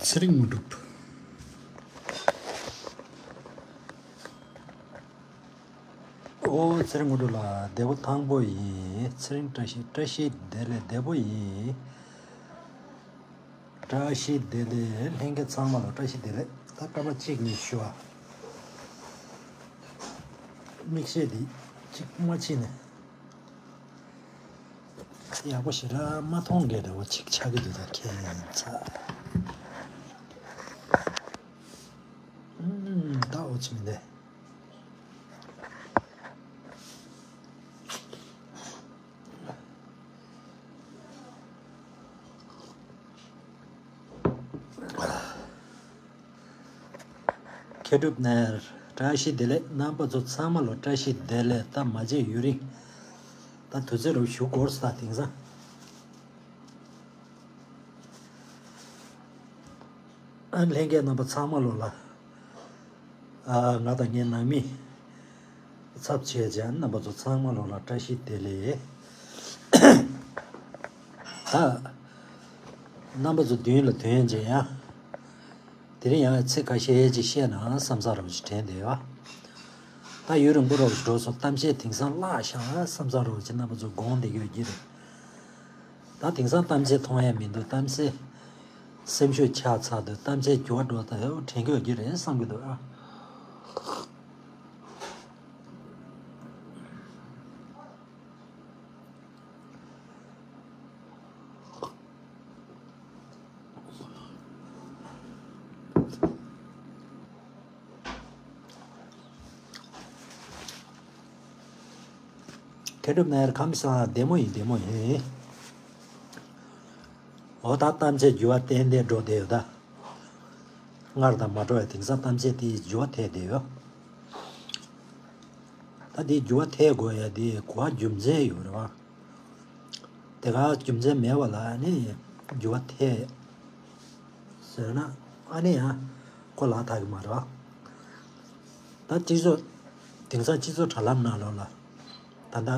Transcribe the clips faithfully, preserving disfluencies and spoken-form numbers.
ཚེ་རིང་དངོས་གྲུབ། ཨོ་ཚེ་རིང་དངོས་གྲུབ་ལགས་བདེ་པོ་ཐང་པོ་ཡིན། ཚེ་རིང་བཀྲ་ཤིས། བཀྲ་ཤིས་བདེ་ལེགས། བདེ་པོ་ཡིན། བཀྲ་ཤིས་བདེ་ལེགས། ལྷན་རྒྱས་ཚང་མ་ལ་བཀྲ་ཤིས་བདེ་ལེགས། ད་སྐར་མ་གཅིག་གཉིས་ཞུ་བ། མིག་ཤེལ་འདི་གཅིག་མ་ཕྱིས་ནས། ཡག་པོ་ཞེ་དྲག་མ་མཐོང་མཁན་འདྲ་བོ་ཅིག་ཆགས་ཀྱི་འདུག་ད་ཁྱད་མཚར། ཨུམ། ད་འོ་ཅི་མི་འདེ། མཁས་གྲུབ་ནས། བཀྲ་ཤིས་བདེ་ལེགས། རྣམ་པ་ཚོ་ཚང་མ་ལ་བཀྲ་ཤིས་བདེ་ལེགས། ད་མ་མཇལ་ཡུན་རིང་། ད་དུས་ཚོད་རུ་ཞུ་དགོས་ས་དེང་སང་། ཨ་ལྷན་རྒྱས་རྣམ་པ་ཚང་མ་ལོ་ལ། ཨ་ང་དང་ངའི་ནང་མི། ཚབ་བྱས་ཀྱང་རྣམ་པ་ཚོ་ཚང་མ་ལོ་ལ་བཀྲ་ཤིས་བདེ་ལེགས། ད། རྣམ་པ་ཚོ་མདུན་ལ་ཐོན་རྗེས་ཡང་། དེ་རིང་ཡང་ཚིག་ཁ་ཤས་ཅིག་བཤད་ན་བསམ་ས་རོགས་ཅིག་དྲན་བསྡད་ཡོད། ད་ཡུན་རིང་པོ་རོགས་འགྲོ་སོང་། གཏམ་བཤད་དེང་སང་བརླག་ཤག་བསམ་ས་རོགས་ཅིག་རྣམ་པ་ཚོ་དགོངས་བསྡད་ཡོད་ཀྱི་རེད། ད་དེང་སང་གཏམ་བཤད་མཐོང་ཡ་མི་འདུག་གཏམ་བཤད་སེམས་ཤུགས་ཆག་ཚར་དུས་གཏམ་བཤད་འགྱུར་བ་འགྲོ་ད་ཡོད་དྲན་གྱི་ཡོད་ཀྱི་རེད་བསམ་གྱི་འདུག་ཨ། མཁས་གྲུབ་ནས། ཁམས་བཟང་། བདེ་མོ་ཡིན། བདེ་མོ་ཡིན། འོ་ད་གཏམ་བཤད་འགྱུར་བ་ཏན་ཏན་འགྲོ་བསྡད་ཡོད་ད། སྔར་དང་མ་འདྲ་བའི་དེང་སང་གཏམ་བཤད་དེ་འགྱུར་བ་ཐེབས་བསྡད་ཡོད། ད་དེ་འགྱུར་བ་ཐེབས་དགོས་ཡ་དེ་གོ་བ་རྒྱུ་མཚན་ཡོད་རེད་བ། དེ་ག་རྒྱུ་མཚན་མེད་པ་ལ་ཨ་ནི་འགྱུར་བ་ཐེབས་ཟེར་ན་ཨ་ནི་ཡང་ཁོ་ལག་ཐག་གི་མ་རེད་བ། ད་སྤྱི་ཚོགས་དེང་སང་སྤྱི་ཚོགས་དྲ་ལམ་ནང་ལོགས་ལ་ད་ལྟ་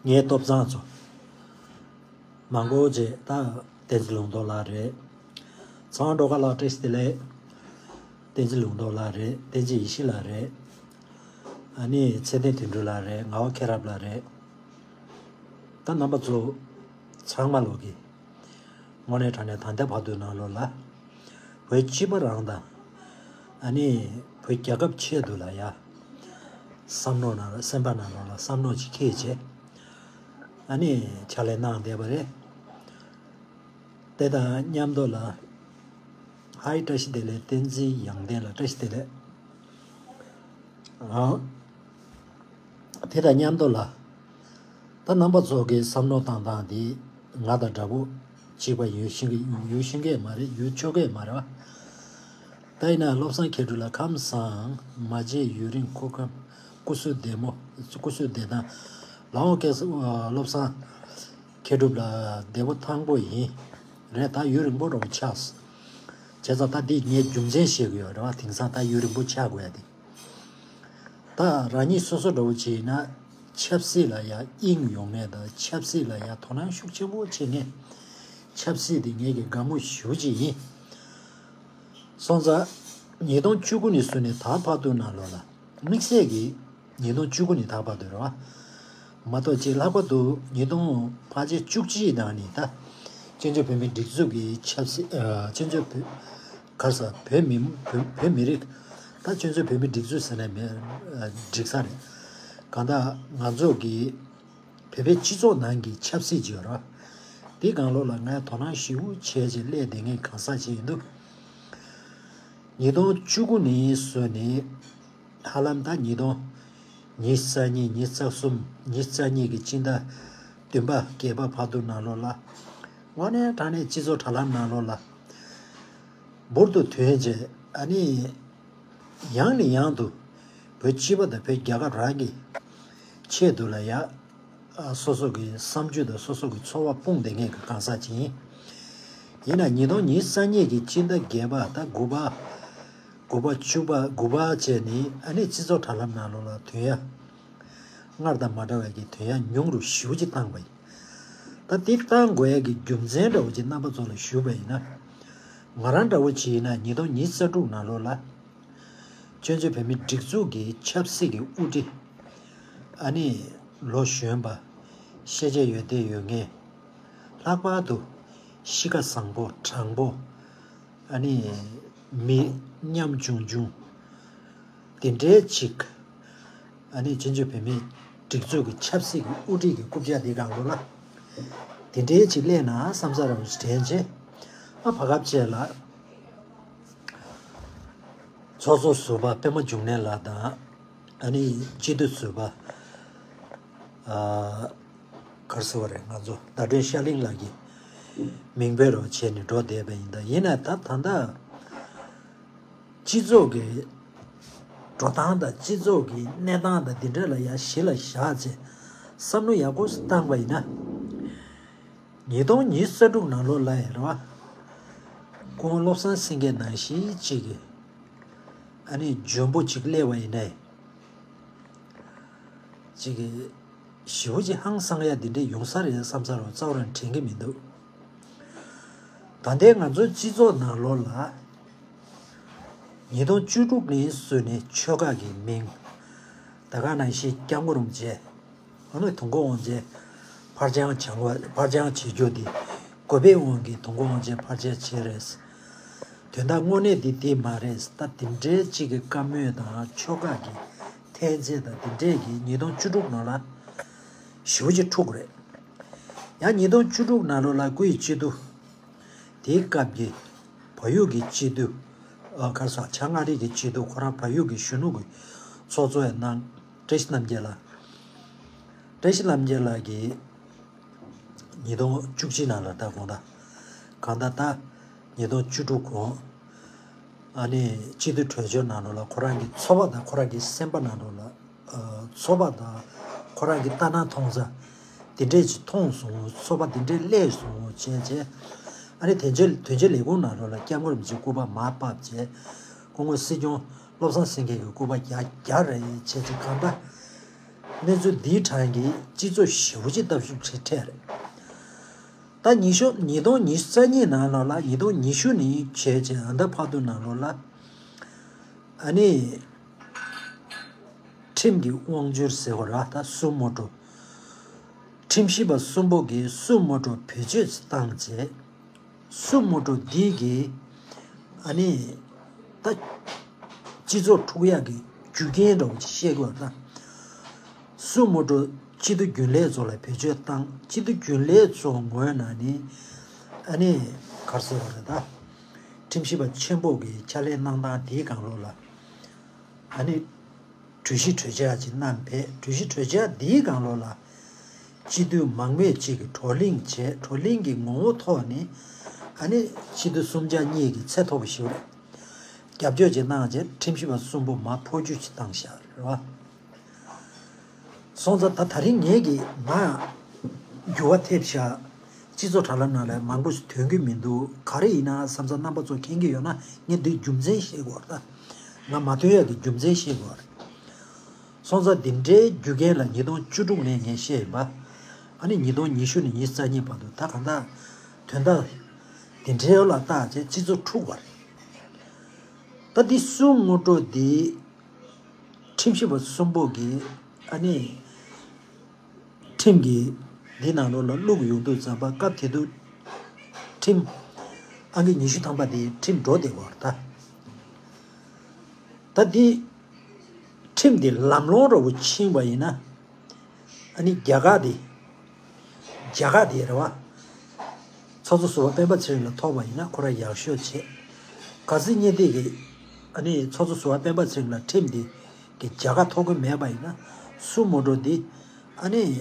ངའི་ལྟོ་ཚང་ཚོ། མང་པོ་ཅིག་ད་བསྟན་འཛིན་ལུང་རྟོགས་ལགས་རེད། ཚེ་དབང་སྒྲོལ་དཀར་ལགས་བཀྲ་ཤིས་བདེ་ལེགས། བསྟན་འཛིན་ལུང་རྟོགས་ལགས་རེད། བསྟན་འཛིན་ཡེ་ཤེས་ལགས་རེད། ཨ་ནི་ཚེ་བརྟན་དོན་གྲུབ་ལགས་རེད། ངག་དབང་མཁྱེན་རབ་ལགས་རེད། ད་རྣམ་པ་ཚོ་ཚང་མ་ལོག་གི་དངོས་གནས་དྲང་གནས་ད་ལྟ་བར་དུ་ནང་ལོགས་ལ་བོད་སྤྱི་པ་རང་དང་ཨ་ནི་བོད་རྒྱལ་ཁབ་ཆེད་དུ་ལ་ཡ་བསམ་མནོ་ནང་ལ་སེམས་པ་ནང་ལོགས་ལ་བསམ་མནོ་ཅིག་འཁྱེར་བྱས། ཨ་ནི་ཕྱག་ལས་གནང་བསྡད་པ་རེད། དེ་དང་མཉམ་དུ་ལ། ཧའི་བཀྲ་ཤིས་བདེ་ལེགས། བསྟན་འཛིན་ཡང་ལྡན་ལགས་བཀྲ་ཤིས་བདེ་ལེགས། ཨང་། དེ་དང་མཉམ་དུ་ལ། ད་རྣམ་པ་ཚོ་གི་བསམ་བློ་བཏང་སྟངས་འདི་ང་དང་འདྲ་པོ་གཅིག་པ་ཡོད་ཤེས་ཀྱི་ཡོད་ཤེས་ཀྱི་མ་རེད། ཡོད་ཆོག་གི་མ་རེད་བ། ད་ཡིན་ན་བློ་བཟང་མཁས་གྲུབ་ལགས་ཁམས་བཟང་། མ་མཇལ་ཡུན་རིང་། སྐུ་ཁམས། སྐུ་གཟུགས་བདེ་མོ། སྐུ་གཟུགས་བདེ་ཐང་། ལགས་འོང་སྐལ་བཟང་། བློ་བཟང་མཁས་གྲུབ་ལགས་བདེ་པོ་ཐང་པོ་ཡིན། རེད། ད་ཡུན་རིང་པོ་རོགས་ཆགས། བྱས་ཙང་ད་འདི་ངས་རྒྱུ་མཚན་བཤད་གི་ཡོད་རེད་བ། དེང་སང་ད་ཡུན་རིང་པོ་ཆགས་དགོས་ཡ་དེ། ད་རང་ཉིད་སོ་སོ་འདྲ་བོ་བྱས་ན་ཆབ་སྲིད་ལ་ཡ་དབྱིངས་ཡོང་མཁན་དང་ཆབ་སྲིད་ལ་ཡ་དོ་སྣང་ཤུགས་ཆེན་པོ་བྱེད་མཁན། ཆབ་སྲིད་དེ་ངེད་ཀྱི་དགའ་མོ་ཞེ་པོ་ཅིག་ཡིན། སོང་ཙང་ཉིས་སྟོང་བཅུ་དགུ་ནས་བཟུང་ནས་ད་བར་དུ་ནང་ལོགས་ལ་དམིགས་བསལ་གྱི་ཉིས་སྟོང་བཅུ་དགུ་ནས་ད་བར་དུ་རེད་བ། མ་གཏོགས་ཅིག་ལྷག་པར་དུ་ཉིས་སྟོང་ཕལ་ཆེར་བཅུ་གཅིག་ནང་ནས་ད་བཙན་བྱོལ་བོད་མིའི་སྒྲིག་འཛུགས་ཀྱི་ཆབ་སྲིད་ཨ། བཙན་བྱོལ་བོད། ག་རེ་ཟེར། བོད་མི་བོད་བོད་མི་རིགས། ད་བཙན་བྱོལ་བོད་མིའི་སྒྲིག་འཛུགས་ཟེར་ན་མི་འགྲིག་ས་རེད། གང་ལྟར་ང་ཚོ་གི་བོད་པའི་སྤྱི་ཚོགས་ནང་གི་ཆབ་སྲིད་ཅིག་ཡོད་རེད། དེ་སྒང་ལོགས་ལ་ངས་དོ་སྣང་ཞེ་པོ་བྱས་བྱས་སླེབས་བསྡད་མཁན་གང་ཟག་ཅིག་ཡིན་དུས། ཉིས་སྟོང་བཅུ་དགུ་ནས་བཟུང་ནས་ཧ་ལམ་ད་ཉིས་སྟོང་ཉི་ཤུ་རྩ་གཉིས། ཉི་ཤུ་རྩ་གསུམ། ཉི་ཤུ་རྩ་གཉིས་ཀྱི་སྤྱི་ཟླ་བདུན་པ་བརྒྱད་པ་བར་དུ་ནང་ལོགས་ལ། དངོས་གནས་དྲང་གནས་སྤྱི་ཚོགས་དྲ་ལམ་ནང་ལོགས་ལ་འབུར་དུ་ཐོན་བྱས། ཨ་ནི་ཡང་ནས་ཡང་དུ་བོད་སྤྱི་པ་དང་བོད་རྒྱལ་ཁབ་རང་གི་ཆེད་དུ་ལ་ཡ། སོ་སོ་གི་བསམ་སྤྱོད་དང་སོ་སོ་གི་ཚོར་བ་སྤུངས་བསྡད་མཁན་གྱི་གང་ཟག་ཅིག་ཡིན། ཡིན་ན་ཉིས་སྟོང་ཉི་ཤུ་རྩ་གཉིས་ཀྱི་སྤྱི་ཟླ་བརྒྱད་པ་ད་དགུ་པ། དགུ་པ་བཅུ་པ། དགུ་པ་བྱས་ནས་ཨ་ནི་སྤྱི་ཚོགས་དྲ་ལམ་ནང་ལོགས་ལ་ཐོན་ཡ། སྔར་དང་མ་འདྲ་བའི་གི་ཐོན་ཡ་ཉུང་རུ་ཞེ་པོ་ཅིག་བཏང་བ་ཡིན། ད་དེ་བཏང་དགོས་ཡ་གི་རྒྱུ་མཚན་འདྲ་བོ་ཅིག་རྣམ་པ་ཚོ་ལ་ཞུས་པ་ཡིན་ན། ང་རང་འདྲ་བོ་ཅིག་ཡིན་ན་ཉིས་སྟོང་ཉི་ཤུ་རྩ་དྲུག་ནང་ལོགས་ལ། བཙན་བྱོལ་བོད་མིའི་སྒྲིག་འཛུགས་ཀྱི་ཆབ་སྲིད་ཀྱི་དབུ་ཁྲིད། ཨ་ནི་ལོ་གཞོན་པ། ཤེས་བྱ་ཡོད་བསྡད་ཡོད་མཁན། ལྷག་པར་དུ་གཤིས་ཀ་བཟང་པོ་དྲང་པོ། ཨ་ནི་མི་ཉམ་ཆུང་ཆུང་། དེ་འདྲའི་ཅིག་ཨ་ནི་བཙན་བྱོལ་བོད་མིའི་སྒྲིག་འཛུགས་ཀྱི་ཆབ་སྲིད་ཀྱི་དབུ་ཁྲིད་ཀྱི་རྐུབ་བཀྱག་འདི་སྒང་ལོགས་ལ། དེ་འདྲའི་ཅིག་སླེབས་ན་བསམ་ས་རང་དྲན་བྱས། ཨ་བར་སྐབས་བཅས་ལ། ཚོགས་གཙོ་ཟུར་པ་པད་མ་འབྱུང་གནས་ལགས་དང་། ཨ་ནི་སྤྱི་འཐུས་ཟུར་པ། ཨ་ག་རེ་ཟེར་བ་རེད། ང་ཚོ་ཟླ་སྒྲོན་ཤར་གླིང་ལགས་ཀྱི་མིང་འབོད་རོགས་བྱས་ནས་འགྲོ་བསྡད་པ་ཡིན། ད་ཡིན་ན་ད་ད་ལྟ་སྤྱི་ཚོགས་ཀྱི་འགྲོ་སྟངས་དང་སྤྱི་ཚོགས་ཀྱི་གནས་སྟངས་དང་འདི་འདྲ་ལ་ཡ་གཞི་ལ་བཞག་བྱས་བསམ་བློ་ཡག་པོ་བཏང་པ་ཡིན་ན། ཉིས་སྟོང་ཉི་ཤུ་རྩ་དྲུག་ནང་ལོགས་ལ་ཡ་རེད་བ། སྐུ་ངོ་བློ་བཟང་སེང་གེ་ནང་བཞིན་གཅིག་གི་ཨ་ནི་འཇོན་པོ་གཅིག་སླེབས་པ་ཡིན་ནའི། གཅིག་གི་ཞེ་པོ་ཅིག་ཧང་སང་ཡ་འདི་འདྲས་ཡོང་ས་རེད་བསམ་ས་རུ་རྩ་བ་རང་དྲན་གྱི་མི་འདུག་ད་ལྟའི་ང་ཚོའི་སྤྱི་ཚོགས་ནང་ལོགས་ལ། ཉིས་སྟོང་བཅུ་དྲུག་ནས་བཟུང་ནས་ཆོལ་ཁ་གི་མིང་། ད་ག་ནང་བཞིན་སྐྱབས་མགོན་རིན་པོ་ཆེ། ཨ་ནི་དུས་འཁོར་དབང་ཆེན་ཕར་འགྱངས་བྱ་བ། ཕར་འགྱངས་བྱེད་རྒྱུ་འདི། གུས་པའི་དབང་གིས་དུས་འཁོར་དབང་ཆེན་ཕར་འགྱངས་བྱས་རེད། དོན་དག་དངོས་གནས་འདི་འདི་མ་རེད། ད་དེ་འདྲའི་གཅིག་གི་བཀའ་མོལ་དང་ཆོལ་ཁ་གི་འཐེན་འཁྱེར་དང་དེ་འདྲས་ཀྱིས་ཉིས་སྟོང་བཅུ་དྲུག་ནང་ལ་ཞེ་པོ་ཅིག་འཁྲུག་རེད། ཡང་ཉིས་སྟོང་བཅུ་དྲུག་ནང་ལོགས་ལ་སྐུའི་སྤྱི་འཐུས། དེའི་སྐབས་ཀྱི་བལ་ཡུལ་གྱི་སྤྱི་འཐུས། ཨ་ག་རེ་ཟེར། བྱང་ཨ་རི་གི་སྤྱི་འཐུས། ཁོ་རང་བལ་ཡུལ་གྱི་གཞོན་ནུ་གི་ཚོགས་གཙོ་ཡང་གནང་། བཀྲ་ཤིས་རྣམ་རྒྱལ་ལགས། བཀྲ་ཤིས་རྣམ་རྒྱལ་ལགས་ཀྱིས་ཉིས་སྟོང་བཅུ་གཅིག་ནང་ལ་ད་དགོངས་དག་གང་ལྟར་ད་ཉིས་སྟོང་བཅུ་དྲུག་གོང་ཨ་ནི་སྤྱི་འཐུས་གྲོས་ཆོད་ནང་ལོགས་ལ་ཁོ་རང་གི་ཚོར་བ་དང་ཁོ་རང་གི་སེམས་པ་ནང་ལོགས་ལ། ཚོར་བ་དང་ཁོ་རང་གི་ལྟ་སྣང་མཐོང་ས་དེ་འདྲས་ཅིག་མཐོང་སོང་། ཚོར་བ་དེ་འདྲས་སླེབས་སོང་བྱས་བྱས། ཨ་ནི་དོན་གཅོད་དོན་གཅོད་ལས་ཁུངས་ནང་ལོགས་ལ་སྐྱབས་མགོན་རིན་པོ་ཆེའི་སྐུ་པར་མར་ཕབ་བྱས། སྐུ་ངོ་སྲིད་སྐྱོང་བློ་བཟང་སེང་གེ་གི་སྐུ་པར་རྒྱག་རྒྱག་རེད་བྱས་བྱས། གང་ལྟར་གནས་ཚུལ་འདིའི་གྲས་ཀྱིས་སྤྱི་ཚོགས་ཞེ་པོ་ཅིག་སྟབས་ཤུགས་ཆེ་འཕྲད་རེད། ད་ཉི་ཤུ། ཉིས་སྟོང་ཉི་ཤུ་རྩ་གཉིས་ནང་ལོགས་ལ། ཉིས་སྟོང་ཉི་ཤུ་ནས་བྱས་བྱས་ཨ་ད་བར་དུ་ནང་ལོགས་ལ། ཨ་ནི། ཁྲིམས་ཀྱི་དབང་སྒྱུར་ཟེར་བ་ར། ད་སུ་མོ་ཊོ། ཁྲིམས་ཞིབ་པ་གསུམ་པོ་གིས་སུ་མོ་ཊོ་བེད་སྤྱོད་བཏང་རྗེས། སུ་མོ་ཊོ་འདི་གིས་ཨ་ནི་ད་སྤྱི་ཚོགས་འཁྲུག་ཡག་གི་རྒྱུ་རྐྱེན་འདྲ་བོ་ཅིག་བཤད་དགོས་པ་དང་། སུ་མོ་ཊོ་སྤྱི་འཐུས་རྒྱུན་ལས་ཚོ་ལ་བེད་སྤྱོད་བཏང་། སྤྱི་འཐུས་རྒྱུན་ལས་ཚོ་ངོས་ནས་ནི་ཨ་ནི་ག་རེ་ཟེར་བ་རེད། ད་ཁྲིམས་ཞིབ་པ་ཆེན་པོ་གི་ཕྱག་ལས་གནང་སྟངས་དེའི་སྒང་ལོགས་ལ། ཨ་ནི་གྲོས་གཞི་གྲོས་འཆར་ཅིག་བསྣམས་པས། གྲོས་གཞི་གྲོས་འཆར་འདིའི་སྒང་ལོགས་ལ་སྤྱི་འཐུས་མང་མོས་ཅིག་གིས་བགྲོ་གླེང་བྱས། བགྲོ་གླེང་གི་ངོ་བོ་ཐོག་ནས་ཨ་ནི་སྤྱི་འཐུས་གསུམ་ཆ་གཉིས་ཀྱིས་ཚད་མཐོ་པོ་ཞིག་རེད། རྒྱབ་སྐྱོར་ཅིག་གནང་རྗེས་ཁྲིམས་ཞིབ་པ་གསུམ་པོ་མར་འཕོ་འགྱུར་ཅིག་བཏང་བཞག་རེད་བ། སོང་ཙང་ད་དེ་རིང་ངེད་ཀྱིས་མར་འགྱུར་བ་ཐེབས་ཤག་སྤྱི་ཚོགས་དྲ་ལམ་ནང་ལ་མང་པོ་ཞིག་ཐོན་གྱི་མི་འདུག་ག་རེ་ཡིན་ན་བསམ་ས། རྣམ་པ་ཚོ་མཁྱེན་གྱི་ཡོད་ན་ངས་འདི་རྒྱུ་མཚན་བཤད་དགོས་རེད། ད་ང་མ་ཐོན་ཡག་གི་རྒྱུ་མཚན་བཤད་དགོས་རེད། སོང་ཙང་འདི་འདྲའི་རྒྱུ་རྐྱེན་ལ་ཉིས་སྟོང་བཅུ་དྲུག་ནས་ངས་བཤད་ཡིན་པ། ཨ་ནི་ཉིས་སྟོང་ཉི་ཤུ་ནས་ཉི་ཤུ་རྩ་གཉིས་བར་དུ་ད་གང་ལྟར་དོན་དག་འདི་འདྲའི་ལ་བརྟག་བྱས་སྤྱི་ཚོགས་འཁྲུག་པ་རེད། ད་འདི་སུ་མོ་ཊོ་འདི་ཁྲིམས་ཞིབ་པ་གསུམ་པོ་གིས་ཨ་ནི་ཁྲིམས་ཀྱི་འདི་ནང་ལོགས་ལ་བླུགས་ཡོང་དུས་ཙམ་པ། སྐབས་དེ་དུས་ཁྲིམས་ཨང་ཀི་ཉི་ཤུ་ཐམ་པ་དེ་ཁྲིམས་འགྲོ་བསྡད་པ་རེད། ད་ད་འདི་ཁྲིམས་འདི་ལམ་ལྷོང་འདྲ་བོ་ཕྱིན་པ་ཡིན་ན། ཨ་ནི་རྒྱ་གར་འདི། རྒྱ་གར་འདི་རེད་བ། ཚོགས་གཙོ་ཟུར་པ་སྤེན་པ་ཚེ་རིང་ལ་ཐོབ་པ་ཡིན་ན་ཁོ་རང་ཡག་ཤོས་བྱས། གལ་སྲིད་ངས་འདི་གི་ཨ་ནི་ཚོགས་གཙོ་ཟུར་པ་སྤེན་པ་ཚེ་རིང་ལ་ཁྲིམས་འདི་གི་རྒྱ་གར་ཐོབ་གི་མེད་པ་ཡིན་ན། སུ་མོ་ཊོ་འདི་ཨ་ནི་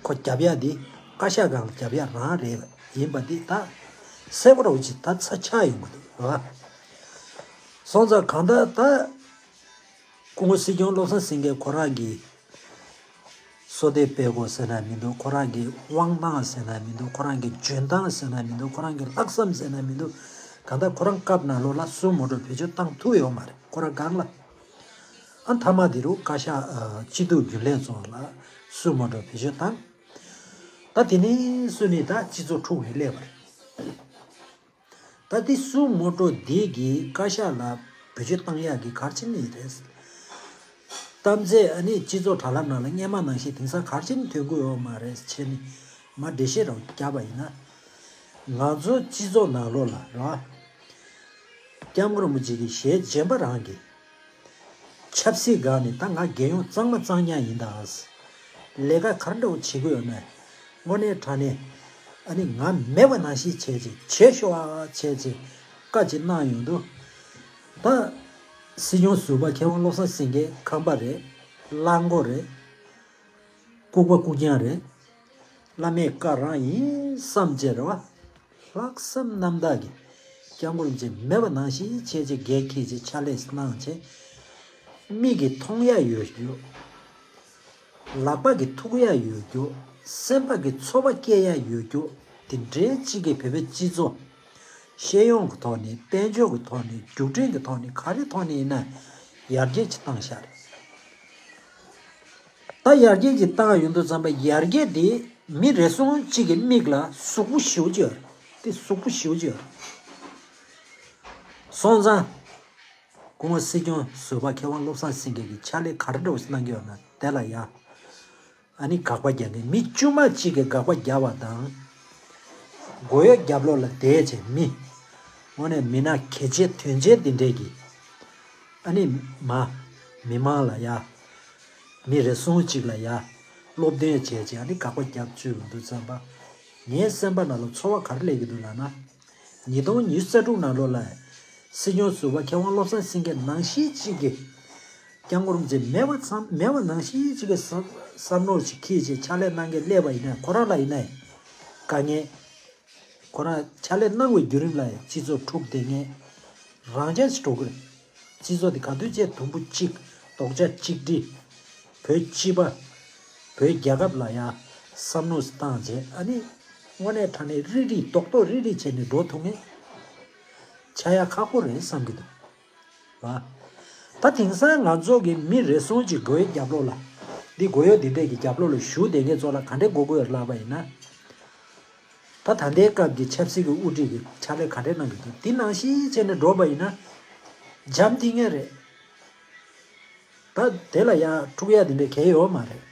ཁོ་རྒྱབ་ཡག་འདི་བཀའ་ཤག་སྒང་ལ་རྒྱབ་ཡག་རང་རེད། ཡིན་པ་འདི་ད་གསལ་པོ་འདྲ་བོ་ཅིག་ད་ཚ་ཆགས་ཡོང་གི་འདུག་རེད་བ། སོང་ཙང་གང་ལྟར་ད། སྐུ་ངོ་སྲིད་སྐྱོང་བློ་བཟང་སེང་གེ་ཁོ་རང་གི་བསོད་བདེ་སྤེལ་དགོས་ཟེར་ན་མི་འདུག་ཁོ་རང་གི་དབང་ཐང་ཟེར་ན་མི་འདུག་ཁོ་རང་གི་འཇོན་ཐང་ཟེར་ན་མི་འདུག་ཁོ་རང་གི་ལྷག་བསམ་ཟེར་ན་མི་འདུག་གང་ལྟར་ཁོ་རང་སྐབས་ནང་ལོགས་ལ་སུ་མོ་ཊོ་བེད་སྤྱོད་བཏང་ཐུབ་ཡོད་མ་རེད། ཁོ་རང་སྒང་ལ། ཨ་མཐའ་མ་དེ་རུ་བཀའ་ཤག་ཨ་སྤྱི་འཐུས་རྒྱུན་ལས་ཚོ་ལ་སུ་མོ་ཊོ་བེད་སྤྱོད་བཏང་། ད་དེ་ནས་སུ་ནི་ད་སྤྱི་ཚོགས་འཁྲུག་ནས་སླེབས་པ་རེད། ད་དེ་སུ་མོ་ཊོ་འདི་གི་བཀའ་ཤག་ལ་བེད་སྤྱོད་བཏང་ཡག་གི་ག་རེ་བྱས་ནས་རེད། གཏམ་ཚད་ཨ་ནི་སྤྱི་ཚོགས་དྲ་ལམ་ནང་ལ་སྔས་མ་ནང་བཞིན་དེང་སང་ག་རེ་བྱས་ནས་ཐོན་གི་ཡོད་མ་རེད་བྱས་ནས་མར་འགྲེལ་བཤད་རང་རྒྱབ་པ་ཡིན་ན། ང་ཚོ་སྤྱི་ཚོགས་ནང་ལོགས་ལ་རེད་བ། སྐྱབས་མགོན་རིན་པོ་ཆེ་གི་ཞལ་མཇལ་པ་རང་གི་ཆབ་སྲིད་སྒང་ནས་ད་ང་རྒྱལ་ཡོངས་གཙང་མ་གཙང་རྐྱང་ཡིན་ད། ལས་ཀ་ག་རེ་འདྲ་བོ་བྱེད་དགོས་ཡོད་ན། དངོས་གནས་དྲང་གནས་ཨ་ནི་ང་མེད་པ་ནང་བཞིན་བྱས་ཅིག་བྱེད་ཤོག་ཨ་བྱས་ཅིག་བཀའ་ཅིག་གནང་ཡོང་དུས། ད་སྲིད་སྐྱོང་ཟུར་པ་མཁས་དབང་བློ་བཟང་སེང་གེ་ཁམས་པ་རེད། གླང་མགོ་རེད། ལྐུགས་པ་ལྐུགས་རྐྱང་རེད། བླ་མའི་བཀའ་རང་ཡིན་བསམ་བྱས་རེད་བ། ལྷག་བསམ་རྣམ་དག་གིས་སྐྱབས་མགོན་རིན་པོ་ཆེ་མེད་པ་ནང་བཞིན་བྱས་བྱས་འགན་འཁྱེར་བྱས་ཕྱག་ལས་གནང་བྱས། མིག་གིས་མཐོང་ཡ་ཡོད་རྒྱུ། ལག་པ་གིས་ཐུག་ཡ་ཡོད་རྒྱུ། སེམས་པ་གིས་ཚོར་བ་སྐྱེ་ཡ་ཡོད་རྒྱུ། དེ་འདྲའི་གཅིག་གིས་བོད་པའི་སྤྱི་ཚོགས་ཤེས་ཡོན་གྱི་ཐོག་ནས་དཔལ་འབྱོར་གྱི་ཐོག་ནས་རྒྱུགས་འབྲས་ཀྱི་ཐོག་ནས་ག་རེ་ཐོག་ནས་ཡིན་ན་ཡར་རྒྱས་ཅིག་བཏང་ཤག་རེད། ད་ཡར་རྒྱས་ཀྱི་བཏང་ཡོང་དུས་ཙམ་པ་ཡར་རྒྱས་དེ་མི་རེ་ཟུང་གཅིག་གི་མིག་ལ་གཟུགས་པོ་ཞེ་པོ་ཅིག་ཡོད་རེད། དེ་གཟུགས་པོ་ཞེ་པོ་ཅིག་ཡོད་རེད། སོང་ཙང་། སྐུ་ངོ་སྲིད་སྐྱོང་ཟུར་པ་མཁས་དབང་བློ་བཟང་སེང་གེ་གིས་ཕྱག་ལས་ག་རེ་འདྲ་བོ་ཞིག་གནང་གི་ཡོད་ན་དེ་ལ་ཡ། ཨ་ནི་དགག་པ་རྒྱག་མཁན་མི་དཀྱུས་མ་གཅིག་གིས་དགག་པ་རྒྱག་པ་དང་། སྒོ་ཡོད་རྒྱབ་ལོགས་ལ་བསྡད་བྱས་མི། དངོས་གནས་མི་སྣ་གལ་ཆེ་དོན་ཆེ་འདི་འདྲས་ཀྱི། ཨ་ནི་མ། མི་མང་ལ་ཡ། མི་རེ་ཟུང་གཅིག་ལ་ཡ། སློབ་སྟོན་བྱས་བྱས་ཨ་ནི་དགག་པ་རྒྱབ་བཅུག་ཡོང་དུས་ཙམ་པ། ངའི་སེམས་པ་ནང་ལ་ཚོར་བ་ག་རེ་སླེབས་ཀྱི་འདུག་ལབ་ན། ཉིས་སྟོང་ཉི་ཤུ་རྩ་དྲུག་ནང་ལོགས་ལ། སྲིད་སྐྱོང་ཟུར་པ་མཁས་དབང་བློ་བཟང་སེང་གེ་ནང་བཞིན་གཅིག་གིས། སྐྱབས་མགོན་རིན་པོ་ཆེ་མེད་པ་ཚང་མེད་པ་ནང་བཞིན་གཅིག་གིས་བསམ་བསམ་བློ་ཞིག་འཁྱེར་བྱས་ཕྱག་ལས་གནང་མཁན་སླེབས་པ་ཡིན་ན་ཁོ་རང་ལ་ཡིན་ན། དཀའ་ངལ། ཁོ་རང་ཕྱག་ལས་གནང་བའི་བརྒྱུད་རིམ་ལ་ཡང་སྤྱི་ཚོགས་འཁྲུག་བསྡད་མཁན་རང་འཇགས་སུ་འགྲོ་གི་རེད། སྤྱི་ཚོགས་འདི་ག་དུས་བྱས་དུམ་བུ་གཅིག་རྡོག་རྩ་གཅིག་སྒྲིལ། བོད་སྤྱི་པ། བོད་རྒྱལ་ཁབ་ལ་ཡང་བསམ་བློ་བཏང་བྱས་ཨ་ནི། དངོས་གནས་དྲང་གནས་རིལ་རིལ་རྡོག་རྡོག་རིལ་རིལ་བྱས་ནས་འགྲོ་ཐུབ་མཁན་ཆགས་ཡ་ཁག་པོ་རེད་བསམ་གྱི་འདུག་བ། ད་དེང་སང་ང་ཚོ་གི་མི་རེ་ཟུང་གཅིག་སྒོ་ཡོད་རྒྱབ་ལོགས་ལ། འདི་སྒོ་ཡོད་འདི་འདྲས་ཀྱི་རྒྱབ་ལོགས་ལ་བཞུགས་བསྡད་མཁན་ཚོ་ལ་ག་འདྲས་དགོས་དགོས་ལབ་པ་ཡིན་ན། ད་ད་ལྟའི་སྐབས་ཀྱི་ཆབ་སྲིད་ཀྱི་དབུ་ཁྲིད་ཀྱི་ཕྱག་ལས་ག་འདྲས་གནང་གི་འདུག་འདི་ནང་བཞིན་བྱས་ནས་འགྲོ་བ་ཡིན་ན། འཇམ་ཐིང་ངེ་རེད། ད་དེ་ལ་ཡང་འཁྲུག་ཡ་དེ་འདྲ་གལ་ཡོད་མ་རེད།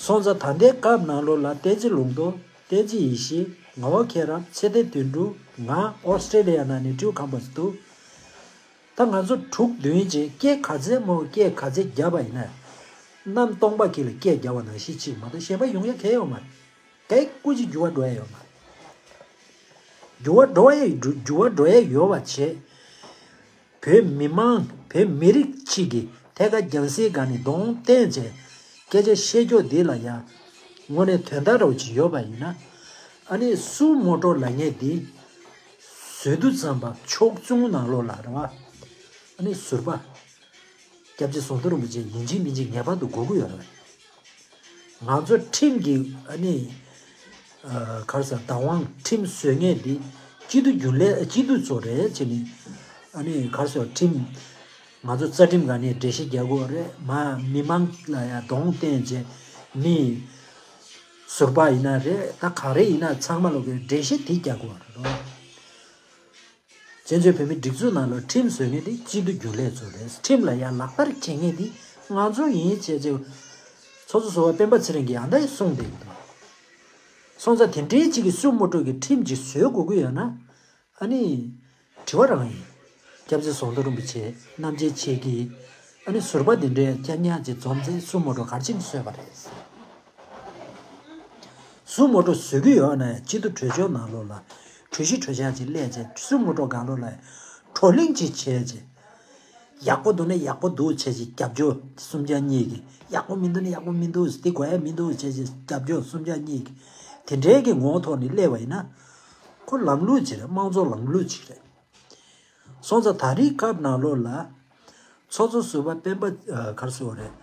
སོང་ཙང་ད་ལྟའི་སྐབས་ནང་ལོགས་ལ་བསྟན་འཛིན་ལུང་རྟོགས། བསྟན་འཛིན་ཡེ་ཤེས། ངག་དབང་མཁྱེན་རབ། ཚེ་བརྟན་དོན་གྲུབ། ང་ཨོ་སི་ཀྲེ་ལི་ཡ་ནང་ནས་སྤྲེའུ་ཁམས་པ་ཞིག་འདུག་ད་ང་ཚོ་དྲུག་བདུན་བྱས་སྐད་ག་ཚད་མོ་སྐད་ག་ཚད་བརྒྱབ་པ་ཡིན་ན། གནམ་སྟོང་པ་གི་ལ་སྐད་བརྒྱབ་པ་ནང་བཞིན་གཅིག་མ་གཏོགས་གཞན་པ་ཡོང་ཡ་གལ་ཡོད་མ་རེད། གལ་ཀུ་ཅིག་འགྱུར་བ་འགྲོ་ཡ་ཡོད་མ་རེད། འགྱུར་བ་འགྲོ་ཡ་འགྱུར་བ་འགྲོ་ཡ་ཡོད་པ་བྱས། བོད་མི་མང་བོད་མི་རིགས་གཅིག་གིས་ཐད་ཀར་རྒྱང་སྲིང་སྒང་ནས་གདོང་བསྟན་བྱས་སྐད་ཆ་བཤད་རྒྱུ་འདི་ལ་ཡང་དངོས་གནས་དོན་དག་འདྲ་བོ་ཅིག་ཡོད་པ་ཡིན་ན། ཨ་ནི་སུ་མོ་ཊོ་ལབ་མཁན་འདི་བཟོས་དུས་ཙམ་པ་ཕྱོགས་མཚུངས་ནང་ལོགས་ལ་རེད་བ། ཨ་ནི་ཟུར་པ། སྐྱབས་རྗེ་ཟམ་གདོང་རིན་པོ་ཆེ་ཡིན་གཅིག་མིན་གཅིག་ངེས་པར་དུ་དགོས་ཀྱི་ཡོད་རེད། ང་ཚོ་ཁྲིམས་ཀྱི་ཨ་ནི། ཨ་ག་རེ་ཟེར་བདག་དབང་ཁྲིམས་བཟོ་མཁན་འདི་སྤྱི་འཐུས་རྒྱུན་ལས་སྤྱི་འཐུས་ཚོ་རེད་ཅེས་ནི། ཨ་ནི་ག་རེ་ཟེར་ཁྲིམས། ང་ཚོ་རྩ་ཁྲིམས་སྒང་ནས་འགྲེལ་བཤད་རྒྱག་དགོས་རེད་མ་མི་མང་ལ་ཡང་གདོང་བསྟན་བྱས་མི། ཟུར་པ་ཡིན་ན་རེད་ད་ག་རེ་ཡིན་ན་ཚང་མ་ལོག་གི་འགྲེལ་བཤད་དེ་རྒྱག་དགོས་རེད་རོ། བཙན་བྱོལ་བོད་མིའི་སྒྲིག་འཛུགས་ནང་ལ་ཁྲིམས་བཟོ་མཁན་དེ་སྤྱི་འཐུས་རྒྱུན་ལས་ཚོ་རེད། ཁྲིམས་ལ་ཡང་ལག་བསྟར་བྱེད་མཁན་དེ་ང་ཚོ་ཡིན་བྱས་བྱས། ཚོགས་གཙོ་ཟུར་པ་སྤེན་པ་ཚེ་རིང་གིས་ཡང་དག་གསུངས་བསྡད་ཀྱི་འདུག་སོང་ཙང་དེ་འདྲའི་གཅིག་གིས་སུ་མོ་ཊོ་གི་ཁྲིམས་ཅིག་བཟོ་དགོས་ཀྱི་ཡོད་ན། ཨ་ནི། དྲི་བ་རང་ཡིན། སྐྱབས་རྗེ་ཟམ་གདོང་རིན་པོ་ཆེ་རྣམ་རྒྱལ་ཆེ་གིས། ཨ་ནི་ཟུར་པ་དེ་འདྲའི་སྐྱབས་ཉག་ཅིག་འཛོམས་ཚེ་སུ་མོ་ཊོ་ག་རེ་བྱས་ནས་བཟོས་པ་རེད། སུ་མོ་ཊོ་བཟོ་གི་ཡོད་ན་ཡང་སྤྱི་འཐུས་གྲོས་ཆོད་ནང་ལོགས་ལ་གྲོས་གཞི་གྲོས་འཆར་ཅིག་སླེབས་བྱས་སུ་མོ་ཊོ་སྒང་ལོགས་ལ་བགྲོ་གླེང་ཅིག་བྱས་བྱས། ཡག་པོ་འདུག་ན་ཡག་པོ་འདུག་བྱས་བྱས་རྒྱབ་སྐྱོར་སུམ་བརྒྱ་གཉིས་ཀྱིས། ཡག་པོ་མི་འདུག་ན་ཡག་པོ་མི་འདུག་འདི་དགོས་ཡ་མི་འདུག་བྱས་བྱས་རྒྱབ་སྐྱོར་སུམ་བརྒྱ་གཉིས་ཀྱིས། དེ་འདྲའི་གི་ངོ་བོ་ཐོག་ནས་སླེབས་པ་ཡིན་ན། ཁོ་ལམ་ལུགས་ཅིག་རེད། དམངས་གཙོ་ལམ་ལུགས་ཅིག་རེད། སོང་ཙང་ད་རེས་སྐབས་ནང་ལོགས་ལ། ཚོགས་གཙོ་ཟུར་པ་སྤེན་པ་ཨ་ག་རེ་ཟེར་དགོས་རེད།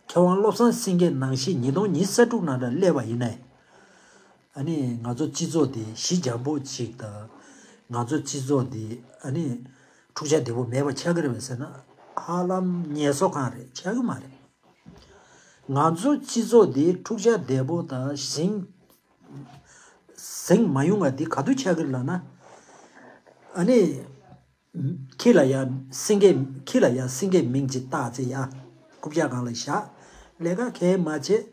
མཁས་དབང་བློ་བཟང་སེང་གེ་ནང་བཞིན་ཉིས་སྟོང་ཉི་ཤུ་རྩ་དྲུག་ནང་ལ་སླེབས་པ་ཡིན་ནའི། ཨ་ནི་ང་ཚོ་སྤྱི་ཚོགས་འདི་ཞི་འཇམ་པོ་ཅིག་དང་། ང་ཚོ་སྤྱི་ཚོགས་འདི་ཨ་ནི་འཁྲུག་ཆ་དོད་པོ་མེད་པ་ཆགས་ཀྱི་རེད་པས་ཟེར་ན་ཧ་ལམ་ངལ་གསོ་ཁང་རེད། ཆགས་ཀྱི་མ་རེད། ང་ཚོ་སྤྱི་ཚོགས་འདི་འཁྲུག་ཆ་དོད་པོ་དང་ཞི་ཟིང་མ་ཡོང་བ་འདི་ག་དུས་ཆགས་ཀྱི་རེད་ལབ་ན། ཨ་ནི། ཁྱི་ལ་ཡང་སེང་གེ་ཁྱི་ལ་ཡང་སེང་གེ་མིང་ཅིག་བཏགས་ཚེ་ཡ། རྐུབ་བཀྱག་སྒང་ལ་བཞག་ལས་ཀ་གང་མ་བྱེད།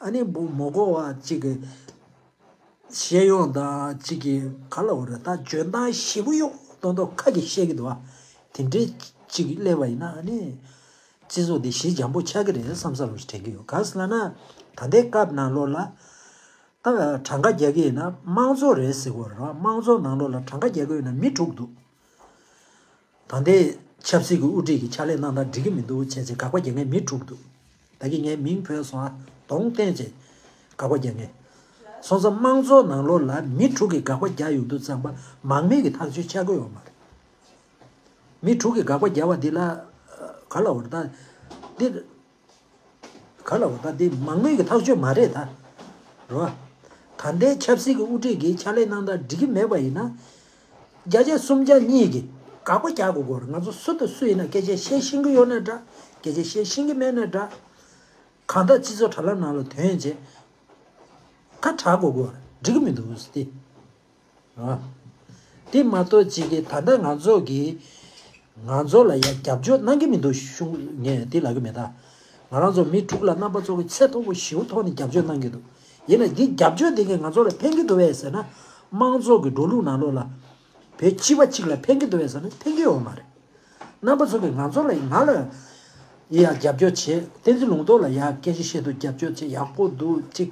ཨ་ནི་བུ་མོ་གོ་བ་གཅིག་གི་བཤད་ཡོང་དང་གཅིག་གི་ག་ལ་འོ་རེད། ད་འཇོན་ཐང་ཞེ་པོ་ཡོད་མདོག་མདོག་ཁ་གི་བཤད་ཀྱི་འདུག་བ། དེ་འདྲའི་གཅིག་སླེབས་པ་ཡིན་ན་ཨ་ནི། སྤྱི་ཚོགས་འདི་ཞི་འཇམ་པོ་ཆགས་ཀྱི་རེད་བསམ་ས་རུ་དྲན་གྱི་ཡོད། ག་ཟེར་ལབ་ན། ད་ལྟའི་སྐབས་ནང་ལོགས་ལ། ད་གྲངས་ཀ་རྒྱག་གི་ཡིན་ན་དམངས་གཙོ་རེད་ཟེར་གོ་ར། དམངས་གཙོ་ནང་ལོགས་ལ་གྲངས་ཀ་རྒྱག་གི་ཡོད་ན་མི་དྲུག་འདུག་ད་ལྟའི་ཆབ་སྲིད་ཀྱི་དབུ་ཁྲིད་ཀྱི་ཕྱག་ལས་གནང་སྟངས་འགྲིག་གི་མི་འདུག་བྱས་ཚེ་དགག་པ་རྒྱག་མཁན་མི་དྲུག་འདུག་ད་གིན་ངས་མིང་བོས་སོང་ཨ། གདོང་བསྟན་བྱས་དགག་པ་རྒྱག་མཁན། སོང་ཙང་དམངས་གཙོ་ནང་ལོགས་ལ་མི་དྲུག་གིས་དགག་པ་རྒྱག་ཡོང་དུས་ཙམ་པ་མང་མོས་ཀྱི་ཐག་གཅོད་ཆགས་ཀྱི་ཡོད་མ་རེད། མི་དྲུག་གིས་དགག་པ་རྒྱག་པ་འདི་ལ་ག་ལ་འོར་ད་འདི། ག་ལ་འོ་ད་འདི་མང་མོས་ཀྱི་ཐག་གཅོད་མ་རེད་ད། རོ། ད་ལྟའི་ཆབ་སྲིད་ཀྱི་དབུ་ཁྲིད་ཀྱི་ཕྱག་ལས་གནང་སྟངས་འགྲིག་གི་མེད་པ་ཡིན་ན། བརྒྱ་ཆ་སུམ་བརྒྱ་གཉིས་ཀྱིས་དགག་པ་རྒྱག་དགོས་སྐོར། ང་ཚོ་སུ་དང་སུ་ཡིན་ན་སྐད་ཆ་བཤད་ཤེས་ཀྱི་ཡོད་ན་འདྲ། སྐད་ཆ་བཤད་ཤེས་ཀྱི་མེད་ན་འདྲ། གང་ལྟར་སྤྱི་ཚོགས་དྲ་ལམ་ནང་ལ་ཐོན་རྗེས་ཁ་གྲག་དགོས་སྐོར་འགྲིག་གི་མི་འདུག་ཟེར་ཏེ། དེ་མ་གཏོགས་གཅིག་གིས་ད་ལྟ་ང་ཚོ་གིས་ང་ཚོ་ལ་ཡ་རྒྱབ་སྐྱོར་གནང་གི་མི་འདུག་གཞུང་ངས་དེ་ལབ་གི་མེད་ད། ང་རང་ཚོ་མི་དྲུག་ལ་རྣམ་པ་ཚོ་གི་ཚད་མཐོ་པོ་ཞེ་པོ་ཐོག་ནས་རྒྱབ་སྐྱོར་གནང་གི་འདུག་ཡིན་ན་འདི་རྒྱབ་སྐྱོར་དེ་གིས་ང་ཚོ་ལ་ཕན་གི་འདུག་བས་ཟེར་ན། དམངས་གཙོ་གི་འགྲོ་ལུགས་ནང་ལོགས་ལ་བོད་སྤྱི་པ་གཅིག་ལ་ཕན་གི་འདུག་བས་ཟེར་ན་ཕན་གི་ཡོད་མ་རེད། རྣམ་པ་ཚོ་གིས་ང་ཚོ་ལ་ང་ལ་ཡ་རྒྱབ་སྐྱོར་བྱེད། བསྟན་འཛིན་ལུང་རྟོགས་ལ་ཡ་སྐད་ཆ་བཤད་དུས་རྒྱབ་སྐྱོར་བྱེད། ཡག་པོ་འདུག་ཅིག་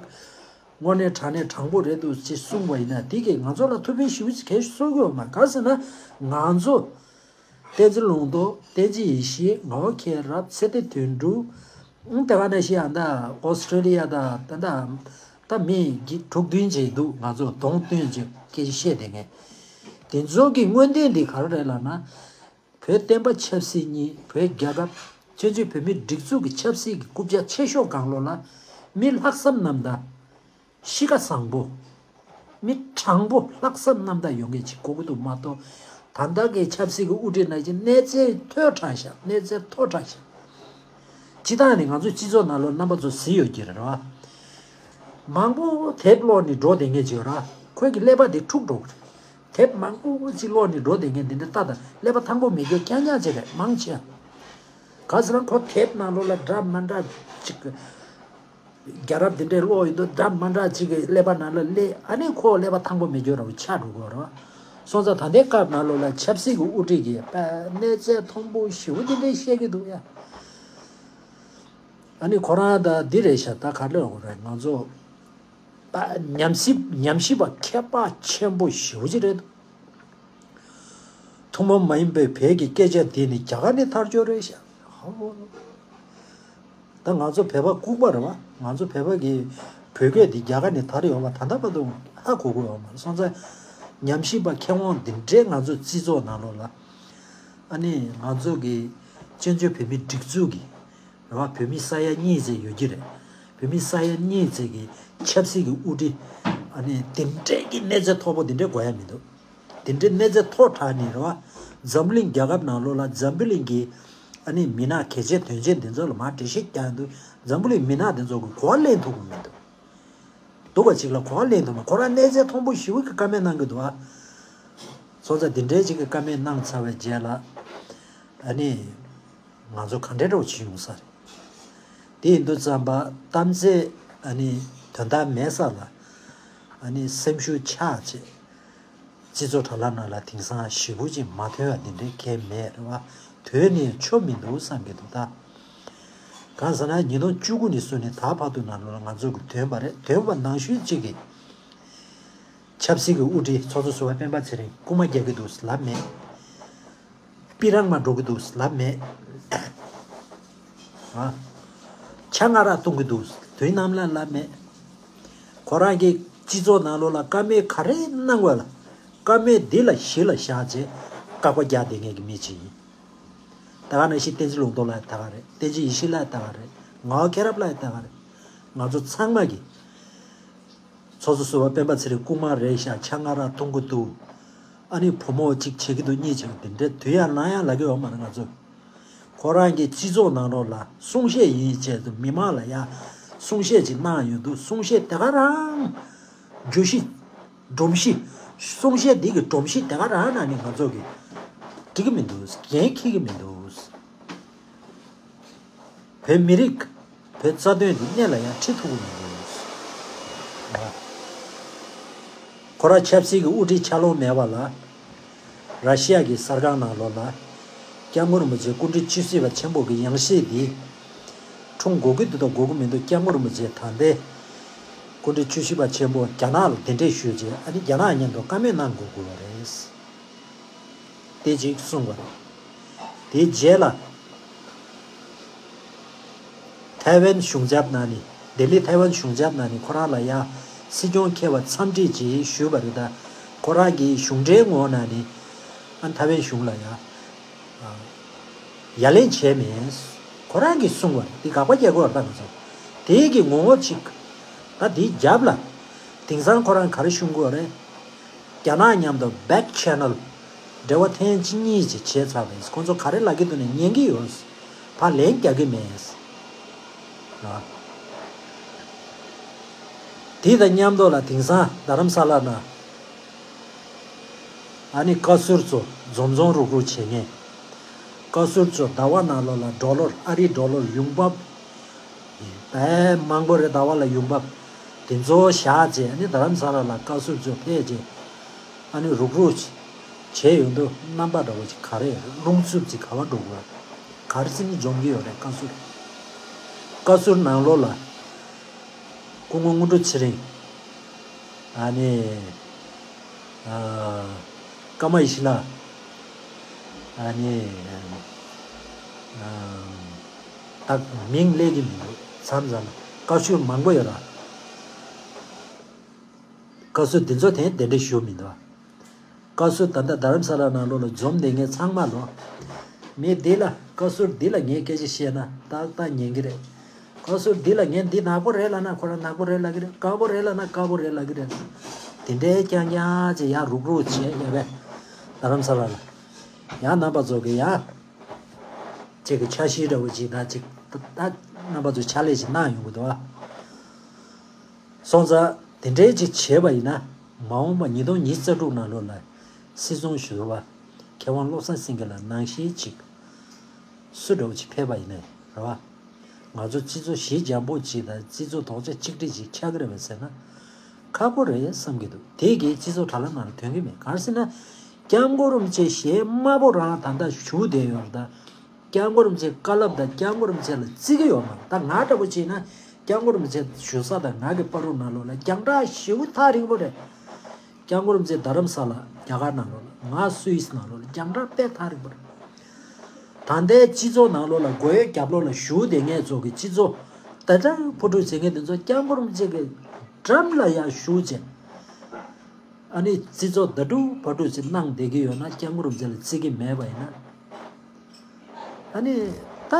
དངོས་གནས་དྲང་གནས་དྲང་པོ་རེད་འདུག་ཅེས་གསུངས་པ་ཡིན་ན་དེ་གིས་ང་ཚོ་ལ་ཐུགས་ཕན་ཞེ་པོ་ཅིག་གལ་གསུང་གི་ཡོད་མ་རེད། ག་ཟེར་ན་ང་ཚོ་བསྟན་འཛིན་ལུང་རྟོགས། བསྟན་འཛིན་ཡེ་ཤེས། ངག་དབང་མཁྱེན་རབ། ཚེ་བརྟན་དོན་གྲུབ། ཨང་། དེ་ག་ནང་བཞིན་ཡང་ད་ཨོ་སི་ཀྲེ་ལི་ཡ་དང་ད་ད་ད་མི་དྲུག་བདུན་ཅིག་འདུག་ང་ཚོ་གདོང་སྟོན་ཅིག་སྐད་ཆ་བཤད་བསྡད་མཁན། དེ་ཚོ་གི་དངོས་བསྟན་འདི་ག་རེ་རེད་ལབ་ན། བོད་བསྟན་པ་ཆབ་སྲིད་གཉིས། བོད་རྒྱལ་ཁབ་བཙན་བྱོལ་བོད་མིའི་སྒྲིག་འཛུགས་ཀྱི་ཆབ་སྲིད་ཀྱི་རྐུབ་བཀྱག་ཆེ་ཤོས་སྒང་ལོགས་ལ་མི་ལྷག་བསམ་རྣམ་དག་གཤིས་ཀ་བཟང་པོ། མི་དྲང་པོ་ལྷག་བསམ་རྣམ་དག་ཡོད་མཁན་ཅིག་དགོས་ཀྱི་འདུག་མ་གཏོགས། ད་ལྟ་གི་ཆབ་སྲིད་ཀྱི་དབུ་ཁྲིད་ནང་བཞིན་གནས་ཚད་མཐོ་དྲགས་ཤག་གནས་ཚད་མཐོ་དྲགས་ཤག་སྤྱིར་བཏང་ནས་ང་ཚོའི་སྤྱི་ཚོགས་ནང་ལོགས་རྣམ་པ་ཚོ་གཟིགས་ཡོད་ཀྱི་རེད་བ། མང་པོ་དེབ་ཀློག་ནས་འགྲོ་བསྡད་མཁན་ཅིག་ཡོད་ར། ཁོའི་གི་ཀླད་པ་དེ་འཁྲུག་འགྲོ་གི་རེད། དེབ་མང་པོ་ཅིག་ཀློག་ནས་འགྲོ་བསྡད་མཁན་དེ་འདྲ་ལྟ་དང་ཀླད་པ་ཐང་པོ་མེད་རྒྱུ་རྐྱང་རྐྱང་ཅིག་རེད། མང་ཆེ་བ། ག་ཟེར་ན་ཁོ་དེབ་ནང་ལོགས་ལ་འདྲ་མི་འདྲ་ཅིག་རྒྱལ་རབས་འདི་འདྲའི་ཀློག་ཡོད་དུས་འདྲ་མི་འདྲ་ཅིག་གི་ཀླད་པ་ནང་ལ་སླེབས། ཨ་ནི་ཁོ་ཀླད་པ་ཐང་པོ་མེད་རྒྱུ་ར་བ་ཆགས་འགྲོ་གི་རེད། སོང་ཙང་ད་ལྟའི་སྐབས་ནང་ལོགས་ལ་ཆབ་སྲིད་ཀྱི་དབུ་ཁྲིད་ཀྱིས་པ་གནས་ཚད་མཐོན་པོ་ཞེ་པོ་འདི་འདྲའི་བཤད་ཀྱི་འདུག་ཡ། ཨ་ནི་ཁོ་རང་ད་འདི་རེད་ཤག་ད་ག་ལེར་འོ་རེད། ང་ཚོ་ད་ཉམས་ཞིབ་ཉམས་ཞིབ་པ་མཁས་པ་ཆེན་པོ་ཞེ་པོ་ཅིག་རེད་འདུག་ཐུན་མོང་མ་ཡིན་པའི་བོད་ཀྱི་སྐད་ཆ་འདི་ནི་རྒྱ་གར་ནས་ཐར་རྒྱུ་རེད་ཤག་ཧ་ཧོ། ད་ང་ཚོ་བོད་པ་ལྐུགས་པ་རེད་བ། ང་ཚོ་བོད་པ་གི་བོད་སྐད་འདི་རྒྱ་གར་ནས་དར་ཡོད་པ་ད་ལྟ་བར་དུ་ཧ་གོ་གི་ཡོད་མ་རེད། སོང་ཙང་ཉམས་ཞིབ་པ་མཁས་དབང་འདི་འདྲའི་ང་ཚོ་སྤྱི་ཚོགས་ནང་ལོགས་ལ། ཨ་ནི་ང་ཚོ་གི་བཙན་བྱོལ་བོད་མིའི་སྒྲིག་འཛུགས་ཀྱི་རེད་བ། བོད་མི་ས་ཡ་གཉིས་ཙམ་ཡོད་ཀྱི་རེད། བོད་མི་ས་ཡ་གཉིས་ཙམ་གྱི་ཆབ་སྲིད་ཀྱི་དབུ་ཁྲིད། ཨ་ནི་དེ་འདྲའི་གི་གནས་ཚད་མཐོ་པོ་དེ་འདྲའི་དགོས་ཡ་མི་འདུག་དེ་འདྲའི་གནས་ཚད་མཐོ་དྲགས་ནས་རེད་བ། འཛམ་བུ་གླིང་རྒྱལ་ཁབ་ནང་ལོགས་ལ་འཛམ་བུ་གླིང་གི་ཨ་ནི་མི་སྣ་གལ་ཆེ་དོན་ཆེ་འདི་ཚོ་ལ་མར་འགྲེལ་བཤད་རྒྱག་འདུག་འཛམ་བུ་གླིང་མི་སྣ་འདི་ཚོ་གི་གོ་བ་ལེན་ཐུབ་ཀྱི་མི་འདུག་འདུག་པ་ཅིག་ལ་གོ་བ་ལེན་ཐུབ་མ། ཁོ་རང་གནས་ཚད་མཐོན་པོ་ཞེ་པོ་གི་བཀའ་མོལ་གནང་གི་འདུག་ཨ། སོང་ཙང་འདི་འདྲའི་ཅིག་གི་བཀའ་མོལ་གནང་ཚར་བའི་རྗེས་ལ་ཨ་ནི་ང་ཚོ་ག་འདྲའི་འདྲ་བོ་བྱེད་ཡོང་ས་རེད། དེ་ཡིན་དུས་ཙམ་པ་གཏམ་ཚད་ཨ་ནི་དོན་དག་མེད་ས་ལ་ཨ་ནི་སེམས་ཤུགས་ཆག་བྱས། སྤྱི་ཚོགས་དྲ་ལམ་ནང་ལ་དེང་སང་ཞེ་པོ་ཅིག་མ་ཐོན་པ་འདི་འདྲའི་གང་མེད་རེད་བ། ཐོན་ནས་ཆོ་མི་འདུག་བསམ་གྱི་འདུག་ད། གང་ཟེར་ན་ཉིས་སྟོང་བཅུ་དགུ་ནས་བཟུང་ནས་ད་བར་དུ་ནང་ལོགས་ལ་ང་ཚོ་གི་ཐོན་པ་རེད། ཐོན་པ་ནང་བཞིན་གཅིག་གི་ཆབ་སྲིད་ཀྱི་དབུ་ཁྲིད་ཚོགས་གཙོ་ཟུར་པ་སྤེན་པ་ཚེ་རིང་རྐུ་མ་རྒྱག་གི་འདུག་ལབ་མེད། པི་རང་མ་འགྲོ་གི་འདུག་ལབ་མེད། ཨ། ཆང་ང་རག་འཐུང་གི་འདུག་དུས་ནམ་ལ་ལབ་མེད། ཁོ་རང་གིས་སྤྱི་ཚོགས་ནང་ལོགས་ལ་བཀའ་མོལ་ག་རེ་གནང་བ་ལ། བཀའ་མོལ་འདི་ལ་གཞི་ལ་བཞག་བྱས་བཀག་པ་རྒྱག་བསྡད་མཁན་གྱི་མི་ཅིག་ཡིན། ད་ག་ནང་བཞིན་བསྟན་འཛིན་ལུང་རྟོགས་ལགས་ད་ག་རེད། བསྟན་འཛིན་ཡེ་ཤེས་ལགས་ད་ག་རེད། ངག་དབང་མཁྱེན་རབ་ལགས་ད་ག་རེད། ང་ཚོ་ཚང་མ་གིས་ཚོགས་གཙོ་ཟུར་པ་སྤེན་པ་ཚེ་རིང་རྐུ་མ་རེད་ཤག་ཆང་ང་རག་འཐུང་གི་འདུག་ཨ་ནི་བུ་མོ་གཅིག་བྱེད་ཀྱི་འདུག་གཉིས་བྱེད་ཀྱི་འདུག་འདི་འདྲའི་དུས་ཡང་ལངས་ཡང་ལབ་ཀྱི་ཡོད་མ་རེད་ང་ཚོ། ཁོ་རང་གི་སྤྱི་ཚོགས་ནང་ལོགས་ལ་གསུང་བཤད་ཡིན་བྱས་ཏེ་མི་མང་ལ་ཡང་གསུང་བཤད་ཅིག་གནང་ཡོང་དུས་གསུང་བཤད་དེ་ག་རང་བརྗོད་གཞི་སྒྲོམ་གཞི་ གསུང་བཤད་འདི་གི་སྒྲོམ་གཞི་དེ་ག་རང་ནང་ནས་ང་ཚོ་གི་འགྲིག་གི་མི་འདུག་འགན་འཁྱེར་གི་མི་འདུག་བོད་མི་རིགས་བོད་རྩ་དོན་འདི་གནད་ལ་ཡང་འཁྲི་ཐུབ་ཀྱི་མི་འདུག་ཁོ་རང་ཆབ་སྲིད་ཀྱི་དབུ་ཁྲིད་ཆ་ལོང་མེད་པ་ལ། ར་ཤི་ཡ་གི་གསར་ཁང་ནང་ལོགས་ལ། སྐྱབས་མགོན་རིན་པོ་ཆེ་སྐུ་ཕྲེང་བཅུ་བཞི་པ་ཆེན་པོ་གི་ཡང་སྲིད་འདི། འཁྲུངས་དགོས་ཀྱི་འདུག་དང་དགོས་ཀྱི་མི་འདུག་སྐྱབས་མགོན་རིན་པོ་ཆེ་ད་ལྟའི། སྐུ་ཕྲེང་བཅུ་བཞི་པ་ཆེན་པོ་རྒྱ་ནག་ལ་གདན་འདྲེན་ཞུས་རྗེས་ཨ་ནི་རྒྱ་ནག་མཉམ་དུ་བཀའ་མོལ་གནང་དགོས་དགོས་པ་རེད། དེ་གཅིག་གསུངས་པ་རེད། དེའི་རྗེས་ལ། ཐའེ་ཝན་གཞུང་ཚབ་ནང་ནས་ལྡི་ལི་ཐའེ་ཝན་གཞུང་ཚབ་ནང་ནས་ཁོ་རང་ལ་ཡ་སྲིད་སྐྱོང་འཁེལ་བ་འཚམས་འདྲི་ཅིག་ཞུས་པ་རེད་ད། ཁོ་རང་གི་གཞུང་འབྲེལ་ངོས་ནང་ནས་ཨ་ཐའེ་ཝན་གཞུང་ལ་ཡ་ཡ་ལན་བྱས་མེད། ཁོ་རང་གིས་གསུངས་པ་རེད། འདི་དགག་པ་རྒྱག་དགོས་རེད་ད་ང་ཚོ། དེའི་གི་ངོ་བོ་གཅིག་ད་འདིའི་རྒྱབ་ལ་དེང་སང་ཁོ་རང་ག་རེ་ཞུ་དགོས་རེད། རྒྱ་ནག་མཉམ་དུ་back channel འབྲེལ་བ་ཐེངས་གཅིག་གཉིས་ཅིག་བྱས་ཚར་བས་ཁོང་ཚོ་ག་རེ་ལབ་ཀྱི་འདུག་ནས་ཉན་གྱི་ཡོད། ཕར་ལན་རྒྱག་གི་མེད། དེ་དང་མཉམ་དུ་ལ་དེང་སང་རྡ་རམ་ས་ལ་ན་ཨ་ནི་བཀའ་ཟུར་ཚོ་འཛོམས་འཛོམས་རུག་རུག་བྱེད་མཁན། བཀའ་ཟུར་ཚོ་ཟླ་བ་ནང་ལོགས་ལ་ཌོ་ལར་ཨ་རིའི་ཌོ་ལར་ཡོང་འབབ། དཔེ་མང་པོ་རེད། ཟླ་བ་ལ་ཡོང་འབབ་དེ་ཚོ་བཞག་རྗེས་ཨ་ནི་རྡ་རམ་ས་ལ་ལ་བཀའ་ཟུར་ཚོ་ཕེབས་རྗེས་ཨ་ནི་རུག་རུག་བྱས་ཡོང་དུས་རྣམ་པ་འདྲ་བོ་ཅིག་ག་རེ་རླུང་འཚུབ་ཅིག་ག་བ་འགྲོ་དགོས། ག་རེ་ཟེར་ནས་འཛོམས་ཀྱི་ཡོད་རེད། བཀའ་ཟུར་བཀའ་ཟུར་ནང་ལོགས་ལ་སྐུ་ངོ་དངོས་གྲུབ་ཚེ་རིང་། ཨ་ནི། ཨ། ཀརྨ་ཡེ་ཤེས་ལགས། ཨ་ནི། ཨ། ད་མིང་སླེབས་ཀྱི་མི་འདུག་མཚམས་མཚམས་བཀའ་ཟུར་མང་པོ་ཡོད་ར། བཀའ་ཟུར་འདི་ཚོ་དེ་གདན་འདྲེན་ཞུ་མི་འདུག་བཀའ་ཟུར་ད་ལྟ་རྡ་རམ་ས་ལ་ནང་ལོགས་ལ་འཛོམས་བསྡད་མཁན་ཚང་མ་ལོ། མི་འདི་ལ་བཀའ་ཟུར་འདི་ལ་ངས་སྐད་ཆ་བཤད་ན་ཏག་ཏག་ཉན་གི་རེད། བཀའ་ཟུར་འདི་ལ་ངས་འདི་ནག་པོ་རེད་ལབ་ན་ཁོ་རང་ནག་པོ་རེད་ལབ་གི་རེད། དཀར་པོ་རེད་ལབ་ན་དཀར་པོ་རེད་ལབ་གི་རེད། དེ་འདྲའི་རྐྱང་རྐྱང་ཅིག་ཡར་རུག་རུག་བྱས་ཡོད་པས། རྡ་རམ་ས་ལ་ལ། ཡང་རྣམ་པ་ཚོ་གི་ཡང་། ཅིག་གི་འཆར་གཞི་འདྲ་བོ་ཅིག་ད་ཅིག་ད་རྣམ་པ་ཚོ་ཕྱག་ལས་ཅིག་གནང་ཡོང་གི་འདུག་ཨ། སོང་ཙང་དེ་འདྲའི་ཅིག་བྱས་པ་ཡིན་ན་མ་འོངས་པ་ཉིས་སྟོང་ཉི་ཤུ་རྩ་དྲུག་ནང་ལོགས་ལ་སྲིད་སྐྱོང་ཞུ་བ་མཁས་དབང་བློ་བཟང་སེང་གེ་ལ་ནང་བཞིན་ཅིག་སུ་འདྲ་བོ་ཅིག་ཕེབས་པ་ཡིན་ན་རེད་བ། ང་ཚོ་སྤྱི་ཚོགས་ཞི་འཇམ་པོ་ཅིག་དང་སྤྱི་ཚོགས་རྡོག་རྩ་གཅིག་སྒྲིལ་ཅིག་ཆགས་ཀྱི་རེད་པས་ཟེར་ན། ཁག་པོ་རེད་བསམ་གྱི་འདུག་དེ་གིས་སྤྱི་ཚོགས་དྲ་ལམ་ནང་ལ་ཐོན་གྱི་མེད། གང་ཟེར་ན། སྐྱབས་མགོན་རིན་པོ་ཆེ་ཞལ་དམར་པོ་རང་ད་ལྟ་བཞུགས་བསྡད་ཡོད་རེད་ད། སྐྱབས་མགོན་རིན་པོ་ཆེའི་བཀའ་སློབ་དང་སྐྱབས་མགོན་རིན་པོ་ཆེ་ལ་བརྩི་གི་ཡོད་མ་རེད། ད་ང་འདྲ་པོ་བྱས་ན་སྐྱབས་མགོན་རིན་པོ་ཆེ་བཞུགས་ས་དང་ང་གི་བར་དུ་ནང་ལོགས་ལ་རྒྱང་གྲགས་ཞེ་པོ་ཐག་རིང་པོ་རེད། སྐྱབས་མགོན་རིན་པོ་ཆེ་རྡ་རམ་ས་ལ་རྒྱ་གར་ནང་ལོགས་ལ་ང་སུད་སི་ནང་ལོགས་ལ་རྒྱང་གྲགས་དཔེ་ཐག་རིང་པོ་རེད། ད་ལྟའི་སྤྱི་ཚོགས་ནང་ལོགས་ལ་སྒོ་ཡོལ་རྒྱབ་ལོགས་ལ་བཞུགས་བསྡད་མཁན་ཚོ་གི་སྤྱི་ཚོགས་ད་ལྟ་ཕོ་ཕྲུག་བྱེད་མཁན་དེ་ཚོ་སྐྱབས་མགོན་རིན་པོ་ཆེ་གི་འགྲམ་ལ་ཡར་བཞུགས་བྱས། ཨ་ནི་སྤྱི་ཚོགས་ཟླ་དྲུག་བར་དུ་ཅིག་གནང་བསྡད་ཀྱི་ཡོད་ན་སྐྱབས་མགོན་རིན་པོ་ཆེ་ལ་བརྩི་གི་མེད་པ་ཡིན་ན། ཨ་ནི་ད་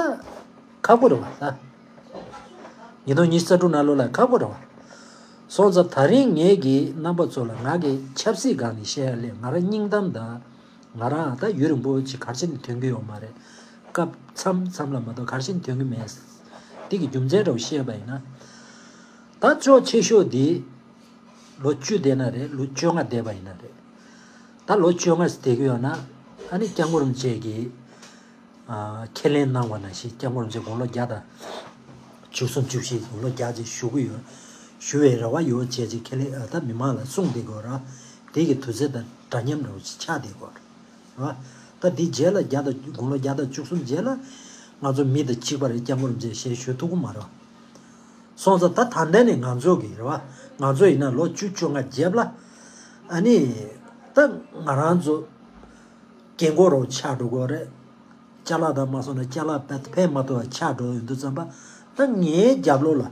ཁག་པོ་རེད་བ་ད། ཉིས་སྟོང་ཉི་ཤུ་རྩ་དྲུག་ནང་ལོགས་ལ་ཁག་པོ་རེད་བ། སོང་ཙང་ད་རིང་ངེད་ཀྱིས་རྣམ་པ་ཚོ་ལ་ང་གི་ཆབ་སྲིད་སྒང་ནས་བཤད་ཡ་ལས་ང་རང་སྙིང་གཏམ་དང་། ང་རང་ད་ཡུན་རིང་པོ་ཅིག་གར་ཕྱིན་ཐོན་གི་ཡོད་མ་རེད། སྐབས་མཚམས་མཚམས་ལ་མ་གཏོགས་གར་ཕྱིན་ཐོན་གི་མེད། དེ་གི་རྒྱུ་མཚན་འདྲ་བོ་བཤད་པ་ཡིན་ན། ད་ཅོག་ཆེ་ཤོས་འདི། ལོ་བཅུ་བསྡད་ན་རེད། ལོ་བཅོ་ལྔ་བསྡད་པ་ཡིན་ན་རེད། ད་ལོ་བཅོ་ལྔ་ཞིག་བསྡད་ཀྱི་ཡོད་ན་ཨ་ནི་སྐྱབས་མགོན་རིན་པོ་ཆེ་གིས་ཨ་ཁས་ལེན་གནང་བ་ནང་བཞིན་སྐྱབས་མགོན་རིན་པོ་ཆེ་དགུང་ལོ་བརྒྱ་དང་བཅུ་གསུམ་བཅུ་བཞི་དགུང་ལོ་བརྒྱ་ཅིག་བཞུགས་ཀྱི་ཡོད། ཞུ་བའི་རེ་བ་ཡོད་བྱས་ཅིག་ཁས་ལེན་ཨ་ད་མི་མང་ལ་གསུངས་བསྡད་དགོས་ར། དེ་གི་དུས་ཚོད་དང་འདྲ་མཉམ་འདྲ་བོ་ཅིག་ཆགས་བསྡད་དགོས་ར། ད་འདི་རྗེས་ལ་བརྒྱ་དང་དགུང་ལོ་བརྒྱ་དང་བཅུ་གསུམ་རྗེས་ལ་ང་ཚོ་མི་དང་གཅིག་པ་རེད། སྐྱབས་མགོན་རིན་པོ་ཆེ་ཞལ་བཞུགས་ཐུབ་ཀྱི་མ་རེད། སོང་ཙང་ད་ད་ལྟ་ནས་ང་ཚོ་གི་རེད་བ། ང་ཚོ་ཡིན་ན་ལོ་བཅུ་བཅོ་ལྔ་རྒྱབ་ལ་ཨ་ནི་ད་ང་རང་ཚོ་རྒན་གོག་རོ་ཆགས་འགྲོ་གི་རེད། ཅ་ལག་དང་མ་སོང་ན་ཅ་ལག་ཕན་མ་ཐོགས་པ་ཆགས་འགྲོ་ཡོང་དུས་ཙམ་པ་ད་ངའི་རྒྱབ་ལོགས་ལ་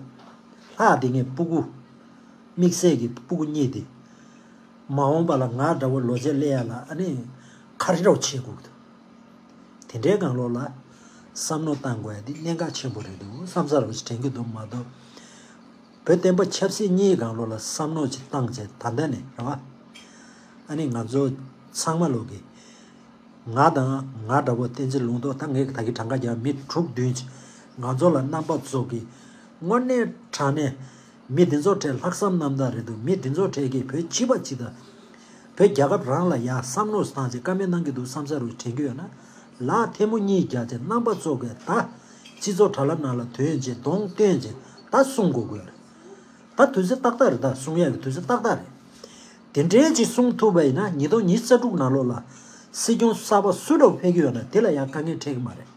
ལྷག་དེ་ངའི་སྤུ་གུ་དམིགས་བསལ་གྱི་སྤུ་གུ་གཉིས་དེ་མ་འོངས་པ་ལ་ང་འདྲ་བོ་ལོ་ཆེ་སླེབས་ཡ་ལ་ཨ་ནི་ག་རེ་འདྲ་བོ་བྱེད་དགོས་ཀྱི་འདུག་དེ་འདྲའི་སྒང་ལོགས་ལ་བསམ་བློ་བཏང་དགོས་ཡ་འདི་གནད་འགག་ཆེན་པོ་རེད་འདུག་བསམ་ས་རོགས་ཞིག་དྲན་གྱི་འདུག་མ་གཏོགས། བོད་བསྟན་པ་ཆབ་སྲིད་གཉིས་སྒང་ལོགས་ལ་བསམ་བློ་ཅིག་བཏང་བྱས་ད་ལྟ་ནས་རེད་བ། ཨ་ནི་ང་ཚོ་ཚང་མ་ལོག་གི་ང་དང་ང་འདྲ་བོ་བསྟན་འཛིན་ལུང་རྟོགས་ད་ངས་ད་གི་གྲངས་ཀ་རྒྱག་མི་དྲུག་བདུན་ཅིག་ང་ཚོ་ལ་རྣམ་པ་ཚོ་གི་དངོས་གནས་དྲང་གནས་མི་འདི་ཚོ་གྲས་ལྷག་བསམ་རྣམ་དག་རེད་འདུག་མི་འདི་ཚོ་གྲས་ཀྱིས་བོད་སྤྱི་པ་སྤྱི་དང་ བོད་རྒྱལ་ཁབ་རང་ལ་ཡ་བསམ་བློ་བཏང་བྱས་བཀའ་མོལ་གནང་གི་འདུག་བསམ་ས་རུ་དྲན་གྱི་ཡོད་ན། ལག་ཐལ་མོ་གཉིས་རྒྱག་བྱས་རྣམ་པ་ཚོ་གིས་ད་སྤྱི་ཚོགས་དྲ་ལམ་ནང་ལ་ཐོན་བྱས་གདོང་སྟོན་བྱས་ད་གསུང་དགོས་དགོས་རེད། ད་དུས་ཚོད་ཏག་ཏག་རེད། ད་གསུང་ཡག་གི་དུས་ཚོད་ཏག་ཏག་རེད། དེ་འདྲའི་ཅིག་གསུང་ཐུབ་པ་ཡིན་ན་ཉིས་སྟོང་ཉི་ཤུ་རྩ་དྲུག་ནང་ལོགས་ལ་སྲིད་སྐྱོང་གསར་པ་སུ་འདྲ་བོ་ཕེབས་ཀྱི་ཡོད་ན་དེ་ལ་ཡང་དཀའ་ངལ་འཕྲད་ཀྱི་མ་རེད།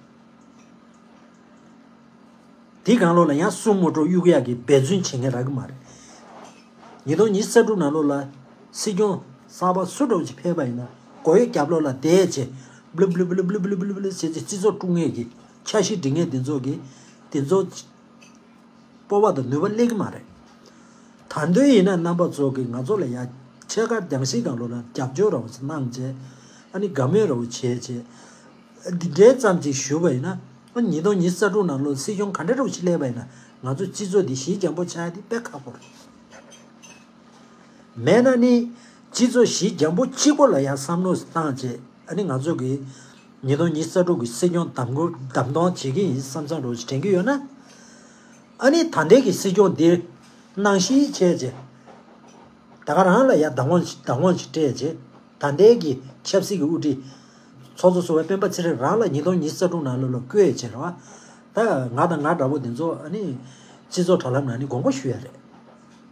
དེའི་སྒང་ལོགས་ལ་ཡང་སྲུ་མོ་ཊ་གཡུག་ཡག་གི་འབད་བརྩོན་བྱེད་མཁན་རག་གི་མ་རེད། ཉིས་སྟོང་ཉི་ཤུ་རྩ་དྲུག་ནང་ལོགས་ལ་སྲིད་སྐྱོང་གསར་པ་སུ་འདྲ་བོ་ཅིག་ཕེབས་པ་ཡིན་ན་སྒོ་ཡོལ་རྒྱབ་ལོགས་ལ་བསྡད་བྱས་བླུབ་བླུབ་བླུབ་བྱས་བྱས་སྤྱི་ཚོགས་དཀྲུག་མཁན་གྱི་འཆར་གཞི་སྒྲིག་མཁན་དེ་ཚོ་གི་དེ་ཚོ་སྤོབས་པ་དང་ནུས་པ་སླེབས་ཀྱི་མ་རེད། ད་དུང་ཡིན་ན་རྣམ་པ་ཚོ་གིས་ང་ཚོ་ལ་ཡ་ཕྱེད་ཀ་རྒྱང་ཤེལ་སྒང་ལོགས་ལ་རྒྱབ་སྐྱོར་ར་བོ་ཅིག་གནང་བྱས་ཨ་ནི་དགའ་མོས་ར་བོ་བྱས་བྱས་འདི་འདྲའི་ཙམ་ཅིག་ཞུས་པ་ཡིན་ན་ཨ་ཉིས་སྟོང་ཉི་ཤུ་རྩ་དྲུག་ནང་ལོགས་སྲིད་སྐྱོང་ག་འདྲ་ར་བོ་ཅིག་སླེབས་པ་ཡིན་ན་ང་ཚོ་སྤྱི་ཚོགས་འདི་ཞི་འཇམ་པོ་ཆགས་ཡ་འདི་དཔེ་ཁག་པོ་རེད། མེད་ན་ནི་སྤྱི་ཚོགས་ཞི་འཇམ་པོ་གཅིག་པོ་ལ་ཡང་བསམ་བློ་བཏང་བྱས་ཨ་ནི་ང་ཚོ་གི་ཉིས་སྟོང་ཉི་ཤུ་རྩ་དྲུག་གི་སྲིད་སྐྱོང་བདམས་བསྐོ་བདམས་གཏོང་བྱེད་ཀྱི་ཡིན་བསམ་བསམ་རོགས་ཞིག་དྲན་གྱི་ཡོད་ན། ཨ་ནི་ད་ལྟའི་གི་སྲིད་སྐྱོང་འདི་ནང་བཞིན་བྱས་བྱས་ད་ག་རང་ལ་ཡང་བདམས་དབང་ཞིག་བདམས་དབང་ཞིག་སྤྲད་བྱས་ད་ལྟའི་གི་ཆབ་སྲིད་ཀྱི་དབུ་ཁྲིད་ཚོགས་གཙོ་ཟུར་པ་སྤེན་པ་ཚེ་རིང་རང་ལ་ཉིས་སྟོང་ཉི་ཤུ་རྩ་དྲུག་ནང་ལོགས་ལ་བསྐོས་བྱས་རེད་བ། ད་ང་དང་ང་འདྲ་པོ་འདི་ཚོ་ཨ་ནི་སྤྱི་ཚོགས་དྲ་ལམ་ནང་ནི་དགོངས་པ་ཞུ་ཡ་རེད།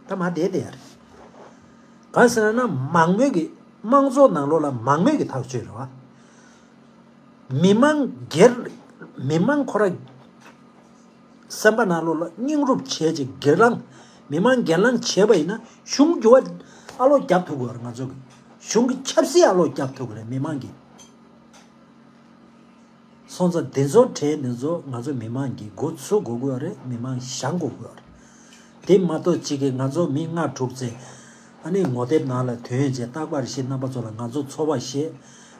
ད་མ་བསྡད་བསྡད་ཡ་རེད། གང་ཟེར་ན་མང་མོས་ཀྱི་དམངས་གཙོ་ནང་ལོགས་ལ་མང་མོས་ཀྱི་ཐག་གཅོད་རེད་བ། མི་མང་སྒེར་མི་མང་ཁོ་ར་སེམས་པ་ནང་ལོགས་ལ་སྙིང་རུབ་བྱས་ཅིག་སྒེར་ལངས་མི་མང་སྒེར་ལངས་བྱས་པ་ཡིན་ན་གཞུང་འགྱུར་བ་ཨ་ལོག་རྒྱབ་ཐུབ་དགོས་རེད། ང་ཚོ་གི་གཞུང་གི་ཆབ་སྲིད་ཨ་ལོག་རྒྱབ་ཐུབ་དགོས་རེད་མི་མང་གི། སོང་ཙང་འདི་ཚོ་གྲས་འདི་ཚོ་ང་ཚོ་མི་མང་གིས་འགོ་ཚུགས་དགོས་ཀྱི་ཡོད་རེད། མི་མང་བཞེངས་དགོས་ཀྱི་ཡོད་རེད། དེ་མ་གཏོགས་གཅིག་གིས་ང་ཚོ་མི་ལྔ་དྲུག་ཙམ་ཨ་ནི་ངོ་དེབ་ནང་ལ་ཐོན་བྱས་རྟག་པར་བཤད་རྣམ་པ་ཚོ་ལ་ང་ཚོ་ཚོར་བ་བཤད་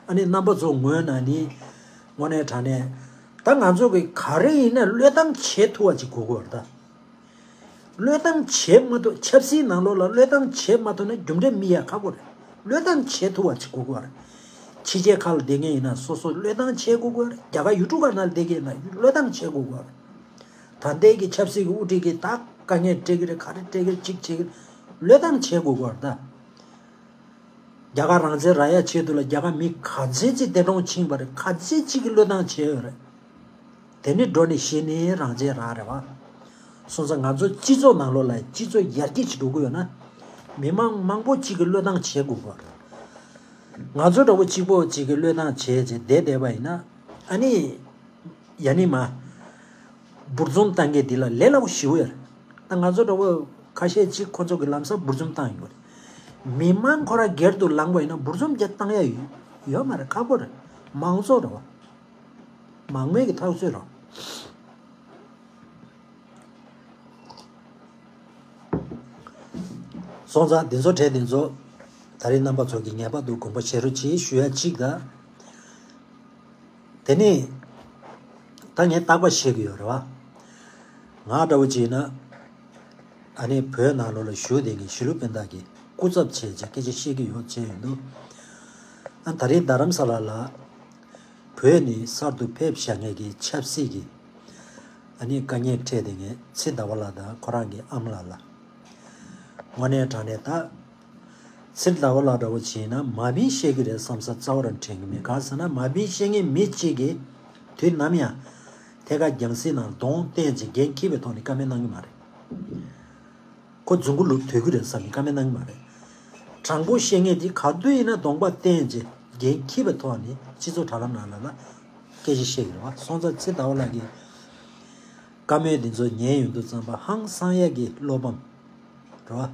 ཨ་ནི་རྣམ་པ་ཚོ་ངོས་ནས་ནི་དངོས་གནས་དྲང་གནས་ད་ང་ཚོ་གིས་ག་རེ་ཡིན་ན་བློས་བཏང་བྱེད་ཐུབ་པ་ཅིག་དགོས་ཀྱི་ཡོད་རེད་ད། བློས་བཏང་བྱེད་མ་ཐུབ་ཆབ་སྲིད་ནང་ལོགས་ལ་བློས་བཏང་བྱེད་མ་ཐུབ་ན་རྒྱུ་འབྲས་མི་ཡག་ཁག་པོ་རེད། བློས་བཏང་བྱེད་ཐུབ་པ་ཅིག་དགོས་ཀྱི་ཡོད་རེད། ཕྱི་རྒྱལ་ཁག་ལ་བསྡད་མཁན་ཡིན་ན་སོ་སོ་བློས་བཏང་བྱེད་དགོས་ཀྱི་ཡོད་རེད། རྒྱ་གར་ཡུལ་གྲུ་ཁག་ནང་ལ་བསྡད་མཁན་ཡིན་ན་བློས་བཏང་བྱེད་དགོས་ཀྱི་ཡོད་རེད། ད་ལྟའི་གི་ཆབ་སྲིད་ཀྱི་དབུ་ཁྲིད་ཀྱིས་ད་དཀའ་ངལ་སྤྲད་ཀྱི་རེད། ག་རེ་སྤྲད་ཀྱི་རེད། གཅིག་བྱེད་ཀྱི་རེད། བློས་བཏང་བྱེད་དགོས་ཀྱི་ཡོད་རེད་ད། རྒྱ་གར་རང་བཙན་རག་ཡ་ཆེད་དུ་ལ་རྒྱ་གར་མི་ག་ཚད་ཅིག་འདས་གྲོངས་ཕྱིན་པ་རེད། ག་ཚད་ཅིག་གིས་བློས་བཏང་བྱས་ཡོད་རེད། དེ་ནི་འགྲོ་ནས་ཤི་ནས་རང་བཙན་རག་རེད་བ། སོང་ཙང་ང་ཚོ་སྤྱི་ཚོགས་ནང་ལོགས་ལ་སྤྱི་ཚོགས་ཡར་རྒྱས་ཅིག་འགྲོ་གི་ཡོད་ན། མི་མང་མང་པོ་གཅིག་གིས་བློས་བཏང་བྱེད་དགོས་པ་རེད། ང་ཚོ་འདྲ་བོ་གཅིག་པོ་གཅིག་གིས་བློས་བཏང་བྱས་བྱས་བསྡད་བསྡད་པ་ཡིན་ན། ཨ་ནི། ཡ་ནི་མ། འབུར་འཛོམས་བཏང་མཁན་འདི་ལ་ལས་སླ་པོ་ཞེ་པོ་ཡོད་རེད། ད་ང་ཚོ་འདྲ་བོ་ཁ་ཤས་ཅིག་ཁོ་ཚོ་གི་ལམ་སང་འབུར་འཛོམས་བཏང་ཡོད་རེད། མི་མང་ཁོ་ར་སྒེར་དུ་ལངས་པ་ཡིན་ན་འབུར་འཛོམས་བརྒྱབ་བཏང་ཡ་ཡོད་ཡོད་མ་རེད། ཁག་པོ་རེད། མང་གཙོ་རེད་བ། མང་མོས་ཀྱི་ཐག་གཅོད་རེད། སོང་ཙང་འདི་ཚོ་གྲས་འདི་ཚོ་ད་རེས་རྣམ་པ་ཚོ་གིས་ངེས་པར་དུ་དགོངས་པ་བཞེས་རོགས་གྱིས་ཞུ་ཡ་གཅིག་དང་། དེ་ནས་ད་ངས་རྟག་པར་བཤད་ཀྱི་ཡོད་རེད་བ། ང་འདྲ་བོ་བྱས་ན་ཨ་ནི་བོད་ནང་ལོགས་ལ་བཞུགས་བསྡད་མཁན་གཞིས་ལུས་སྤུན་ཟླ་གི་སྐུ་ཚབ་བྱས་བྱས་སྐད་ཆ་བཤད་ཀྱི་ཡོད་བྱས་ཡོད་འདུག་ཨ་ད་རེས་རྡ་རམ་ས་ལ་ལ་བོད་ནས་གསར་དུ་ཕེབས་བཞག་མཁན་གྱི་ཆབ་སྲིད་ཀྱི་ཨ་ནི་དཀའ་ངལ་འཕྲད་བསྡད་མཁན་ཚེ་ཟླ་བ་ལགས་དང་ཁོ་རང་གི་ཨ་མ་ལགས་ལ། དངོས་གནས་དྲང་གནས་ད། ཚེ་ཟླ་བ་ལགས་འདྲ་བོ་བྱས་ན་མ་བིན་བཤད་ཀྱི་རེད་བསམ་ས་རྩ་བ་རང་དྲན་གྱི་མེད། གང་ཟེར་ན་མ་བིན་བཤད་མཁན་མི་གཅིག་གིས་དུས་ནམ་ཡང་ཐད་ཀར་རྒྱང་སྲིང་ནང་གདོང་བསྟན་གྱི་འགན་འཁྱེར་བའི་ཐོག་ནས་བཀའ་མོལ་གནང་གི་མ་རེད། ཁོ་རྫུན་རྐུ་ལུག་དོད་ཀྱི་རེད་བསམ་ནས་བཀའ་མོལ་གནང་གི་མ་རེད། དྲང་པོ་བཤད་མཁན་དེ་ག་དུས་ཡིན་ན་གདོང་པ་བསྟན་གྱི་འགན་འཁྱེར་བའི་ཐོག་ནས་སྤྱི་ཚོགས་དྲ་ལམ་ནང་ལ་ལ་སྐད་ཆ་བཤད་ཀྱི་རེད་བ། སོང་ཙང་ཚེ་ཟླ་བ་ལགས་ཀྱིས་བཀའ་མོལ་འདི་ཚོ་ཉན་ཡོང་དུས་ཙམ་པ་ཧང་སང་ཡག་གི་བློ་ཕམ། རེད་བ།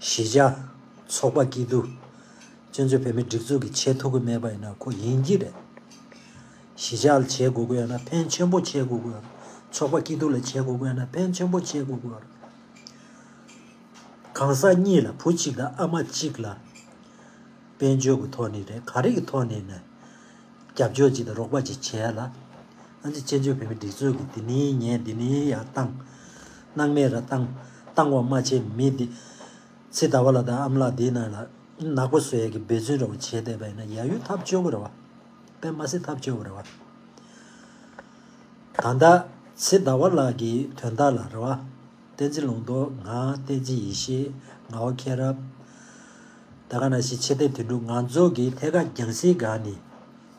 གཞིས་ཆགས་ཚོགས་པ་སྐྱིད་སྡུག་བཙན་བྱོལ་བོད་མིའི་སྒྲིག་འཛུགས་ཀྱིས་བྱེད་ཐུབ་ཀྱི་མེད་པ་ཡིན་ན་ཁོ་ཡིན་གྱི་རེད། གཞིས་ཆགས་ལ་བྱེད་དགོས་ཀྱི་ཡོད་ན་ཕན་ཆེན་པོ་བྱེད་དགོས་ཀྱི་ཡོད་རེད། ཚོགས་པ་སྐྱིད་སྡུག་ལ་བྱེད་དགོས་ཀྱི་ཡོད་ན་ཕན་ཆེན་པོ་བྱེད་དགོས་ཀྱི་ཡོད་རེད། གང་ཟག་གཉིས་ལ་བུ་གཅིག་དང་ཨ་མ་གཅིག་ལ་དཔལ་འབྱོར་གྱི་ཐོག་ནས་རེད། ག་རེ་གི་ཐོག་ནས་ནས་རྒྱབ་སྐྱོར་གཅིག་དང་རོགས་པ་གཅིག་བྱས་ལ། ཨ་ནི་བཙན་བྱོལ་བོད་མིའི་སྒྲིག་འཛུགས་ཀྱིས་འདི་ནས་ཉན་འདི་ནས་ཡར་བཏང་། སྣང་མེད་ར་བཏང་། བཏང་བ་མ་བྱས་མི་འདི། ཚེ་ཟླ་བ་ལགས་དང་ཨ་མ་ལགས་འདིའི་ནང་ལ་ནག་པོ་བཟོ་ཡས་ཀྱི་འབད་བརྩོན་ར་བ་བྱས་བསྡད་པ་ཡིན་ན་ཡ་ཡུལ་ཐབས་སྐྱོ་བོ་རེད་བ། དཔེ་མ་སྲིད་ཐབས་སྐྱོ་བོ་རེད་བ། ད་ལྟ་ཚེ་ཟླ་བ་ལགས་ཀྱི་དོན་དག་ལ་རེད་བ། བསྟན་འཛིན་ལུང་རྟོགས། ང་བསྟན་འཛིན་ཡེ་ཤེས། ངག་དབང་མཁྱེན་རབ། ད་ག་ནང་བཞིན་ཆེ་བསྟན་དོན་གྲུབ་ང་ཚོ་གི་ཐད་ཀར་རྒྱང་སྲིང་སྒང་ནས་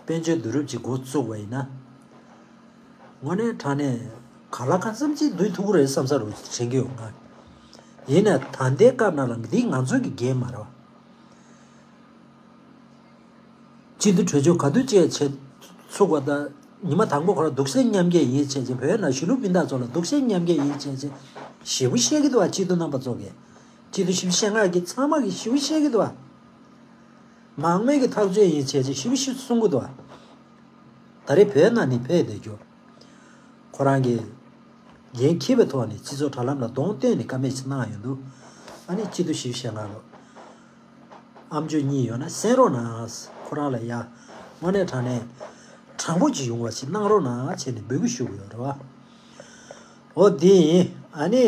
དཔལ་འབྱོར་བསྡུ་རུབ་ཅིག་འགོ་བཙུགས་པ་ཡིན་ན། དངོས་གནས་དྲང་གནས་ག་ལ་གང་འཚམ་ཅིག་འདུས་ཐུབ་ཀྱི་རེད་བསམ་ས་རུ་དྲན་གྱི་ཡོད་ང་། ཡིན་ན་ད་ལྟའི་སྐབས་ནང་ལ་འདི་ང་ཚོ་གི་འགན་མ་རེད་བ། སྤྱི་འཐུས་གྲོས་ཆོད་ག་དུས་བཅད་བྱེད་ཚུགས་པ་དང་ཉི་མ་དང་པོ་ཁོ་རང་སྡུག་སྲན་མཉམ་སྐྱེལ་ཡིན་བྱས་བྱས་བོད་ནང་གཞིས་ལུས་སྤུན་ཟླ་ཚོ་ལ་སྡུག་སྲན་མཉམ་སྐྱེལ་ཡིན་བྱས་བྱས་ཞེ་པོ་བཤད་ཀྱི་འདུག་བ། སྤྱི་འཐུས་རྣམ་པ་ཚོ་གིས་སྤྱི་འཐུས་བཞི་བཅུ་ཞེ་ལྔ་གི་ཚང་མ་གིས་ཞེ་པོ་བཤད་ཀྱི་འདུག་བ། མང་མོས་ཀྱི་ཐག་གཅོད་ཡིན་བྱས་བྱས་ཞེ་པོ་ཞེ་པོ་གསུང་གི་འདུག་བ། ད་རེས་བོད་ནང་ནས་ཕེབས་བསྡད་རྒྱུ། ཁོ་རང་གིས་འགན་འཁྱེར་བའི་ཐོག་ནས་སྤྱི་ཚོགས་དྲ་ལམ་ལ་གདོང་སྟོན་ནས་བཀའ་མོལ་ཅིག་གནང་ཡོང་འདུག་ཨ་ནི་སྤྱི་འཐུས་བཞི་བཅུ་ཞེ་ལྔ་ལོ། ཨ་མཆོག་གཉིས་ཡོད་ན་གསན་རོགས་གནང་། ཁོ་རང་ལ་ཡ། དངོས་གནས་དྲང་གནས་དྲང་པོ་ཅིག་ཡོང་བ་ཞིག་གནང་རོགས་གནང་བྱས་ནས་འབོད་སྐུལ་ཞུ་གི་ཡོད་རེད་བ། འོ་འདི་ཡིན། ཨ་ནི།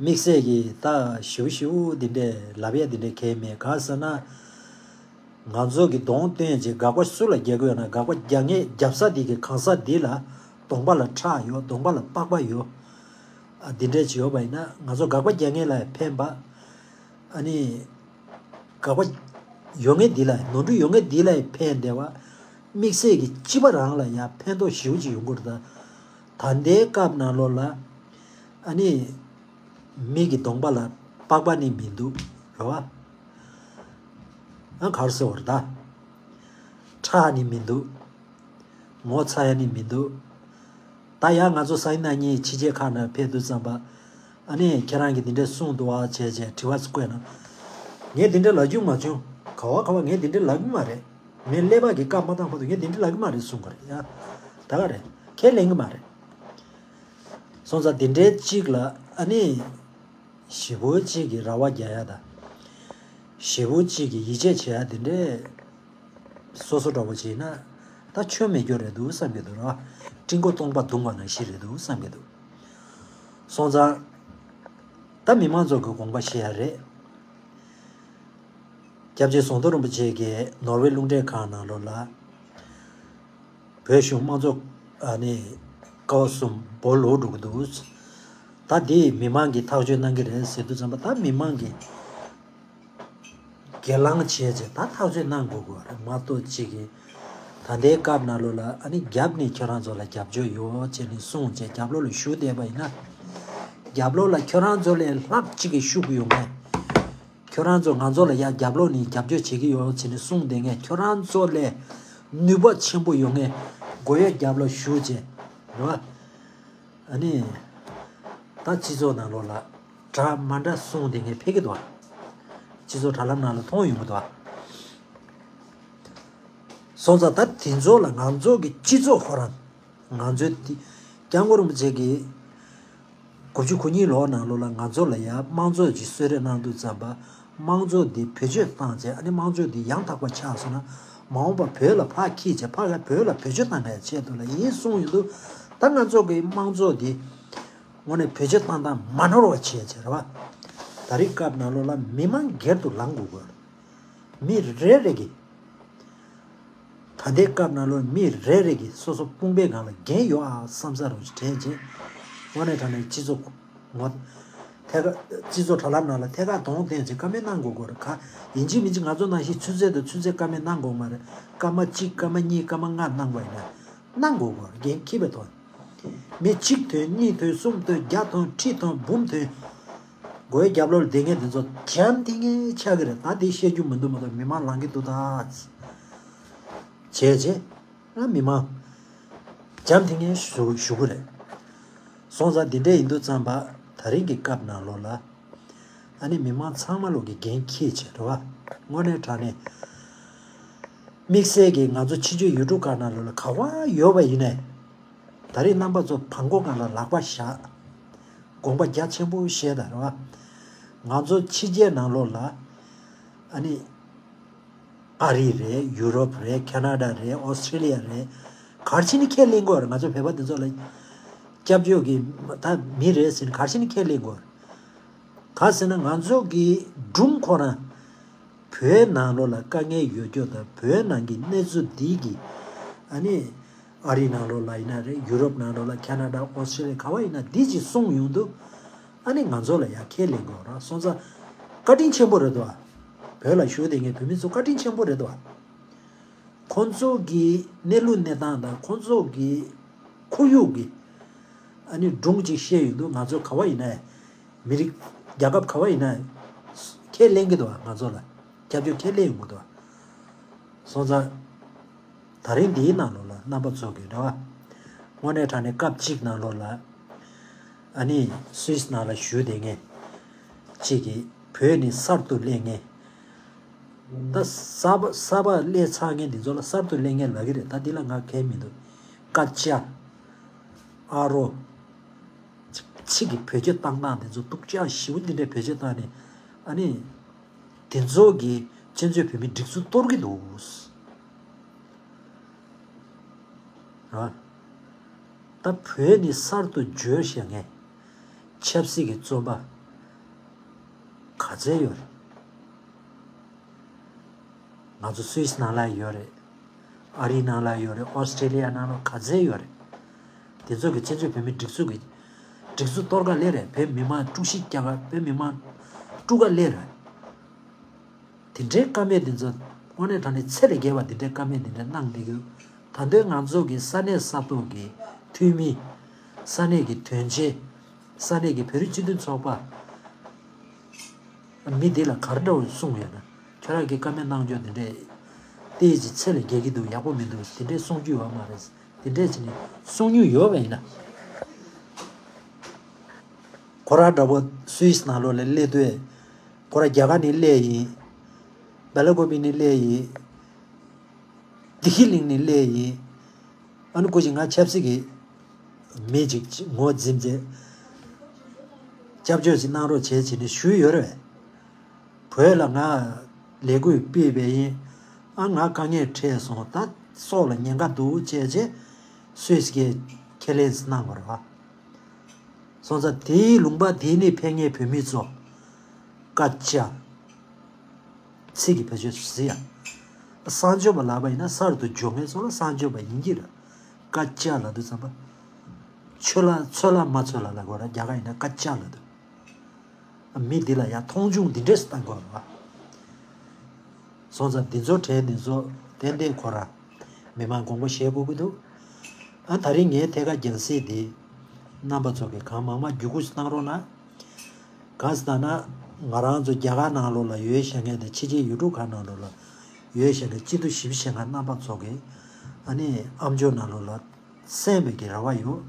དམིགས་བསལ་གྱི་ད་ཞིའུ་ཞིའུ་འདི་འདྲས་ལབ་ཡ་འདི་འདྲས་གལ་མེད་ག་ཟེར་ན། ང་ཚོ་གི་གདོང་སྟོན་ཅིག་དགག་པ་སུ་ལ་རྒྱག་གི་ཡོད་ན་དགག་པ་རྒྱག་ངེས་རྒྱབ་ས་འདི་གི་གང་ས་འདི་ལ་གདོང་པ་ལ་ཁྲག་ཡོད། གདོང་པ་ལ་པགས་པ་ཡོད། ཨ་འདི་འདྲས་ཅིག་ཡོད་པ་ཡིན་ན་ང་ཚོ་དགག་པ་རྒྱག་ངེས་ལ་ཕན་པ། ཨ་ནི། དགག་པ་ཡོད་ངེས་འདི་ལ་ནོར་འཁྲུལ་ཡོད་ངེས་འདི་ལ་ཕན་བདེ་བ། དམིགས་བསལ་གྱི་སྤྱི་པ་རང་ལ་ཡང་ཕན་ཐོགས་ཞེ་པོ་ཅིག་ཡོང་གི་རེད་ད། ད་ལྟའི་སྐབས་ནང་ལོགས་ལ། ཨ་ནི། མི་གི་གདོང་པ་ལ་པགས་པ་ནི་མི་འདུག་རེད་བ། ཨ་ག་རེ་ཟེར་བ་རེད་ད། ཁྲག་ནི་མི་འདུག་ངོ་ཚ་ཡ་ནི་མི་འདུག་ད་ཡང་ང་ཚོ་སང་ཉིན་གནངས་ཉིན་ཕྱི་རྒྱལ་ཁག་ནང་ཕེབས་དུས་ཙམ་པ། ཨ་ནི་ཁྱེད་རང་གིས་འདི་འདྲས་གསུངས་འདུག་ཨ་བྱས་བྱས་དྲི་བ་བཀོད་ན། ངས་འདི་འདྲས་ལབ་རྒྱུ་མ་བྱུང་། ག་བ་ག་བ་ངས་འདི་འདྲས་ལབ་གི་མ་རེད། ངས་ཀླད་པ་གིས་བཀག་མ་བཏང་བར་དུ་ངས་འདི་འདྲས་ལབ་གི་མ་རེད་གསུང་གི་རེད་ཡ། ད་ག་རེད། ཁས་ལེན་གི་མ་རེད། སོང་ཙང་འདི་འདྲའི་གཅིག་ལ་ཨ་ནི། ཞེ་པོ་གཅིག་གི་ར་བ་རྒྱག་ཡ་དང་། ཞེ་པོ་གཅིག་གི་ཡིད་ཆེས་བྱེད་ཡ་དེ་འདྲས། སོ་སོ་འདྲ་པོ་བྱས་ན། ད་ཆོ་མེད་རྒྱུ་རེད་འདུག་བསམ་གྱི་འདུག་ར། སྤྲིན་ཀོ་སྟོང་པ་བརྡུངས་པ་ནང་བཞིན་རེད་འདུག་བསམ་གྱི་འདུག་སོང་ཙང་། ད་མི་མང་ཚོ་གི་དགོངས་པ་བཞེས་ཡ་རེད། སྐྱབས་རྗེ་ཟམ་གདོང་རིན་པོ་ཆེ་གིས་ནོར་ཝེ་རླུང་འཕྲིན་ཁང་ནང་ལོགས་ལ། བོད་གཞུང་དམངས་གཙོ་ཨ་ནི་ཀ་བ་གསུམ་སྦོ་ལོག་འགྲོ་གི་འདུག་ད་འདི་མི་མང་གིས་ཐག་གཅོད་གནང་གི་རེད་ཟེར་དུས་ཙམ་པ་ད་མི་མང་གིས་སྒེར་ལངས་བྱས་བྱས་ད་ཐག་གཅོད་གནང་དགོས་དགོས་རེད་མ་གཏོགས་གཅིག་གིས་ད་ལྟའི་སྐབས་ནང་ལོགས་ལ་ཨ་ནི་རྒྱབ་ནས་ཁྱོད་རང་ཚོ་ལ་རྒྱབ་སྐྱོར་ཡོད་བྱས་ནས་གསུངས་བྱས་རྒྱབ་ལོགས་ལ་ཞུགས་བསྡད་པ་ཡིན་ན། རྒྱབ་ལོགས་ལ་ཁྱོད་རང་ཚོ་ལས་ལྷག་གཅིག་གིས་ཞུགས་ཀྱི་ཡོད་མེད། ཁྱོད་རང་ཚོ་ང་ཚོ་ལ་ཡ་རྒྱབ་ལོགས་ནས་རྒྱབ་སྐྱོར་བྱེད་ཀྱི་ཡོད་ཟེར་ནས་གསུངས་བསྡད་མཁན་ཁྱོད་རང་ཚོ་ལས་ནུས་པ་ཆེན་པོ་ཡོད་མཁན་མགོ་ཡོད་རྒྱབ་ལོགས་ཞུགས་བྱས་རེད་བ། ཨ་ནི། ད་སྤྱི་ཚོགས་ནང་ལོགས་ལ་འདྲ་མ་འདྲ་གསུངས་བསྡད་མཁན་ཕེབས་ཀྱི་འདུག་བ། སྤྱི་ཚོགས་དྲ་ལམ་ནང་ལ་མཐོང་ཡོང་གི་འདུག་བ། སོང་ཙང་ད་དེ་ཚོ་ལ་ང་ཚོ་གི་སྤྱི་ཚོགས་ཁོ་རང་ང་ཚོའི་དེ་སྐྱབས་མགོན་རིན་པོ་ཆེ་གིས་དགུ་བཅུ་གོ་གཉིས་ལོ་ནང་ལོགས་ལ་ང་ཚོ་ལ་ཡང་དམངས་གཙོ་ཅིག་གསོལ་རས་གནང་དུས་ཙམ་པ་དམངས་གཙོ་འདི་བེད་སྤྱོད་བཏང་བྱས་ཨ་ནི་དམངས་གཙོ་འདི་ཡང་དག་པ་ཆགས་སོང་ན་མ་འོངས་པ་བོད་ལ་ཕར་འཁྱེར་བྱས་ཕར་བོད་ལ་བེད་སྤྱོད་བཏང་ཡ་ཆེད་དུ་ལ་ཡིན་གསུངས་ཡོང་དུས་ད་ང་ཚོ་གི་དམངས་གཙོ་འདི་དངོས་གནས་བེད་སྤྱོད་བཏང་སྟངས་མ་ནོར་བ་བྱས་བྱས་རེད་བ། ད་རེས་སྐབས་ནང་ལོགས་ལ་མི་མང་སྒེར་དུ་ལངས་དགོས་དགོས། མི་རེ་རེ་གིས། ད་ལྟའི་སྐབས་ནང་ལོགས་མི་རེ་རེ་གིས་སོ་སོ་དཔུང་པའི་སྒང་ལ་འགན་ཡོད་ཨ་བསམ་ས་རུ་དྲན་རྗེས། དངོས་གནས་དྲང་གནས་སྤྱི་ཚོགས་ངོ་། ཐད་ཀར་སྤྱི་ཚོགས་དྲ་ལམ་ནང་ལ་ཐད་ཀར་གདོང་བསྟན་བྱས་བཀའ་མོལ་གནང་དགོས་སྐོར་ག་ཡིན་གཅིག་མིན་གཅིག་ང་ཚོ་ནང་བཞིན་ཆུ་ཚོད་དང་ཆུ་ཚོད་བཀའ་མོལ་གནང་དགོས་མ་རེད། སྐར་མ་གཅིག་སྐར་མ་གཉིས་སྐར་མ་ལྔ་གནང་བ་ཡིན་ན་གནང་དགོས་སྐོར་འགན་འཁྱེར་བའི་ཐོག་མི་གཅིག་ཐོན་གཉིས་ཐོན་གསུམ་ཐོན་བརྒྱ་ཐོན་ཁྲི་ཐོན་འབུམ་ཐོན། མགོའི་རྒྱབ་ལོགས་ལ་བསྡད་མཁན་དེ་ཚོ་འཇམ་ཐིང་ངེ་ཆགས་ཀྱི་རེད། ད་དེ་བཤད་རྒྱུ་མི་འདུག་མ་གཏོགས་མི་མང་ལངས་ཀྱི་འདུག་ད། བྱས་རྗེས། ཨ་མི་མང་། འཇམ་ཐིང་ངེ་བཞུགས་བཞུགས་ཀྱི་རེད། སོང་ཙང་འདི་འདྲ་ཡིན་དུས་ཙམ་པ་ད་རིང་གི་སྐབས་ནང་ལོགས་ལ། ཨ་ནི་མི་མང་ཚང་མ་ལོག་གི་འགན་འཁྱེར་བྱས་རེད་བ། དངོས་གནས་དྲང་གནས། དམིགས་བསལ་གྱིས་ང་ཚོ་ཕྱི་ཕྱོགས་ཡུལ་གྲུ་ཁག་ནང་ལོགས་ལ་ག་བ་ཡོད་པ་ཡིན་ནའི། ད་རེས་རྣམ་པ་ཚོ་བང་མགོ་སྒང་ལ་ལག་པ་བཞག་དགོངས་པ་རྒྱ་ཆེན་པོ་བཞེས་དང་རེད་བ། ང་ཚོ་ཕྱི་རྒྱལ་ནང་ལོགས་ལ། ཨ་ནི། ཨ་རི་རེད། ཡུ་རོབ་རེད། ཁེ་ན་ཌ་རེད། ཨོ་སི་ཁྲི་ལི་ཡ་རེད། ག་རེ་བྱས་ནས་ཁས་ལེན་དགོས་རེད། ང་ཚོ་བོད་པ་འདི་ཚོ་ལ་སྐྱབས་བཅོལ་གྱི་ད་མི་རེད་ཟེར་ནས་ག་རེ་བྱས་ནས་ཁས་ལེན་དགོས་རེད། ག་ཟེར་ན་ང་ཚོ་གི་སྒྲུང་ཁོ་རང་བོད་ནང་ལོགས་ལ་དཀའ་ངལ་ཡོད་རྒྱུ་དང་བོད་ནང་གི་གནས་ཚུལ་འདི་གི་ཨ་ནི་ཨ་རི་ནང་ལོགས་ལ་ཡིན་ན་རེད། ཡུ་རོབ་ནང་ལོགས་ལ་ཁེ་ན་ཌ་ཨོ་སི་ཁྲི་ལི་ཡ་ག་བ་ཡིན་ན་འདི་ཅིག་གསུངས་ཡོང་དུས་ཨ་ནི་ང་ཚོ་ལ་ཡང་ཁས་ལེན་དགོས་རེད། སོང་ཙང་བཀའ་དྲིན་ཆེན་པོ་རེད་དོ། བོད་ལ་བཞུགས་བསྡད་མཁན་བོད་མི་ཚོ་བཀའ་དྲིན་ཆེན་པོ་རེད་དོ། ཁོང་ཚོ་གི་གནས་ལུགས་གནས་སྟངས་དང་ཁོང་ཚོ་གི་ཁོར་ཡུག་གི་ཨ་ནི་སྒྲུང་ཅིག་བཤད་ཡོང་དུས་ང་ཚོ་ག་བ་ཡིན་ན་མི་རིགས་རྒྱལ་ཁབ་ག་བ་ཡིན་ན་ཁས་ལེན་གི་འདུག་བ། ང་ཚོ་ལ་སྐྱབས་བཅོལ་ཁས་ལེན་ཡོང་གི་འདུག་བ། སོང་ཙང་། ད་རིང་འདིའི་ནང་ལོགས་ལ་རྣམ་པ་ཚོ་གི་རེ་བ། དངོས་གནས་དྲང་གནས་སྐབས་གཅིག་ནང་ལོགས་ལ། ཨ་ནི་སུད་སི་ནང་ལ་བཞུགས་བསྡད་མཁན་གཅིག་གིས་བོད་ནི་གསར་དུ་གླས་མཁན། ད་གསར་པ་གསར་པ་གླས་ཚར་མཁན་འདི་ཚོ་ལ་གསར་དུ་གླས་མཁན་ལབ་ཀྱི་རེད། ད་འདི་ལ་ང་གལ་མི་འདུག་སྐད་ཆ། ཨ་རོ། ཕྱིས་ཀྱི་བེད་སྤྱོད་བཏང་སྟངས་དེ་ཚོ་སྡུག་ཅག་ཞེ་པོ་འདི་འདྲའི་བེད་སྤྱོད་བཏང་ནས་ཨ་ནི། དེ་ཚོ་གིས་ཁྱེད་ཚོའི་བོད་མིའི་སྒྲིག་འཛུགས་གཏོར་གྱི་འདུག་ཨ། ད་བོད་ནི་གསར་དུ་འབྱོར་བཞག་མཁན་ཆབ་སྲིད་ཀྱི་བཙོན་པ་ག་ཚད་ཡོད་རེད། ང་ཚོ་སུད་སི་ནང་ལ་ཡོད་རེད། ཨ་རིའི་ནང་ལ་ཡོད་རེད། ཨོ་སི་ཀྲེ་ལི་ཡ་ནང་ལ་ག་ཚད་ཡོད་རེད། དེ་ཚོ་གི་སྤྱི་ཚོགས་བོད་མི་སྒྲིག་འཛུགས་ཀྱི་སྒྲིག་འཛུགས་གཏོར་ག་སླེབས་རེད། བོད་མི་མང་དཀྲུག་ཤིང་རྒྱག་ག་བོད་མི་མང་དཀྲུག་ག་སླེབས་རེད། དེ་འདྲའི་ཀ་མེད་དེ་ཚོ་དངོས་གནས་དྲང་གནས་ཚད་ལས་བརྒལ་བ་དེ་འདྲའི་ཀ་མེད་དེ་འདྲ་གནང་བསྡད་ཡོད། ད་དུང་ང་ཚོ་གི་ས་གནས་ས་ཐོག་གི་འཐུས་མི། ས་གནས་ཀྱི་དོན་གཅོད། ས་གནས་ཀྱི་བོད་རིགས་སྤྱི་མཐུན་ཚོགས་པ། མི་འདི་ལ་ག་རེ་འདྲ་བོ་གསུངས་ཡོད་ན། ཁྱོད་རང་གི་བཀའ་མོལ་གནང་ཕྱོགས་འདི་འདྲས་ཏོག་ཙམ་ཚད་ལས་བརྒལ་གྱི་འདུག་ཡག་པོ་མི་འདུག་དེ་འདྲས་གསུང་རྒྱུ་ཡོད་མ་རེད། དེ་འདྲས་བྱས་ནས་གསུང་མྱོང་ཡོད་པ་ཡིན་ན། ཁོ་རང་འདྲ་པོ་སུད་སི་ནང་ལོགས་ལ་སླེབས་དུས། ཁོ་རང་རྒྱ་གར་ནས་སླེབས་ཡིན། སྦེལ་ཀོབ་ནས་སླེབས་ཡིན། བདེ་སྐྱིད་གླིང་ནས་སླེབས་ཡིན། ཨ་ནི་སྐུ་མཁྱེན་ང་ཆབ་སྲིད་ཀྱི་མི་ཅིག་ངོ་འཛིན་བྱས། སྐྱབས་བཅོལ་ཅིག་གནང་རོགས་བྱེད་བྱས་ནས་ཞུས་ཡོད་རེད། བོད་ལ་ང་ལས་འགུལ་སྤེལ་བས་ཡིན། ཨ་ང་དཀའ་ངལ་འཕྲད་སོང་། ད་སྲོག་ལ་ཉེན་ཁ་འདུག་བྱས་བྱས་སུད་སི་གིས་ཁས་ལེན་གནང་བ་རེད་བ། སོང་ཙང་དེའི་ལུང་པ་དེ་ནས་ཕེབས་མཁན་བོད་མི་ཚོ་སྐད་ཆ་ཚིག་གི་བེད་སྤྱོད་བཟོས་ཡ། གསར་འབྱོར་པ་ལབ་པ་ཡིན་ན་གསར་དུ་འབྱོར་མཁན་ཚོ་ལ་གསར་འབྱོར་པ་ཡིན་གྱི་རེད། སྐད་ཆ་ལབ་དུས་ཙམ་པ། ཆོས་ལ་ཚོད་ལ་མ་ཚོད་ལ་ལབ་དགོས་ར། རྒྱ་གར་ཡིན་ན་སྐད་ཆ་ལབ་དུས། མི་འདི་ལ་ཡ་མཐོང་ཆུང་འདི་འདྲས་སུ་བཏང་དགོས་ར། སོང་ཙང་འདི་ཚོ་གྲས་འདི་ཚོ་ཏན་ཏན་ཁོ་ར་མི་མང་དགོངས་པ་བཞེས་དགོས་ཀྱི་འདུག་ཨ་དེ་རིང་ངའི་ཐད་ཀར་རྒྱང་སྲིང་འདི་རྣམ་པ་ཚོ་གི་གང་མང་མང་བརྒྱུད་སྐུར་གནང་རོགས་གནང་། གང་ཟེར་ན་ང་རང་ཚོ་རྒྱ་གར་ནང་ལོགས་ལ་ཡོད་བཞག་མཁན་དང་ཕྱི་རྒྱལ་ཡུལ་གྲུ་ཁག་ནང་ལོགས་ལ་ཡོད་བཞག་མཁན་སྤྱི་འཐུས་ཞིབ་བཤེར་ཁང་རྣམ་པ་ཚོ་གི་ཨ་ནི་ཨམ་ཅོག་ནང་ལོགས་ལ་གསན་པའི་གི་རེ་བ་ཡོད།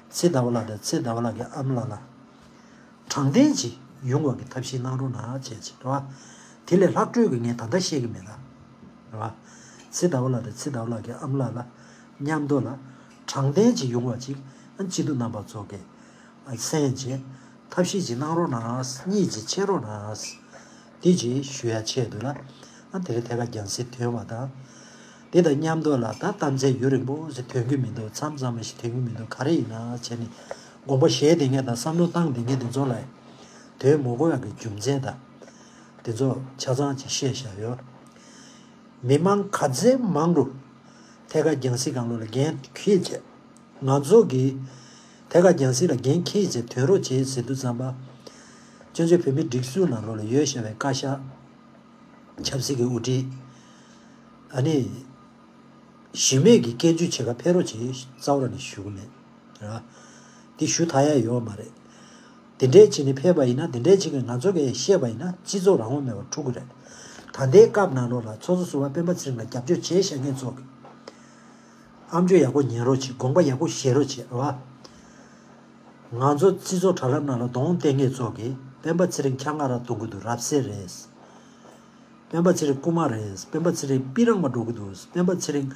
ཚེ་ཟླ་བ་ལགས་དང་ཚེ་ཟླ་བ་ལགས་ཀྱི་ཨ་མ་ལགས་ལ། དྲང་བདེན་ཅིག་ཡོང་བ་གི་ཐབས་ཤེས་གནང་རོགས་གནང་བྱས་ཅིག་རེད་བ། དེ་ལས་ལྷག་སྤྲོས་ཀྱི་ངས་ད་ལྟ་བཤད་ཀྱི་མེད་ད། རེད་བ། ཚེ་ཟླ་བ་ལགས་དང་ཚེ་ཟླ་བ་ལགས་ཀྱི་ཨ་མ་ལགས་ལ་མཉམ་དུ་ལ་དྲང་བདེན་ཅིག་ཡོང་བ་ཅིག་ཨ་སྤྱི་འཐུས་རྣམ་པ་ཚོ་གི་ཨ་གསན་བྱས་ཐབས་ཤེས་ཅིག་གནང་རོགས་གནང་། གཉིས་ཅིག་ཕྱེ་རོགས་གནང་། དེ་ཅིག་ཞུ་ཡ་ཆེད་དུ་ལ་ཨ་དེ་རིང་ཐད་ཀར་རྒྱང་སྲིང་ཐོན་བ་དང་། དེ་དང་མཉམ་དུ་ལ་ད་གཏམ་ཚད་ཡུན་རིང་པོ་ཞིག་ཐོན་གྱི་མི་འདུག་མཚམས་མཚམས་མ་ཞིག་ཐོན་གྱི་མི་འདུག་ག་རེ་ཡིན་ན་བྱས་ནས་དགོངས་པ་བཞེས་བསྡད་མཁན་དང་བསམ་བློ་བཏང་བསྡད་མཁན་དེ་ཚོ་ལ་དོན་མི་གོ་ཡག་གི་རྒྱུ་མཚན་དང་། དེ་ཚོ་ཆ་ཚང་ཅིག་བཤད་བཞག་ཡོད། མི་མང་ག་ཚད་མང་རུང་ཐད་ཀར་རྒྱང་སྲིང་སྒང་ལོགས་ལ་འགན་འཁྱེར་བྱས། ང་ཚོ་གིས་ཐད་ཀར་རྒྱང་སྲིང་ལ་འགན་འཁྱེར་བྱས་དོན་རོགས་བྱེད་ཟེར་དུས་ཙམ་པ། བཙན་བྱོལ་བོད་མིའི་སྒྲིག་འཛུགས་ནང་ལོགས་ལ་ཡོད་བཞག་པའི་བཀའ་ཤག་ཆབ་སྲིད་ཀྱི་དབུ་ཁྲིད། ཨ་ནི། གཞི་མེད་ཀྱི་སྐྱོན་བརྗོད་བྱེད་ག་ཕེབས་རོགས་བྱེད་རྩ་བ་ནས་ཞུ་གི་མེད། ར། འདི་ཞུ་ཐུབ་ཡ་ཡོད་མ་རེད། དེ་འདྲའི་བྱས་ནས་ཕེབས་པ་ཡིན་ན་དེ་འདྲའི་བྱས་ནས་ང་ཚོ་གིས་བཤད་པ་ཡིན་ན་སྤྱི་ཚོགས་རང་དབང་མེད་པར་འཁྲུག་གི་རེད། ད་ལྟའི་སྐབས་ནང་ལོགས་ལ་ཚོགས་གཙོ་ཟུར་པ་སྤེན་པ་ཚེ་རིང་ལ་རྒྱབ་སྐྱོར་བྱས་བཞག་མཁན་ཚོ་གིས། ཨམ་ཅོག་ཡག་པོ་ཉན་རོགས་བྱེད། དགོངས་པ་ཡག་པོ་བཞེས་རོགས་བྱེད་ར། ང་ཚོ་སྤྱི་ཚོགས་དྲ་ལམ་ནང་ལ་གདོང་གཏད་མཁན་ཚོ་གིས་སྤེན་པ་ཚེ་རིང་འཁྱག་ང་ར་གཏོང་གི་འདུག་རབ་གསལ་རེད། སྤེན་པ་ཚེ་རིང་རྐུན་མ་རེད། སྤེན་པ་ཚེ་རིང་དཔེ་རང་མ་འགྲོ་གི་འདུག་སྤེན་པ་ཚེ་རིང་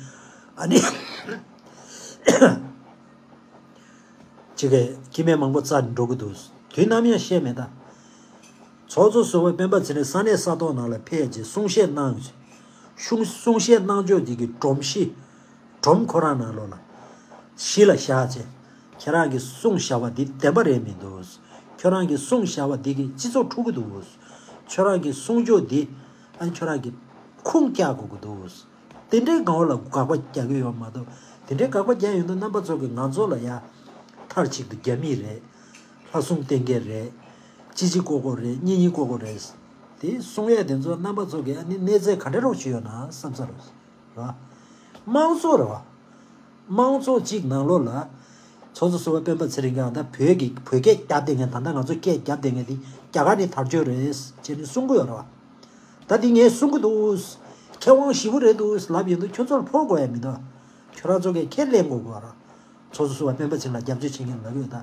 ཨ་ནི་ཅི་གས་སྐྱེ་དམན་མང་པོ་རྩ་ནས་འགྲོ་གི་འདུག་དུས་ནམ་ཡང་བཤད་མེད་ད། ཚོགས་གཙོ་ཟུར་པ་སྤེན་པ་ཚེ་རིང་ས་གནས་ས་ཐོག་ནང་ལ་ཕེབས་རྗེས་གསུང་བཤད་གནང་། གསུང་གསུང་བཤད་གནང་ཕྱོགས་དེ་གི་སྒྲོམ་གཞི། སྒྲོམ་ཁོ་རང་ནང་ལོགས་ལ། གཞི་ལ་བཞག་བྱས། ཁྱེད་རང་གིས་གསུངས་བཞག་པ་འདི་བདེན་པ་རེད་མི་འདུག་ཁྱོད་རང་གིས་གསུངས་བཞག་པ་འདི་གིས་སྤྱི་ཚོགས་འཁྲུག་གི་འདུག་ཁྱོད་རང་གིས་གསུང་ཕྱོགས་འདི། ཨ་ནི་ཁྱོད་རང་གིས་ཁུངས་བཀྱག་དགོས་ཀྱི་འདུག་དེ་འདྲའི་སྒང་ལ་དགག་པ་རྒྱག་གི་ཡོད་མ་གཏོགས། དེ་འདྲའི་དགག་པ་རྒྱག་ཡོང་དུས་རྣམ་པ་ཚོ་གིས་ང་ཚོ་ལ་ཡ། མཐར་གཅིག་ཏུ་རྒྱ་མི་རེད། ལྷ་སྲུང་བསྟེན་མཁན་རེད། གཅིག་གཅིག་ལྐོག་ལྐོག་རེད། གཉིས་གཉིས་ལྐོག་ལྐོག་རེད། དེ་གསུང་ཡས་དེ་ཚོ་རྣམ་པ་ཚོ་གིས་ཨ་ནི་གནས་ཚད་ག་འདྲ་རོགས་བྱས་ཡོད་ན་བསམ་ས་རེད་བ། དམངས་གཙོ་རེད་བ། དམངས་གཙོ་གཅིག་ནང་ལོགས་ལ་ཚོགས་གཙོ་ཟུར་པ་སྤེན་པ་ཚེ་རིང་གིས་ད་བོད་ཀྱི་བོད་སྐད་རྒྱབ་བསྡད་མཁན། ད་ལྟ་ང་ཚོ་སྐད་རྒྱབ་བསྡད་མཁན་དེ་རྒྱ་གར་ནས་དར་ཆོས་རེད་ཅེས་ནས་གསུང་གི་ཡོད་རེད་བ། ད་དེ་ངས་གསུང་གི་འདུག་མཁས་དབང་ཞེ་པོ་རེད་འདུག་ལབ་ཡོང་དུས་ཁྱོད་ཚོར་ཕོག་དགོས་ཡ་མི་འདུག་ཁྱོད་རང་ཚོ་གིས་ཁས་ལེན་དགོས་དགོས་ར། ཚོགས་གཙོ་ཟུར་པ་སྤེན་པ་ཚེ་རིང་ལ་རྒྱབ་སྐྱོར་བྱེད་མཁན་ལབ་ཡོད་ད།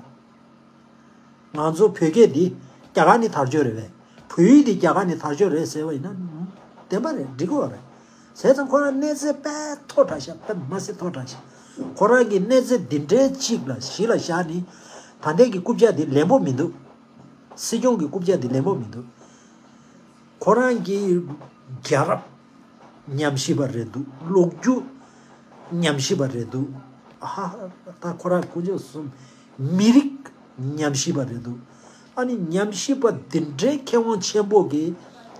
ང་ཚོ་བོད་སྐད་འདི་རྒྱ་གར་ནས་དར་ཆོས་རེད་པས། བོད་ཡིག་འདི་རྒྱ་གར་ནས་དར་ཆོས་རེད་ཟེར་བ་ཡིན་ན་བདེན་པ་རེད། འགྲིག་གི་རེད། བྱས་ཙང་ཁོ་རང་གནས་ཚད་དཔེ་མཐོ་དྲགས་ཤག་དཔེ་མ་སྲིད་མཐོ་དྲགས་ཤག་ཁོ་རང་གི་གནས་ཚད་འདི་འདྲའི་གཅིག་ལ་གཞི་ལ་བཞག་ནས་ད་ལྟའི་གི་རྐུབ་བཀྱག་འདི་ལེན་པོ་མི་འདུག་སྲིད་སྐྱོང་གི་རྐུབ་བཀྱག་འདི་ལེན་པོ་མི་འདུག་ཁོ་རང་གི་རྒྱལ་རབས་ཉམས་ཞིབ་པ་རེད་འདུག་ལོ་རྒྱུས་ཉམས་ཞིབ་པ་རེད་འདུག་ཧ་ཧ། ད་ཁོ་རང་དཀོན་མཆོག་གསུམ། མི་རིགས་ཉམས་ཞིབ་པ་རེད་འདུག་ཨ་ནི་ཉམས་ཞིབ་པ་འདི་འདྲའི་མཁས་དབང་ཆེན་པོ་གི་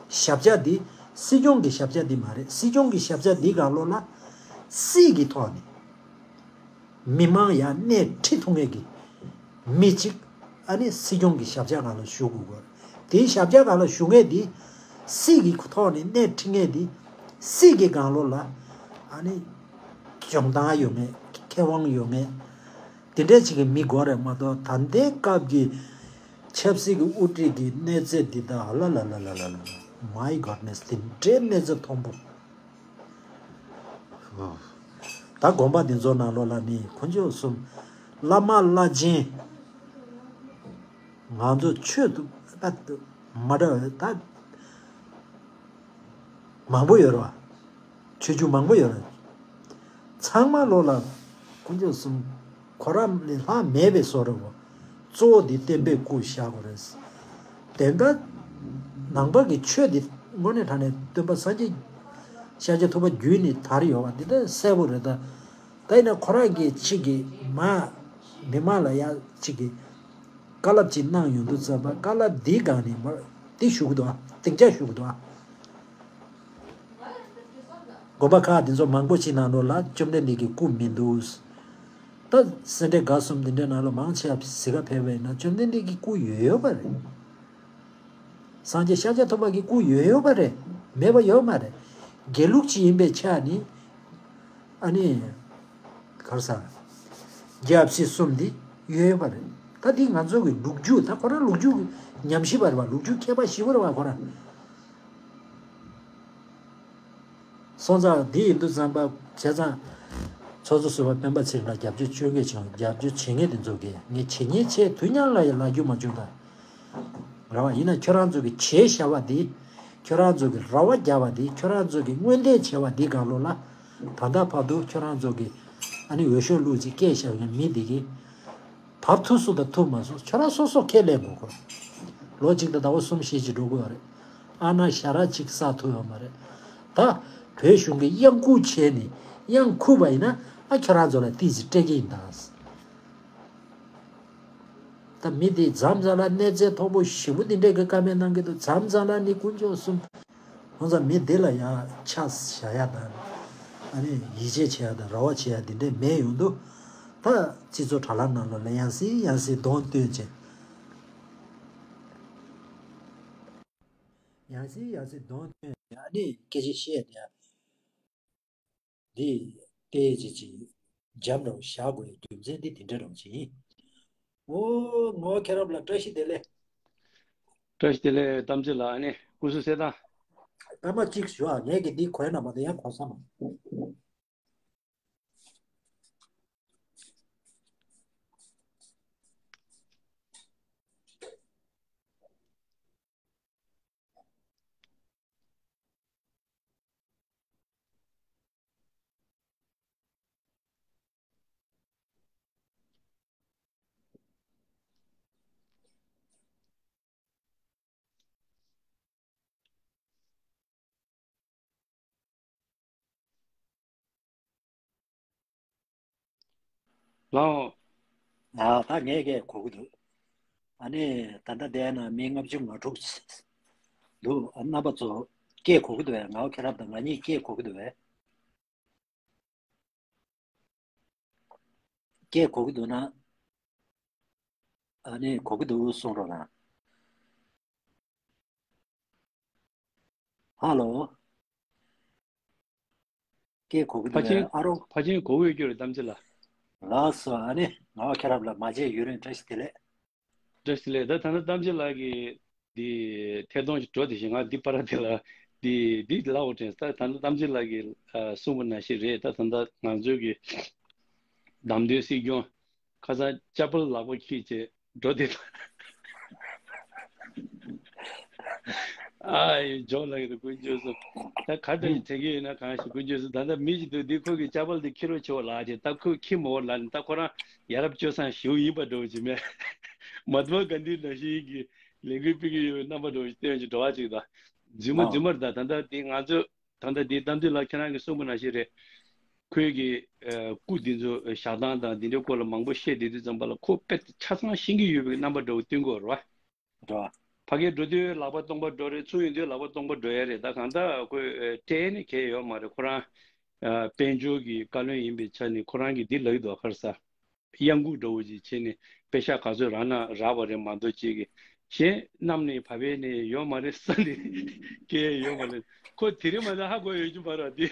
ཞབས་བཀྱག་འདི་སྲིད་སྐྱོང་གི་ཞབས་བཀྱག་འདི་མ་རེད། སྲིད་སྐྱོང་གི་ཞབས་བཀྱག་འདི་གང་ལོགས་ལ་སྲིད་ཀྱི་ཐོག་ནས། མི་མང་ཡར་སྣེ་ཁྲིད་ཐུབ་མཁན་གྱི་མི་གཅིག་ཨ་ནི་སྲིད་སྐྱོང་གི་ཞབས་བཀྱག་སྒང་ལ་བཞུགས་དགོས་ཀྱི་ཡོད་རེད། དེའི་ཞབས་བཀྱག་སྒང་ལ་བཞུགས་མཁན་དེ་སྲིད་ཀྱི་ཐོག་ནས་སྣེ་ཁྲིད་མཁན་དེ་སྲིད་ཀྱི་སྒང་ལོགས་ལ་ཨ་ནི་སྦྱོང་སྟངས་ཡོད་མཁན། མཁས་དབང་ཡོད་མཁན་དེ་འདྲ་ཅིག་གི་མི་དགོས་རེད་མ་གཏོགས། ད་ལྟའི་སྐབས་ཀྱི་ཆབ་སྲིད་ཀྱི་དབུ་ཁྲིད་ཀྱི་གནས་ཚད་འདི་དག་ལ་ལ་ལ་ལ་ལ། My goodness། དེ་འདྲའི་གནས་ཚད་མཐོན་པོ། ད་དགོན་པ་འདི་ཚོ་ནང་ལོགས་ལ་ནི་དཀོན་མཆོག་གསུམ། བླ་མ་བླ་ཆེན། ང་ཚོ་ཆོས་དུ་མ་འདྲ་བའི་ད་མང་པོ་ཡོད་རེད་བ། ཆོས་བརྒྱུད་མང་པོ་ཡོད་རེད། ཚང་མ་ལོགས་ལ་དཀོན་མཆོག་གསུམ། ཁོ་རང་ལས་ལྷག་མེད་པའི་བཟོ་འདྲ་བོ། གཙོ་བོ་འདི་བསྟན་པའི་སྐུ་བཞག་དགོས་རེད། དེ་འདྲ་ནང་པ་གི་ཆོས་འདི་དངོས་གནས་དྲང་གནས་སྟོན་པ་སངས་རྒྱས་ཤཱཀྱ་ཐུབ་པ་བརྒྱུད་ནས་དར་ཡོད་པ་འདི་ལྟ་གསལ་པོ་རེད་ད། ད་ཡིན་ན་ཁོ་རང་གིས་གཅིག་གིས་མ་མི་མང་ལ་ཡ་གཅིག་གིས་བཀའ་སློབ་ཅིག་གནང་ཡོང་དུས་ཙམ་པ་བཀའ་སློབ་འདིའི་སྒང་ནས་མར་འདི་ཞུ་གི་འདུག་ཨ། སྡིངས་ཆ་ཞུ་གི་འདུག་ཨ། དགོན་པ་ཁག་འདི་ཚོ་མང་པོ་ཞིག་ནང་ལོགས་ལ་བཅོམ་ལྡན་འདས་ཀྱི་སྐུ་མི་འདུག་ད་སེ་འབྲས་དགའ་གསུམ་འདི་འདྲའི་ནང་ལ་མང་ཆེ་བ་གཟིགས་ག་ཕེབས་པ་ཡིན་ན་བཅོམ་ལྡན་འདས་ཀྱི་སྐུ་ཡོད་ཡོད་པ་རེད། སངས་རྒྱས་ཤཱཀྱ་ཐུབ་པ་གི་སྐུ་ཡོད་ཡོད་པ་རེད། མེད་པ་ཡོད་མ་རེད། དགེ་ལུགས་ཅིག་ཡིན་པའི་ཆ་ནི་ཨ་ནི་ག་རེ་ཟེར། རྒྱལ་སྲིད་གསུམ་འདི་ཡོད་ཡོད་པ་རེད། ད་འདི་ང་ཚོ་གི་ལོ་རྒྱུས། ད་ཁོ་རང་ལོ་རྒྱུས་ཉམས་ཞིབ་པ་རེད་བ། ལོ་རྒྱུས་མཁས་པ་ཞེ་པོ་རེད་བ་ཁོ་རང་། སོང་ཙང་འདི་ཡིན་དུས་ཙམ་པ་བྱས་ཙང་། ཚོགས་གཙོ་ཟུར་པ་སྤེན་པ་ཚེ་རིང་ལ་རྒྱབ་སྐྱོར་བྱེད་མཁན་ཅིག་རྒྱབ་སྐྱོར་བྱེད་མཁན་དེ་ཚོ་གིས་ངས་བྱེད་ཉེས་བྱས་དུས་མཉམ་ལ་ཡང་ལབ་རྒྱུ་མ་བྱུང་ད། རེད་བ། ཡིན་ན་ཁྱོད་རང་ཚོ་གིས་བྱས་བཞག་པ་འདི། ཁྱོད་རང་ཚོ་གིས་ར་བ་བརྒྱབ་པ་འདི། ཁྱོད་རང་ཚོ་གིས་སྔོན་འདེད་བྱས་པ་འདི་གང་ལོགས་ལ། ད་ལྟ་བར་དུ་ཁྱོད་རང་ཚོ་གིས་ཨ་ནི་འོས་ཤོག་བླུགས་ཅིག་སྐད་བཞག་མཁན་མི་འདི་གིས། བབས་ཐུབ་སོང་དང་ཐུབ་མ་སོང་ཁྱོད་རང་སོ་སོ་ཁས་ལེན་དགོས་ཁོ། ལོ་གཅིག་དང་ཟླ་བ་གསུམ་བཞི་ཅིག་འགྲོ་དགོས་པ་རེད། ཨ་ན་ཞ་ར་གཅིག་བསགས་ཐུབ་ཡོད་མ་རེད། ད་བོད་གཞུང་གིས་གཡང་འགུག་བྱས་ནས་གཡང་འགུག་པ་ཡིན་ན་ཨ་ཁྱོད་རང་ཚོ་ལ་ཏོག་ཙམ་སྤྲད་ཀྱི་ཡིན་ད། ད་མི་དེ་མཚམས་མཚམས་ལ་གནས་ཚད་མཐོ་པོ་ཞེ་པོ་འདི་འདྲས་ཀྱི་བཀའ་མོལ་གནང་གི་འདུག་མཚམས་མཚམས་ལ་ནི་དཀོན་མཆོག་གསུམ། ཁོང་ཚོ་མི་འདི་ལ་ཡང་ཆ་བཞག་ཡ་དང་། ཨ་ནི་ཡིད་ཆེས་བྱེད་ཡ་དང་རེ་བ་བྱེད་ཡ་འདི་འདྲས་མེད་ཡོང་དུས། ད་སྤྱི་ཚོགས་དྲ་ལམ་ནང་ལོགས་ལ་ཡང་སེ་ཡང་སེ་གདོང་སྟོན་བྱས། ཡང་སེ་ཡང་སེ་གདོང་སྟོན་བྱས་ཨ་ནི་སྐད་ཆ་བཤད་དེ། འདི་ལྟའི་ཅིག་ཅིག་འཇམ་རང་བཞག་དགོས་རྒྱུ་མཚན་འདི་དེ་འདྲ་རང་ཅིག་ཡིན། ཨོ་ངོ་ཁྱེད་རབ་ལ་བཀྲ་ཤིས་བདེ་ལེགས། བཀྲ་ཤིས་བདེ་ལེགས་དམ་ཚིག་ལགས། ཨ་ནི་སྐུ་གཟུགས་གསལ་ཐང་། སྐར་མ་གཅིག་ཞུ་ཨ། ངས་ཀྱི་འདི་གོན་ན་མ་གཏོགས་ཡང་གོན་ས་མ། ལའོ། ཨ་ད་ངས་སྐད་གོ་གི་འདུག་ཨ་ནི་ད་ལྟ་བསྡད་ན་མི་ལྔ་བཅུ་ང་དྲུག་འདུག་ཨ་རྣམ་པ་ཚོ་སྐད་གོ་གི་འདུག་བས། ང་ཁྱེད་རབ་དང་ང་གཉིས་སྐད་གོ་གི་འདུག་བས། སྐད་གོ་གི་འདུག་ན། ཨ་ནི་གོ་གི་འདུག་གསུང་རོགས་གནང་། ཧ་ལོ། སྐད་གོ་གི་འདུག་ཕ་ཆེན་ཨ་རོ། ཕ་ཆེན་གོ་གི་ཡོད་རེད་གཏམ་ཚེ་ལགས། ལགས་སོ། ཨ་ནི་ངག་དབང་མཁྱེན་རབ་ལགས། མ་མཇལ་ཡུན་རིང་། བཀྲ་ཤིས་བདེ་ལེགས། བཀྲ་ཤིས་བདེ་ལེགས། ད་ད་ལྟ་གཏམ་ཚེ་ལགས་ཀྱིས་འདི་ཐད་གཏོང་ཞིག་འགྲོ་དེ་བཞིན་ང་འདི་པར་དེ་ལ་འདི་འདི་ལབ་དགོས་དྲན། ད་ད་ལྟ་གཏམ་ཚེ་ལགས་ཀྱིས་ཨ་གསུངས་པ་ནང་བཞིན་རེད། ད་ད་ལྟ་ང་ཚོའི་གི་བདམས་ཐོན་སྲིད་སྐྱོང་ཁ་སང་ཅ་པལ་ལག་པ་འཁྱེར་བྱས་འགྲོ་དེ། ཨ་ཡི་ཇོ་ལགས་ཀྱི་དཀོན་མཆོག་གསུམ། ད་ག་འདྲ་ཞིག་དྲན་གྱི་ཡོད་ན། གང་ཞིག་དཀོན་མཆོག་གསུམ། ད་ལྟ་མི་ཞིག་འདུག་འདི་ཁོ་གི་ཅ་པལ་འདི་འཁྱེར་རོགས་བྱེད་པ་ལགས་ཅེས། ད་ཁོས་འཁྱེར་མ་འོར་ལ་ནི་ད་ཁོ་རང་ཡ་རབས་སྤྱོད་བཟང་ཞེ་པོ་ཡིན་པ་འདྲ་བོ་ཅིག་མེད། མ་ཧཏ་མ་གྷན་དྷི་ནང་བཞིན་གྱི་ལས་འགུལ་སྤེལ་གྱི་ཡོད་པའི་རྣམ་པ་འདྲ་བོ་ཞིག་སྟོན་ཅིག་འགྲོ་བ་ཅིག་དང་། རྫུན་མ་རྫུན་མ་རེད། ད་ད་ལྟ་འདི་ང་ཚོ་ད་ལྟ་འདི་གཏམ་ཚེ་ལགས་ཁྱེད་རང་གིས་གསུངས་པ་ནང་བཞིན་རེད། ཁོས་ཀྱི་ཨ་སྐུ་འདི་ཚོ་བཞག་སྟངས་དང་འདི་འདྲའི་སྐོར་ལ་མང་པོ་བཤད་བསྡད་དུས་ཙམ་པ་ལ་ཁོ་དཔེ་ཆ་ཚང་ཤེས་ཀྱི་ཡོད་པའི་རྣམ་པ་འདྲ་བོ་སྟོན་གྱི་ཡོད་རེད་བ། འགྲོ། ཕ་གིར་འགྲོ་དུས་ལག་པ་སྟོང་པ་འགྲོ་རེད། ཚུར་ཡོང་དུས་ལག་པ་སྟོང་པ་འགྲོ་ཡ་རེད། ད་གང་ལྟར་ཁོས་ཨ་སྤྲད་ནས་གལ་ཡོད་མ་རེད། ཁོ་རང་ཨ་དཔལ་འབྱོར་གྱི་བཀའ་བློན་ཡིན་པའི་ཆ་ནས་ཁོ་རང་གིས་འདི་ལབ་ཀྱི་འདུག་ག་རེ་ཟ། གཡང་འགུག་འདྲ་བོ་ཅིག་བྱས་ནས་པེ་ཤག་ག་ཚོད་རག་ན་རག་པ་རེད་མ་གཏོགས་ཅིག་གི་གཞན་གནམ་ནས་བབས་པའི་ནས་ཡོད་མ་རེད། ས་ནས་སྐྱེ་ཡ་ཡོད་མ་རེད། ཁོ་དེ་རིང་མ་ད་ཧ་གོ་ཡོད་རྒྱུ་མ་རེད་དེ།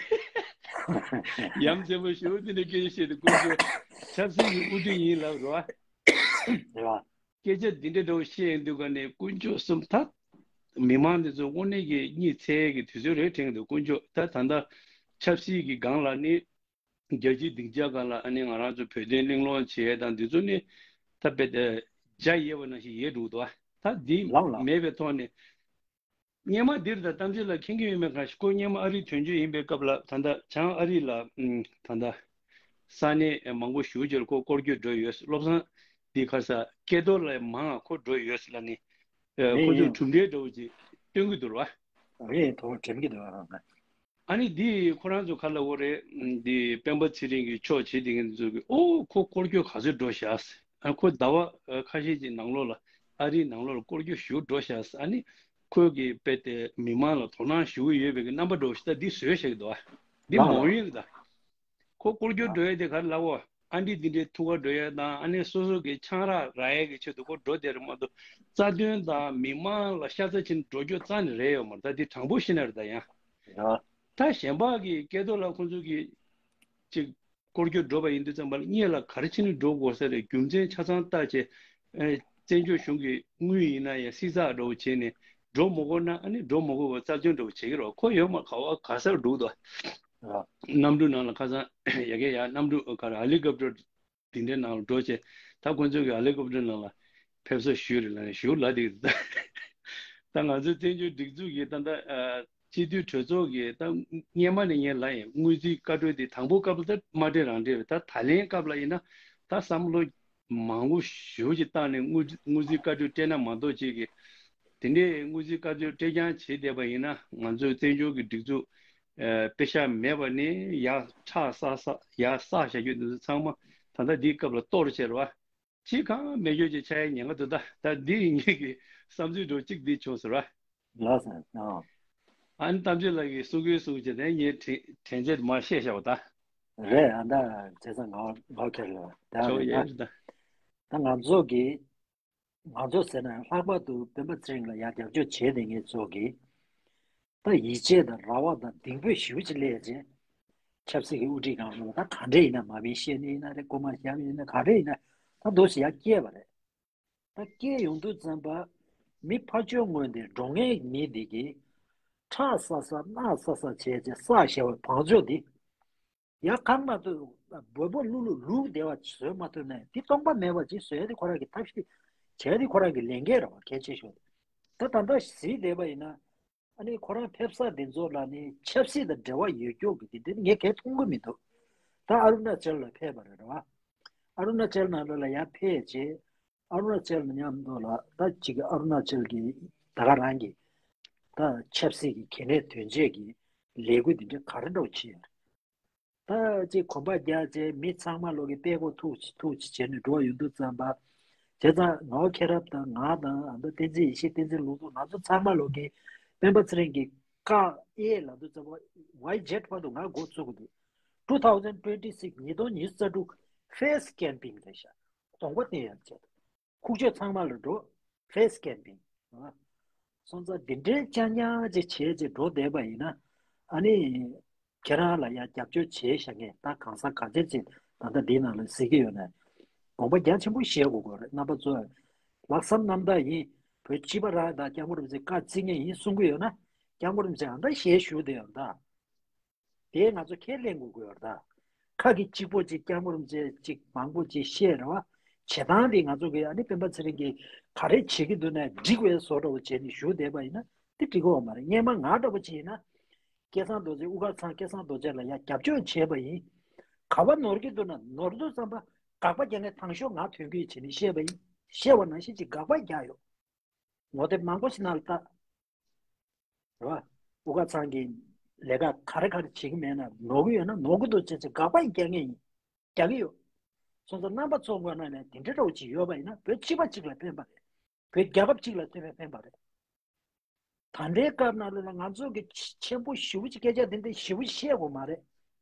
ཡ་མཚན་པོ་ཞེ་པོ་འདི་འདྲ་སྐད་ཆ་བཤད་དེ་དཀོན་མཆོག་ཆབ་སྲིད་ཀྱི་དབུ་ཁྲིད་ཡིན་ལབ་རེད་བ། རེད་བ། སྐད་ཆ་འདི་འདྲ་འདྲ་བོ་བཤད་ཡོང་དུས་ག་ནས་དཀོན་མཆོག་གསུམ། ད་མི་མང་འདི་ཚོ་དངོས་གནས་ཀྱི་གཉིད་སད་ཀྱི་དུས་ཚོད་རེད་དྲན་གྱི་འདུག་དཀོན་མཆོག་ད་ད་ལྟ་ཆབ་སྲིད་ཀྱི་སྒང་ལ་ནི་རྒྱལ་སྤྱིའི་སྡིངས་ཆ་སྒང་ལ་ཨ་ནི་ང་རང་ཚོ་བོད་དོན་གླེང་སློང་བྱེད་ཡས་དང་འདི་ཚོ་ནི་ད་དཔེ་དེ་འཇའ་ཡལ་བ་ནང་བཞིན་ཡལ་འགྲོ་གི་འདུག་ད་འདི་ལགས་ལགས། མེད་པའི་ཐོག་ནས། སྔོན་མ་འདིར་ད་གཏམ་ཚེ་ལགས་མཁྱེན་གྱི་ཡོད་མེད་གང་ཞིག་ཁོ་སྔོན་མ་ཨ་རིའི་དོན་གཅོད་ཡིན་པའི་སྐབས་ལ་ད་ལྟ་བྱང་ཨ་རི་ལ་ཨུམ་ད་ལྟ་ས་གནས་མང་པོ་ཞེ་པོ་ཅིག་ལ་ཁོ་སྐོར་སྐྱོད་འགྲོ་ཡོད། བློ་བཟང་འདི་ག་རེ་ཟ་སྐལ་རྡོར་ལགས་མང་ང་ཁོ་འགྲོ་ཡོད་ལབ་ནས་ཨེ་ཁོ་ཚོས་ཡིན་གྲུབ་འབྲས་འདྲ་བོ་ཅིག་སྟོན་གྱི་འདུག་ར། རེད། དོ་དྲན་གྱི་འདུག་ཨ། ཨ་ནི་འདི་ཁོ་རང་ཚོ་ག་ལབ་དགོས་རེད། འདི་སྤེན་པ་ཚེ་རིང་གི་ཕྱོགས་བྱེད་བསྡད་མཁན་ཚོ་གིས་ཨོ་ཁོ་སྐོར་སྐྱོད་ག་ཚོད་འགྲོ་བཞག་ཟེར། ཨ་ཁོ་ཟླ་བ་ཁ་ཤས་ཀྱི་ནང་ལོགས་ལ་ཨ་རིའི་ནང་ལོགས་ལ་སྐོར་སྐྱོད་ཞུ་འགྲོ་བཞག་ཟེར། ཨ་ནི་ཁོས་ཀྱི་དཔེ་དེ་མི་མང་ལ་དོ་སྣང་ཞུ་གི་ཡོད་པའི་གི་རྣམ་པ་འདྲ་བོ་ཞིག་ད་འདི་བཟོས་བཞག་གི་འདུག་ཨ། འདི་ལགས་མ་ལགས། འོས་ཡིན་གི་ད། ཁོ་སྐོར་སྐྱོད་འགྲོ་ཡས་དེ་ག་རེ་ལབ་འོ། ཨ་འདྲི་འདི་འདྲའི་ཐུག་ག་འགྲོ་ཡས་དང་ཨ་ནི་སོ་སོ་གི་ཆང་རག་རག་ཡས་ཀྱི་ཆེད་དུ་ཁོ་འགྲོ་བསྡད་རེད་མ་གཏོགས་རྩ་དོན་དང་མི་མང་ལ་ཤ་ཚ་ཕྱིན་འགྲོ་རྒྱུ་རྩ་ནས་རེད་ཡོད་མ་རེད། ད་འདི་དྲང་པོ་བཤད་ན་རེད་ད་ཡང་། ཡ། ད་གཞན་པ་གི་སྐལ་རྡོར་ལགས་ཁོང་ཚོ་གི་ཅིག་སྐོར་སྐྱོད་འགྲོ་བ་ཡིན་དུས་ཙམ་པ་ལ་གཉིས་ལ་ག་རེ་བྱས་ནས་འགྲོ་དགོས་ས་རེད། རྒྱུ་མཚན་ཆ་ཚང་བལྟས་བྱས་ཨེ་བཙན་བྱོལ་གཞུང་གི་དངུལ་ཡིན་ན་ཡང་སྲིད་ཚགས་འདྲ་བོ་བྱས་ནས་འགྲོ་མ་དགོས་ན་ཨ་ནི་འགྲོ་མ་དགོས་པ་རྩ་དོན་འདྲ་བོ་བྱེད་ཀྱི་རེད། ཁོ་ཡོད་མ་ག་བ་ག་སར་འགྲོ་གི་འདུག་ཨ། གནམ་གྲུ་ནང་ལ་ཁ་སང་ཡ་གི་ཡ་གནམ་གྲུ་ག་རེ་ཧེ་ལི་ཀོབ་ཊར་དེ་འདྲའི་ནང་ལ་འགྲོ་བྱས་ད་ཁོ་ཚོ་གི་ཧེ་ལི་ཀོབ་ཊར་ནང་ལ་ཕེབས་བསུ་ཞུས་རེད་ལབ་ནས་ཞུ་ལབ་དེ་ད་ང་ཚོའི་བཙན་བྱོལ་སྒྲིག་འཛུགས་ཀྱི་ད་ལྟ་ཨ་སྤྱི་འཐུས་གྲོས་ཚོགས་ཀྱི་ད་སྔོན་མ་ནས་ངས་ལབ་ཡིན། དངུལ་རྩིས་བཀའ་འཁྲོལ་དེ་དང་པོ་སྐབས་ལ་ད་མ་སྤྲད་རང་སྤྲད་རེད། ད་ད་ལན་སྐབས་ལ་ཡིན་ན་ད་བསམ་བློ་མང་པོ་ཞེ་པོ་ཅིག་བཏང་ནས་དངུལ་དངུལ་རྩིས་བཀའ་འཁྲོལ་སྤྲད་ན་མ་གཏོགས་ཅིག་གི་དེ་འདྲའི་དངུལ་རྩིས་བཀའ་འཁྲོལ་སྤྲད་རྐྱང་བྱས་བསྡད་པ་ཡིན་ན་ང་ཚོའི་བཙན་བྱོལ་གྱི་སྒྲིག་འཛུགས་ཨ་པེ་ཤག་མེད་པ་ནས་ཡར་ཕྱག་བསགས་བསགས་ཡར་བསགས་བཞག་རྒྱུ་འདི་ཚོ་ཚང་མ་ད་ལྟ་འདིའི་སྐབས་ལ་གཏོར་བྱས་རེད་བ། ཅི་གང་མེད་རྒྱུ་ཅིག་ཆགས་ཡ་ཉེན་ཁ་འདུག་ད་ད་འདི་ངེད་ཀྱི་བསམ་ཚུལ་འདྲ་བོ་གཅིག་འདི་བྱུང་ཟེར་བ། ལགས་སོ། ཨ། ཨ་ནི་གཏམ་ཚེ་ལགས་ཀྱིས་གསུང་གིན་གསུང་བྱས་ནས་ངས་དྲན་དྲན་ཚད་མར་བཤད་བཞག་པ་ད། རེད། ཨ་ད་བྱས་ཙང་ངག་ངག་འཁྱེར་ལ་ད་ཆོག་རེད་ཡ་ད། ད་ང་ཚོ་གི་ང་ཚོ་ཟེར་ན་ལྷག་པར་དུ་སྤེན་པ་ཚེ་རིང་ལ་ཡ་རྒྱབ་སྐྱོར་བྱས་ཏེ་ངེད་ཚོ་གི་ད་ཡིད་ཆེས་དང་རེ་བ་དང་གདེང་འབོད་ཞེ་པོ་ཅིག་སླེབས་རྗེས། ཆབ་སྲིད་ཀྱི་དབུ་ཁྲིད་སྒང་ལ་ད་ག་འདྲ་ཡིན་ན་མ་བིན་བཤད་ནི་ཡིན་ན་རེད། རྐུ་མ་བཤམ་ཡིན་ན་ག་འདྲ་ཡིན་ན་ད་འདུག་སེ་ཡར་སྐྱེས་པ་རེད། ད་སྐྱེས་ཡོང་དུས་ཙམ་པ་མི་ཕར་ཕྱོགས་ངོས་ནས་འགྲོ་མཁན་མི་འདི་གིས་ཁྲག་ཟ་ཟ་རྣག་ཟ་ཟ་བྱས་རྗེས་བསགས་བཞག་པའི་བང་མཛོད་འདི་ཡར་གང་མ་ཐུབ་འབོལ་པོ་བླུག་བླུག་བླུག་བསྡད་པ་བཟོ་མ་ཐུབ་ན་འདི་སྟོང་པ་མེད་པ་ཅིག་བཟོ་ཡ་དེ་ཁོ་རང་གི་ཐབས་ཤེས་བྱས་དེ་ཁོ་རང་གི་ལས་འགན་རེད་བ། གལ་ཆེ་ཤོས་དེ་ད་ད་ལྟ་གཟིགས་བསྡད་པ་ཡིན་ན། ཨ་ནི་ཁོ་རང་ཕེབས་ས་དེ་ཚོ་ལ་ནི་ཆབ་སྲིད་དང་འབྲེལ་བ་ཡོད་ཀྱོག་གི་དེ་འདྲ་ངས་གང་མཐོང་གི་མི་འདུག་ད་ཨ་རུ་ན་ཅལ་ལ་ཕེབས་པ་རེད་བ། ཨ་རུ་ན་ཅལ་ནང་ལོགས་ལ་ཡར་ཕེབས་རྗེས་ཨ་རུ་ན་ཅལ་མཉམ་དུ་ལ་ད་ཅིག་ཨ་རུ་ན་ཅལ་གྱི་ད་ག་རང་གི་ད་ཆབ་སྲིད་ཀྱི་གལ་གནད་དོན་ཆེད་ཀྱི་ལས་འགུལ་དེ་འདྲ་ག་རེ་འདྲ་བྱས་ཡོད་རེད། ད་ཅིག་གོམ་པ་རྒྱག་བྱས་མི་ཚང་མ་ལོག་གི་པད་ཀོ་ཐུག་ཅིག་ཐུག་ཅིག་བྱས་ནས་འགྲོ་ཡོང་དུས་ཙམ་པ། བྱས་ཙང་ངག་དབང་མཁྱེན་རབ་དང་ང་དང་ཨ་མདོ་བསྟན་འཛིན་ཡེ་ཤེས་བསྟན་འཛིན་ལུང་རྟོགས་ང་ཚོ་ཚང་མ་ལོག་གི་སྤེན་པ་ཚེ་རིང་གི་བཀའ་ཨེ་ལབ་དུས་ཙམ་པ་ཝའི་ཇེཊ་བར་དུ་ང་འགོ་བཙུགས་གི་འདུག two thousand twenty six ཉིས་སྟོང་ཉི་ཤུ་རྩ་དྲུག་ཕེ་སི་ཀེམ་པིང་རེད་ཤག་གདོང་པ་བསྟན་ཡག་ཆེད་དུ་ཁུག་ཀྱོག་ཚང་མ་ལ་འགྲོ། ཕེ་སི་ཀེམ་པིང་། སོང་ཙང་འདི་འདྲའི་ཅ་ཉག་ཅིག་བྱས་ཅིག་འགྲོ་བསྡད་པ་ཡིན་ན། ཨ་ནི་ཁྱེད་རང་ལ་ཡང་རྒྱབ་སྐྱོར་བྱས་བཞག་མཁན་ད་གང་ཟག་ག་ཚད་ཅིག་ད་ལྟ་འདིའི་ནང་ལ་གཟིགས་ཀྱི་ཡོད་ན། དགོངས་པ་རྒྱ་ཆེན་པོ་བཞེས་དགོས་ཀྱི་རེད། རྣམ་པ་ཚོ་ལྷག་བསམ་རྣམ་དག་ཡིན། བོད་སྤྱི་པ་རང་དང་སྐྱབས་མགོན་རིན་པོ་ཆེ་བཀའ་བརྩི་མཁན་ཡིན་གསུང་གི་ཡོད་ན། སྐྱབས་མགོན་རིན་པོ་ཆེ་ཨ་ད་ཞལ་བཞུགས་བསྡད་ཡོད་ད། དེ་ང་ཚོ་ཁས་ལེན་དགོས་ཀྱི་ཡོད་རེད་ད། ཁ་གི་གཅིག་པོ་གཅིག་སྐྱབས་མགོན་རིན་པོ་ཆེ་གཅིག་མང་པོ་གཅིག་བཤད་རེད་བ། བྱེད་སྟངས་དེ་ང་ཚོ་གི་ཨ་ནི་སྤེན་པ་ཚེ་རིང་གིས་ག་རེ་བྱེད་ཀྱི་འདུག་ན་འགྲིག་པའི་བཟོ་འདྲ་བོ་བྱས་ནས་བཞུགས་བསྡད་པ་ཡིན་ན་དེ་འགྲིག་གི་ཡོད་མ་རེད། སྔོན་མ་ང་འདྲ་བོ་བྱས་ཡིན་ན། སྐལ་བཟང་རྡོ་རྗེ་དབུ་དཀར་ཚང་སྐལ་བཟང་རྡོ་རྗེ་ལ་ཡ་རྒྱབ་སྐྱོར་བྱས་པ་ཡིན། ག་བ་ནོར་གྱི་འདུག་ན་ནོར་དུས་ཙམ་པ་དགག་པ་རྒྱག་མཁན་དང་ཤོག་ང་ཐོན་སྐྱེད་བྱས་ནས་བཤད་པ་ཡིན། བཤད་པ་ནང་བཞིན་གྱི་དགག་པ་རྒྱག་ཡོད། ངོ་དེབ་མང་པོ་ཞིག་ནང་ལ་ལྟ། རེད་བ། དབུ་དཀར་ཚང་གིས་ལས་ཀ་ག་རེ་ག་རེ་བྱེད་ཀྱི་མེད་ན་ནོར་གྱི་ཡོད་ན་ནོར་གྱི་འདུག་ཅེས་ཅེས་དགག་པ་རྒྱག་མཁན་ཡིན། རྒྱག་གི་ཡོད། སོང་ཙང་རྣམ་པ་ཚོ་ངོས་ནས་ནས་དེ་འདྲའི་འདྲ་བོ་ཅིག་ཡོད་པ་ཡིན་ན་བོད་སྤྱི་པ་གཅིག་ལ་ཕན་པ་རེད། བོད་རྒྱལ་ཁབ་གཅིག་ལ་ཕན་པ་ཕན་པ་རེད། ད་ལྟའི་སྐབས་ནང་ལོགས་ལ་ང་ཚོ་གི་ཆེ་ཆེན་པོ་ཞེ་པོ་ཅིག་སྐད་ཆ་དེ་འདྲ་ཞེ་པོ་ཅིག་བཤད་དགོས་མ་རེད། རེད་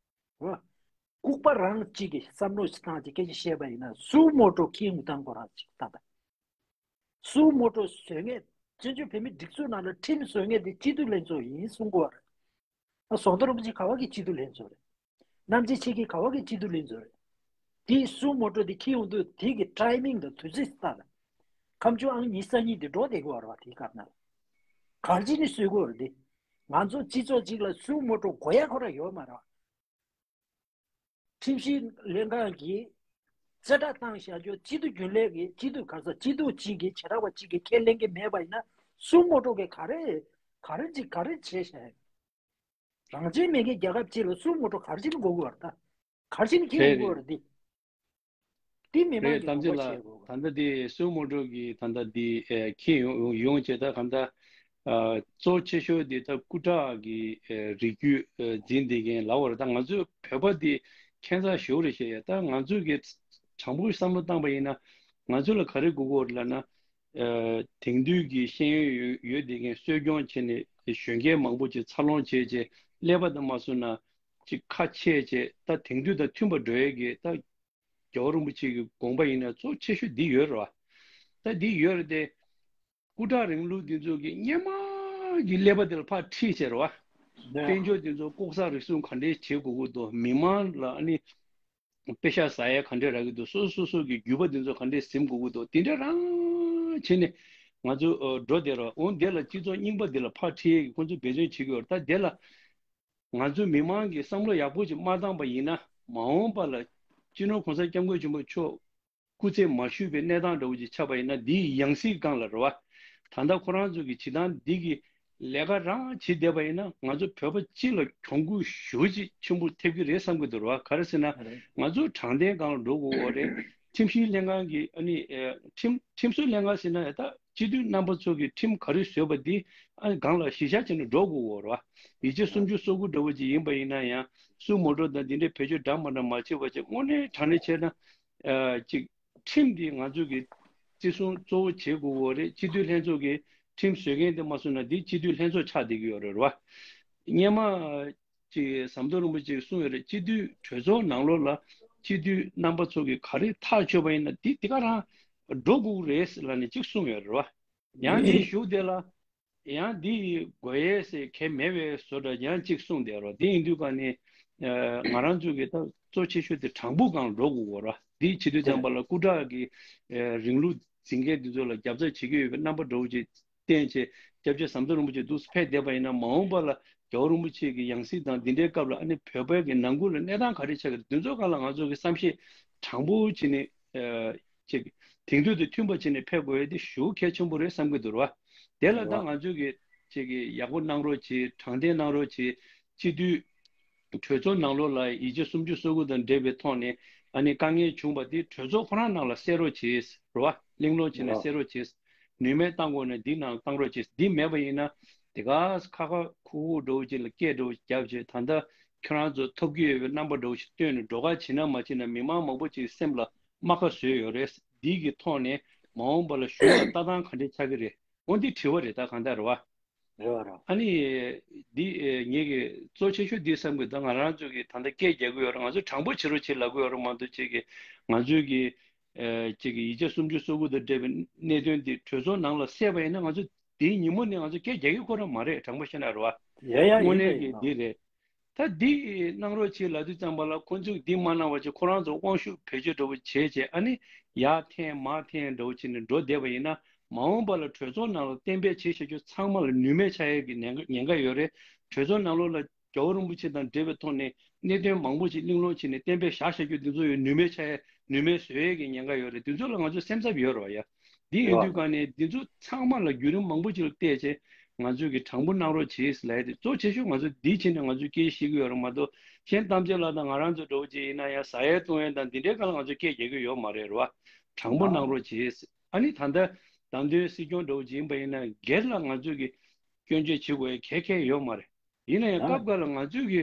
བ། ལྐུགས་པ་རང་གཅིག་གིས་བསམ་བློ་ཞིག་བཏང་ཅིག་སྐད་ཆ་བཤད་པ་ཡིན་ན་སུ་མོ་ཊ་ཁྱི་ཡོང་བཏང་ཁོ་རང་ཅིག་ལྟ་ད། སུ་མོ་ཊ་བཟོས་མཁན། བཙན་བྱོལ་བོད་མིའི་སྒྲིག་འཛུགས་ནང་ལ་ཁྲིམས་བཟོས་མཁན་དེ་སྤྱི་འཐུས་ལྷན་ཚོགས་ཡིན་གསུང་གི་ཡོད་རེད། ཨ་ཟམ་གདོང་རིན་པོ་ཆེ་ག་བ་གི་སྤྱི་འཐུས་ལྷན་ཚོགས་རེད། རྣམ་རྒྱལ་ཆོས་སྐྱིད་ག་བ་གི་སྤྱི་འཐུས་ལྷན་ཚོགས་རེད། དེའི་སུ་མོ་ཊ་དེ་ཁྱེར་ཡོང་དུས་དེ་གི་ཊའི་མིང་དང་དུས་ཚོད་ལྟ་ལ། ཁམས་ཆུ་ཨང་གཉིས་ས་གཉིས་དེ་འགྲོ་བསྡད་ཀྱི་ཡོད་རེད་བ། དེའི་སྐབས་ན་ག་རེ་བྱས་ནས་བཟོས་ཀྱི་ཡོད་རེད་དེ། ང་ཚོ་སྤྱི་ཚོགས་གཅིག་ལ་སུ་མོ་ཊ་དགོས་ཡ་ཁོ་རང་ཡོད་མ་རེད་བ། ཁྲིམས་ཞིབ་ལྷན་ཁང་གིས་གསལ་བསྒྲགས་བཏང་བཞག་རྒྱུ་སྤྱི་འཐུས་རྒྱུན་ལས་ཀྱིས་སྤྱི་འཐུས་ག་ས་སྤྱི་འཐུས་གཅིག་གིས་བྱེ་བྲག་པ་གཅིག་གིས་ཁས་ལེན་གྱི་མེད་པ་ཡིན་ན་སུ་མོ་ཊ་གིས་ག་རེ་ག་རེ་ཅིག་ག་རེ་བྱས་ཤག་རང་བཙན་མེད་མཁན་རྒྱལ་ཁབ་ཅིག་ལ་སུ་མོ་ཊ་ག་རེ་བྱས་ནས་དགོས་ཀྱི་ཡོད་རེད་ད། ག་རེ་བྱས་ནས་ཁྱེར་ཡོང་གི་ཡོད་རེད་དེ། དེ་མི་མང་རེད། གིས་གཏམ་ཚེ་ངོ་ལགས། རྒོལ་བྱེད་དགོས་ཀྱི། ད་ལྟ་དེ་སུ་མོ་ཊ་གིས་ད་ལྟ་དེ་ཨེ་ཁྱེར་ཡོང་ཡོང་བྱས་ད་གང་ལྟར། ཨ་གཙོ་ཆེ་ཤོས་དེ་ད་སྐུ་དྲག་གི་ཨེ་རིགས་རྒྱུད་ཨེ་འཛིན་བསྡད་མཁན་ལབ་པ་རེད། ད་ང་ཚོའི་བོད་པ་དེ་ཁྱད་མཚར་ཞེ་པོ་རེད་བཤད་ཡ། ད་ང་ཚོས་གི་དྲང་པོ་བསམ་བློ་བཏང་པ་ཡིན་ན་ང་ཚོ་ལ་ག་རེ་དགོས་ཀྱི་ཡོད་རེད་ལབ་ན། ཨ་དེང་དུས་ཀྱི་ཤེས་ཡོན་ཡོད་ཡོད་བསྡད་མཁན་གསོ་སྐྱོང་བྱས་ནས་གཞོན་སྐྱེས་མང་པོ་ཅིག་འཚར་ལོངས་བྱས་བྱས་ཀླད་པ་དང་མ་བཟོ་ན་ཅིག་ཁ་ཕྱེ་བྱས་ད་དེང་དུས་དང་མཐུན་པ་འགྲོ་ཡས་ཀྱི་ད། རྒྱལ་བ་རིན་པོ་ཆེ་གི་དགོངས་པ་ཡིན་ན་གཙོ་ཆེ་ཤོས་འདི་ཡོད་རེད་བ། ད་འདི་ཡོད་རེད་དེ། སྐུ་དྲག་རིང་ལུགས་འདི་ཚོ་གི་སྔོན་མ་གི་ཀླད་པ་འདི་ལ་ཕར་ཁྲིད་བྱས་རེད་བ། དཔལ་འབྱོར་འདི་ཚོ་ལྐོག་ཟ་རུལ་སུངས་ག་འདྲས་བྱེད་དགོས་ཀྱི་འདུག་མི་མང་ལ་ཨ་ནི་པེ་ཤག་ཟ་ཡ་ག་འདྲས་རག་གི་འདུག་སོ་སོ་སོ་སོ་གི་རྒྱུད་པ་འདི་ཚོ་ག་འདྲས་ཟིན་དགོས་ཀྱི་འདུག་དེ་འདྲ་རང་བྱས་ནས་ང་ཚོ་འགྲོ་བསྡད་རེད་བ། འོ་འདི་ལ་སྤྱི་ཚོགས་རྙིང་པ་འདི་ལ་ཕར་ཁྲིད་ཡས་ཀྱི་ཁོང་ཚོ་འབད་བརྩོན་བྱེད་ཀྱི་ཡོད་རེད། ད་འདི་ལ། ང་ཚོ་མི་མང་གིས་བསམ་བློ་ཡག་པོ་ཅིག་མ་བཏང་པ་ཡིན་ན་མ་འོངས་པ་ལ་སྤྱི་ནོར་གོང་ས་སྐྱབས་མགོན་ཆེན་པོ་མཆོག་སྐུ་ཚེ་མ་ཞུས་པའི་གནས་སྟངས་འདྲ་བོ་ཅིག་ཆགས་པ་ཡིན་ན་འདིའི་ཡང་སྲིད་སྒང་ལ་རེད་བ། ད་ལྟ་ཁོ་རང་ཚོ་གི་བྱེད་སྟངས་འདི་གི་ལས་ཀ་རང་བྱེད་བསྡད་པ་ཡིན་ན་ང་ཚོ་བོད་པ་སྤྱི་ལ་གྱོང་གུད་ཞེ་པོ་ཅིག་ཆེན་པོ་ཐེབས་ཀྱི་རེད་བསམ་གྱི་འདུག་རེད་བ། ག་རེ་ཟེར་ན་ང་ཚོ་དྲང་བདེན་སྒང་ལ་འགྲོ་དགོས་པ་རེད། ཁྲིམས་ཞིབ་ལྷན་ཁང་གི་ཨ་ནི་ཨེ་ཁྲིམས་ཁྲིམས་བཟོ་ལྷན་ཁང་ཟེར་ན་ད་སྤྱི་འཐུས་རྣམ་པ་ཚོ་གི་ཁྲིམས་ག་རེ་བཟོས་པ་འདི་ཨ་ནི་སྒང་ལ་གཞི་བཞག་བྱས་ནས་འགྲོ་དགོས་ཀྱི་ཡོད་རེད་བ། ཡིག་ཆ་སུམ་ཅུ་སོ་དགུ་འདྲ་བོ་ཅིག་ཡིན་པ་ཡིན་ན་ཡང་སུ་མོ་ཊ་དང་འདི་འདྲའི་བེད་སྤྱོད་འདྲ་མ་འདྲ་མ་བྱེད་པ་བྱས་དངོས་གནས་དྲང་གནས་བྱས་ན་ཨ་ཅིག་ཁྲིམས་འདི་ང་ཚོ་གི་བརྩི་སྲུང་གཙོ་བོ་བྱེད་དགོས་ཀྱི་ཡོད་རེད། སྤྱི་འཐུས་ལྷན་ཚོགས་ཀྱི་ཁྲིམས་བཟོ་མཁན་དེ་མ་བཟོས་ན་འདི་སྤྱི་འཐུས་ལྷན་ཚོགས་ཆགས་བསྡད་ཀྱི་ཡོད་རེད་བ། སྔོན་མ། ཅིག་ཟམ་གདོང་རིན་པོ་ཆེས་གསུངས་ཡོད་རེད། སྤྱི་འཐུས་གྲོས་ཚོགས་ནང་ལོགས་ལ་སྤྱི་འཐུས་རྣམ་པ་ཚོ་གིས་ག་རེ་ཐག་ཆོད་པ་ཡིན་ན་འདི་འདི་ག་རང་འགྲོ་དགོས་རེད་ལབ་ནས་གཅིག་གསུངས་ཡོད་རེད་བ། ཡང་འདི་ཞུ་དེ་ལ་ཡང་འདི་དགོས་ཡས་ཟེར་གལ་མེད་པའི་བཟོ་འདྲ་ཡང་གཅིག་གསུངས་བསྡད་རོགས། དེ་ཡིན་དུས་ག་ནས་ང་རང་ཚོ་གི་ད་གཙོ་ཆེ་ཤོས་དེ་དྲང་པོ་སྒང་ལ་འགྲོ་དགོས་རེད་བ། འདི་བྱེད་དུས་ཙམ་པ་ལ་སྐུ་དྲག་གི་རིང་ལུགས་འཛིན་མཁན་འདི་ཚོ་ལ་རྒྱབ་རྩ་བྱེད་ཀྱི་ཡོད་པའི་རྣམ་པ་འདྲ་བོ་ཅིག་བསྟན་བྱས་སྐྱབས་རྗེ་ཟམ་གདོང་རིན་པོ་ཆེ་འདུག་སེ་ཕེབས་བསྡད་པ་ཡིན་ན་མ་འོངས་པ་ལ་རྒྱལ་བ་རིན་པོ་ཆེ་གི་ཡང་སྲིད་དང་འདི་འདྲའི་སྐབས་ལ་ཨ་ནི་བོད་པའི་གི་ནང་ཁུལ་ལ་གནས་སྟངས་ག་རེ་ཆགས་ཀྱི་རེད། འདི་ཚོ་སྒང་ལ་ང་ཚོ་གི་བསམ་ཤེས་དྲང་པོ་བྱས་ནས་ཅིག་དེང་དུས་དང་མཐུན་པ་བྱས་ནས་ཕེབས་དགོས་ཡ་དེ་ཞེ་པོ་གལ་ཆེན་པོ་རེད་བསམ་གྱི་འདུག་ར། དེ་ལ་ད་ང་ཚོས་གི་ཅིག་གི་ཡག་པོ་གནང་རོགས་གྱིས། དྲང་བདེན་གནང་རོགས་གྱིས། སྤྱི་འཐུས་གྲོས་ཚོགས་ནང་ལོགས་ལ་ཡིག་ཆ་སུམ་ཅུ་སོ་དགུ་དང་འབྲེལ་བའི་ཐོག་ནས་ཨ་ནི་དཀའ་ངལ་བྱུང་བ་དེ་གྲོས་ཚོགས་ཁོ་རང་ནང་ལ་སེལ་རོགས་གྱིས་རེད་བ། གླེང་སློང་བྱས་ནས་སེལ་རོགས་གྱིས། ནུས་མེད་བཏང་དགོས་ན་འདི་ནང་བཏང་རོགས་གྱིས། འདི་མེད་པ་ཡིན་ན་དེ་ག་ཁ་ཁ་ཁུག་ཁུག་འདྲ་བོ་ཅིག་ལ་སྐད་འདྲ་བོ་ཞིག་བརྒྱབ་བྱས་ད་ལྟ་ཁྱོད་རང་ཚོ་ཐོབ་ཀྱི་ཡོད་པའི་རྣམ་པ་འདྲ་བོ་ཞིག་སྟོན་ནས་འགྲོ་ཁ་བྱེད་ན་མ་བྱེད་ན་མི་མང་མང་པོ་ཅིག་སེམས་ལ་རྨ་ཁ་བཟོས་ཡོད་རེད། འདི་གི་ཐོག་ནས་མ་འོངས་པ་ལ་གཞུང་ལ་ལྟ་སྟངས་ག་འདྲས་ཆགས་ཀྱི་རེད། འོ་འདི་དྲི་བ་རེད་ད་གང་ལྟར་རེད་བ། རེད་བ་རེད། ཨ་ནི། འདི་ངེད་ཀྱི་གཙོ་ཆེ་ཤོས་འདི་བསམ་གི་ད་ང་རང་ཚོ་གི་ད་ལྟ་སྐད་རྒྱག་གི་ཡོད་རེད། ང་ཚོ་དྲང་པོ་བྱེད་རོགས་བྱེད་ལབ་གི་ཡོད་རེད་མ་གཏོགས་ཅིག་གི་ང་ཚོའི་གི་ཅིག་གི་ཡིག་ཆ་སུམ་ཅུ་སོ་དགུ་དང་འབྲེལ་བའི་གནད་དོན་འདི་གྲོས་ཚོགས་ནང་ལ་སེལ་བ་ཡིན་ན་ང་ཚོ་ དེའི་ཉིན་མོ་ནས་ང་ཚོ་སྐད་རྒྱག་གི་ཁོ་རང་མ་རེད། དྲང་པོ་བཤད་ན་རེད་བ། ཡ་ཡ་དངོས་ཡིན་གནས་རེད་ཀྱི་ཡིན་འདི་རེད། ད་འདི་གནང་རོགས་བྱེད་ལབ་དུས་ཙམ་པ་ལ་ཁོ་ཚོས་འདི་མ་གནང་བ་བྱས་ཁོ་རང་ཚོ་དབང་ཤུགས་བེད་སྤྱོད་འདྲ་པོ་བྱས་བྱས། ཨ་ནི་ཡར་འཐེན་མར་འཐེན་འདྲ་པོ་བྱས་ནས་འགྲོ་བསྡད་པ་ཡིན་ན། མ་འོངས་པ་ལ་གྲོས་ཚོགས་ནང་ལ་གཏན་འབེབས་བྱེད་བྱ་རྒྱུ་ཚང་མ་ལ་ནུས་མེད་ཆགས་ཡས་ཀྱི་ཉེན་ཁ་ཉེན་ཁ་ཡོད་རེད། གྲོས་ཚོགས་ནང་ལོགས་ལ་རྒྱལ་བ་རིན་པོ་ཆེ་དང་འབྲེལ་བའི་ཐོག་ནས་གནད་དོན་མང་པོ་ཞིག་གླེང་སློང་བྱས་ནས་གཏན་འབེབས་བཞག་བཞག་རྒྱུ་འདི་ཚོ་ཡང་ནུས་མེད་ཆགས་ཡས་ནུས་མེད་བཟོ་ཡས་ཀྱི་ཉེན་ཁ་ཡོད་རེད། འདི་ཚོ་ལ་ང་ཚོ་སེམས་འཚབ་ཡོད་རེད་བ་ཡ། འདི་ཡིན་དུས་ག་ནས་འདི་ཚོ་ཚང་མ་ལ་བརྒྱུད་རིམ་མང་པོ་ཞིག་ལ་བལྟས་བྱས་ང་ཚོས་ཀྱི་དྲང་པོ་གནང་རོགས་བྱེད་ཟེར་ལབ་ཡས་དེ་གཙོ་ཆེ་ཤོས་ང་ཚོ་འདི་བྱས་ནས་ང་ཚོས་སྐད་ཆ་བཤད་ཀྱི་ཡོད་རེད་མ་གཏོགས། གཞན་གཏམ་ཆེ་ལ་དང་ང་རང་ཚོ་འདྲ་པོ་ཅིག་ཡིན་ན་ཡང་ཟ་ཡས་བཏུང་ཡས་དང་འདི་འདྲའི་སྒང་ལ་ང་ཚོས་སྐད་རྒྱག་གི་ཡོད་མ་རེད་རེད་བ། དྲང་པོ་གནང་རོགས་བྱེད། ཨ་ནི་ད་ལྟ་བདམས་ཐོན་སྲིད་སྐྱོང་འདྲ་པོ་ཅིག་ཡིན་པ་ཡིན་ན་སྒེར་ལ་ང་ཚོས་ཀྱི་སྐྱོན་བརྗོད་བྱེད་དགོས་ཡས་གལ་གལ་ཡོད་མ་རེད། ཡིན་ན་ཡང་སྐབས་འགའ་ལ་ང་ཚོས་ཀྱི་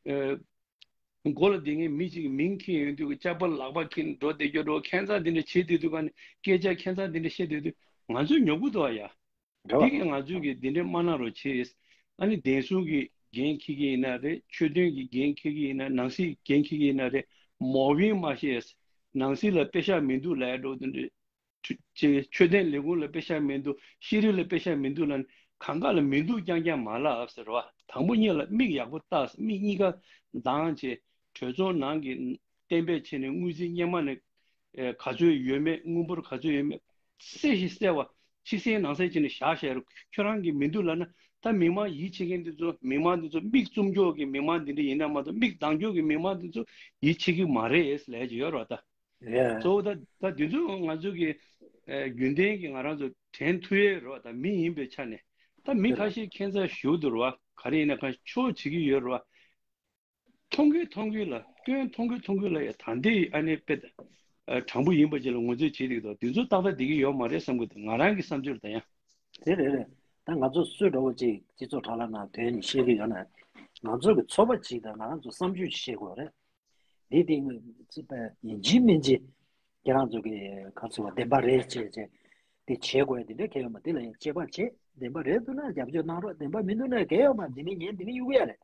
ཨ་མགོ་ལ་བསྡད་མཁན་མི་གཅིག་གི་མིང་འཁྱེར་ཡོང་དུས་ཀྱི་ལྕགས་པ་ལག་པ་འཁྱེར་འགྲོ་བསྡད་རྒྱུ་འགྲོ། ཁྱད་མཚར་འདི་འདྲ་བྱེད་བསྡད་དུས་ག་ནས་སྐད་ཆ་ཁྱད་མཚར་འདི་འདྲ་བཤད་བསྡད་དུས་ང་ཚོས་ཉོབ་གི་འདུག་ཨ་ཡ། འདི་གས་ང་ཚོས་ཀྱི་འདི་འདྲ་མ་གནང་རོགས་བྱེད། ཨ་ནི་བདེན་སྲུང་གི་འགན་འཁྱེར་གྱི་ཡིན་ན་རེད། ཆོས་དོན་གྱི་འགན་འཁྱེར་གྱི་ཡིན་ན། ནང་སྲིད་འགན་འཁྱེར་གྱི་ཡིན་ན་རེད། མོ་བིན་མ་ཤེས། ནང་སྲིད་ལ་དཔེ་ཤག་མི་འདུག་ལབ་ཡ་འགྲོ་དེ་འདྲ། ཆོས་ཆོས་དོན་ལས་ཁུངས་ལ་དཔེ་ཤག་མི་འདུག་ཤེས་རིག་ལ་དཔེ་ཤག་མི་འདུག་ལབ་ནས་གང་ག་ལ་མི་འདུག་རྐྱང་རྐྱང་མ་ལབ་ཟེར་བ། དང་པོ་ཉིད་ལ་མིག་ཡག་པོ་བལྟ། མིག་གཉིས་ཀ་གདངས་བྱས་གྲོས་ཚོགས་ནང་གི་གཏན་འབེབས་བྱས་ནས་དངུལ་རྩིས་སྔོན་མ་ནས་ཨེ་ག་ཚོད་ཡོད་མེད། དངུལ་འབོར་ག་ཚོད་ཡོད་མེད་གསལ་ཞིང་གསལ་བ་ཕྱི་གསལ་ནང་གསལ་བྱས་ནས་བཞག་བཞག་རོགས། ཁྱོད་རང་གིས་མི་འདུག་ལབ་ན་ད་མི་མང་ཡིད་ཆེས་མཁན་འདི་ཚོ། མི་མང་འདི་ཚོ་མིག་བཙུམ་ཀྱོག་གི་མི་མང་འདི་འདྲ་ཡིན་ན་མ་གཏོགས་མིག་གདངས་ཀྱོག་གི་མི་མང་འདི་ཚོ་ཡིད་ཆེས་ཀྱི་མ་རེད་ལབ་ཀྱི་ཡོད་རེད་བ་ད། ཡ། གཙོ་བོ་ད་ད་དུས་ཚོད་ང་ཚོ་གི་ཨེ་རྒྱུན་ལྡན་གྱི་ང་རང་ཚོ་དྲན་ཐུབ་ཡས་རེད་བ། ད་མི་ཡིན་པའི་ཆ་ནས་ད་མི་ཁ་ཤས་ཁྱད་མཚར་ཞུགས་འདུག་རེད་བ། ག་རེ་ཡིན་ན་གང་ཆོག་བྱེད་ཀྱི་ཡོད་རེད་བ། མཐོང་གི་མཐོང་གི་ལ་སྐྱོན། མཐོང་གི་མཐོང་གི་ལ་ཡ་ད་འདི་ཨ་ནི་དཔེ་ཨ་དྲང་པོ་ཡིན་པ་ཅིག་ལ་ངོས་འཛིན་བྱེད་འདུག་ད་དུས་ཚོད་ཏག་ཏག་བསྡད་ཀྱི་ཡོད་མ་རེད་བསམ་གི་འདུག་ང་རང་གི་བསམ་ཚུལ་ད་ཡང་། དེ་རེད་རེད། ད་ང་ཚོ་སུ་འདྲ་བོ་ཅིག་སྤྱི་ཚོགས་དྲ་ལམ་ནང་ཐོན་ནས་བཤད་ཀྱི་ཡོད་ན། ང་ཚོ་གི་ཚོར་བ་ཅིག་དང་ང་རང་ཚོ་བསམ་ཚུལ་ཅིག་བཤད་དགོས་རེད། འདི་དེ་ཡིན་གཅིག་མིན་གཅིག་ཁྱེད་རང་ཚོ་གི་ག་ཚོད་བ་བདེན་པ་རེད་ཅེས་བྱས་དེ་བྱེད་དགོས་ཡ་དེ་འདྲ་གལ་ཡོད་མ། དེ་ལ་ཡང་དཔྱད་པ་བྱེད། བདེན་པ་རེད་འདུག་ན་རྒྱབ་སྐྱོར་གནང་རོགས། བདེན་པ་མི་འདུག་ན་གལ་ཡོད་མ། འདི་ནི་ངས་འདི་ནི་གཡུག་ཡ་རེད།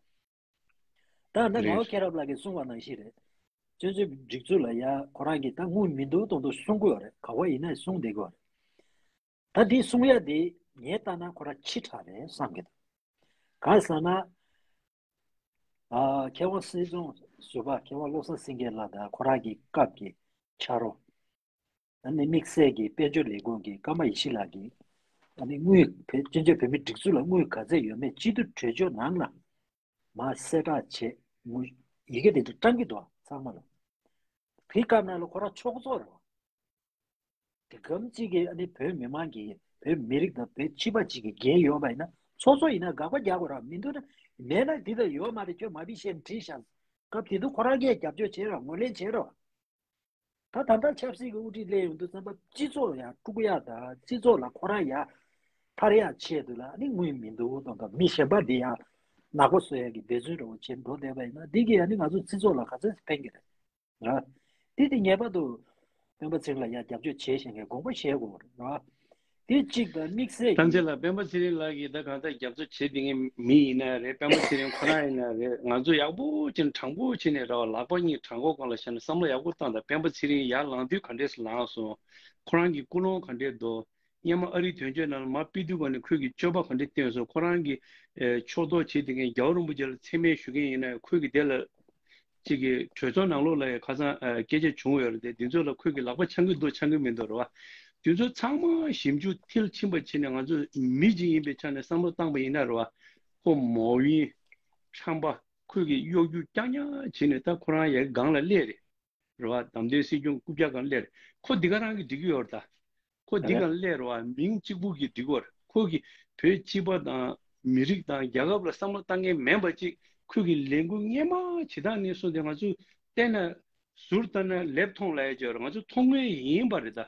ད་ནི་ངའོ་རེད། མཁྱེན་རབ་ལགས་ཀྱིས་གསུངས་པ་ནང་བཞིན་རེད། སྤྱི་ཚོགས་སྒྲིག་འཛུགས་ལ་ཡ་ཁོ་རང་གིས་ད་དངུལ་མི་འདུག་མདོག་མདོག་གསུང་གི་ཡོད་རེད། ག་བ་ཡིན་ན་གསུང་བསྡད་ཀྱི་ཡོད་རེད། ད་འདི་གསུང་ཡ་འདི་ངས་ལྟ་ན་ཁོ་རང་ཕྱི་དྲགས་རེད་བསམ་གྱི་འདུག་གང་ཟེར་ན། ཨ་མཁས་དབང་སྲིད་སྐྱོང་ཟུར་པ་མཁས་དབང་བློ་བཟང་སེང་གེ་ལགས་དང་ཁོ་རང་གི་སྐབས་ཀྱི་ཕྱག་རོགས། ཨ་ནི་དམིགས་བསལ་གྱི་དཔལ་འབྱོར་ལས་ཁུངས་ཀྱི་ཀརྨ་ཡེ་ཤེས་ལགས་ཀྱིས་ཨ་ནི་དངུལ་བོད་སྤྱི་ཚོགས་བོད་མིའི་སྒྲིག་འཛུགས་ལ་དངུལ་ག་ཚད་ཡོད་མེད་སྤྱི་འཐུས་གྲོས་ཆོད་ནང་ལ་མར་གསལ་བསྒྲགས་བྱས། དངུལ་ཡི་གེ་དེ་ཚོ་བཀྲམ་གྱི་འདུག་ཚང་མ་ལ། དེའི་སྐབས་ནང་ལ་ཁོ་རང་ཕྱོགས་གཙོ་རེད་བ། དེ་གམ་གཅིག་གིས་ཨ་ནི་བོད་མི་མང་གིས་བོད་མི་རིགས་དང་བོད་སྤྱི་པ་གཅིག་གི་འགན་ཡོད་པ་ཡིན་ན་ཚོགས་གཙོ་ཡིན་ན་དགག་པ་རྒྱག་དགོས་ར། མི་འདུག་ན་མེད་ན་འདི་ལྟར་ཡོད་མ་རེད། ཁྱོད་མ་བི་ཤེས་བྲིས་ཤག་སྐབས་དེ་དུས་ཁོ་རང་གིས་རྒྱབ་སྐྱོར་བྱས་ར་ངོས་ལེན་བྱས་ར། ད་ད་ལྟ་ཆབ་སྲིད་ཀྱི་དབུ་ཁྲིད་སླེབས་ཡོང་དུས་ཙམ་པ་སྤྱི་ཚོགས་ཡར་དཀྲུག་ཡག་དང་སྤྱི་ཚོགས་ལ་ཁོ་རང་ཡར་ཐར་ཡག་ཆེད་དུ་ལ་ཨ་ནི་དངུལ་མི་འདུག་དང་དང་མི་གཞན་པ་འདི་ཡང་ནག་པོ་བཟོ་ཡག་གི་འབད་བརྩོན་འདྲ་བོ་བྱེད་འགྲོ་བསྡད་པ་ཡིན་ན་འདི་གིས་ཨ་ནི་ང་ཚོ་སྤྱི་ཚོགས་ལ་ག་ཚོད་ཕན་གྱི་རེད། ར། དེ་དེ་ངེས་པར་དུ་སྤེན་པ་ཚེ་རིང་ལ་ཡང་རྒྱབ་སྐྱོར་བྱེད་བཞིན་གྱི་དགོངས་པ་བཞེས་དགོས་རེད་ར། དེ་གཅིག་དང་དམིགས་བསལ་གྱི། ཐམས་ཅད་ལ་སྤེན་པ་ཚེ་རིང་ལགས་ཀྱིས་ད་གང་ལྟར་རྒྱབ་སྐྱོར་བྱེད་བསྡད་མཁན་མི་ཡིན་ན་རེད། སྤེན་པ་ཚེ་རིང་ཁོ་རང་ཡིན་ན་རེད། ང་ཚོ་ཡག་པོ་བྱས་ནས་དྲང་པོ་བྱས་ནས་ར་བ་ལག་པ་གཉིས་བྲང་ཁོག་སྒང་ལ་བཞག་ནས་བསམ་བློ་ཡག་པོ་བཏང་དང་། སྤེན་པ་ཚེ་རིང་ཡར་ལངས་དུས་ག་འདྲས་སུ་ལངས་སོང་། ཁོ་རང་གི་ཀུན་སློང་ག་འདྲས་འདུག་སྔོན་མ་ཨ་རིའི་དོན་གཅོད་ནང་ལ་མར་ཕེབས་དུས་ག་ནས་ཁོས་ཀྱི་སྤྱོད་པ་ག་འདྲས་བསྟན་སོང་། ཁོ་རང་གི་ཨེ་ཕྱོགས་གཏོགས་བྱེད་བསྡད་མཁན་རྒྱལ་བ་རིན་པོ་ཆེ་ལ་མཚན་སྨད་ཞུ་མཁན་ཡིན་ན་ཁོས་ཀྱི་དེ་ལ་གཅིག་གི་གྲོས་ཚོགས་ནང་ལོགས་ལ་ཡང་ཁ་སང་ཨ་སྐད་ཆ་བྱུང་ཡོད་རེད་དེ། འདི་ཚོ་ལ་ཁོས་ཀྱི་ལག་པ་འཆང་གི་འདུག་འཆང་གི་མི་འདུག་རེད་བ། འདི་ཚོ་ཚང་མ་ཞིབ་འཇུག་མཐིལ་ཕྱིན་པ་བྱས་ནས་ང་ཚོ་མི་གཅིག་ཡིན་པའི་ཆ་ནས་བསམ་བློ་བཏང་པ་ཡིན་ན་རེད་བ། ཁོ་མོ་ཡིན། ཁྲམ་པ། ཁོས་ཀྱི་གཡོ་སྒྱུ་རྐྱང་རྐྱང་བྱས་ནས་ད་ཁོ་རང་ཡ་གི་སྒང་ལ་སླེབས་རེད། རེད་བ། བདམས་ཐོན་སྲིད་སྐྱོང་རྐུབ་བཀྱག་སྒང་སླེབས་རེད། ཁོ་འདི་ག་རང་གིས་འགྲིག་གི་ཡོད་རེད་ད། ཁོ་འདི་ག་སླེབས་རེད་བ། མིང་གཅིག་པུ་གིས་འགྲིག་གི་ཡོད་རེད། ཁོ་གིས་བོད་སྤྱི་པ་དང་མི་རིགས་དང་རྒྱལ་ཁབ་ལ་བསམ་བློ་བཏང་མཁན་མིན་པ་ཅིག་ཁོ་གིས་ལས་འགུལ་སྔོན་མ་བྱེད་སྟངས་ནས་བཟུང་སྟེ་ང་ཚོས་བལྟས་ན་ཟུར་ལྟ་ན་ལེབ་མཐོང་ལབ་ཡ་ཅིག་ཡོད་རེད། ང་ཚོ་མཐོང་མཁན་ཡིན་པ་རེད་ད།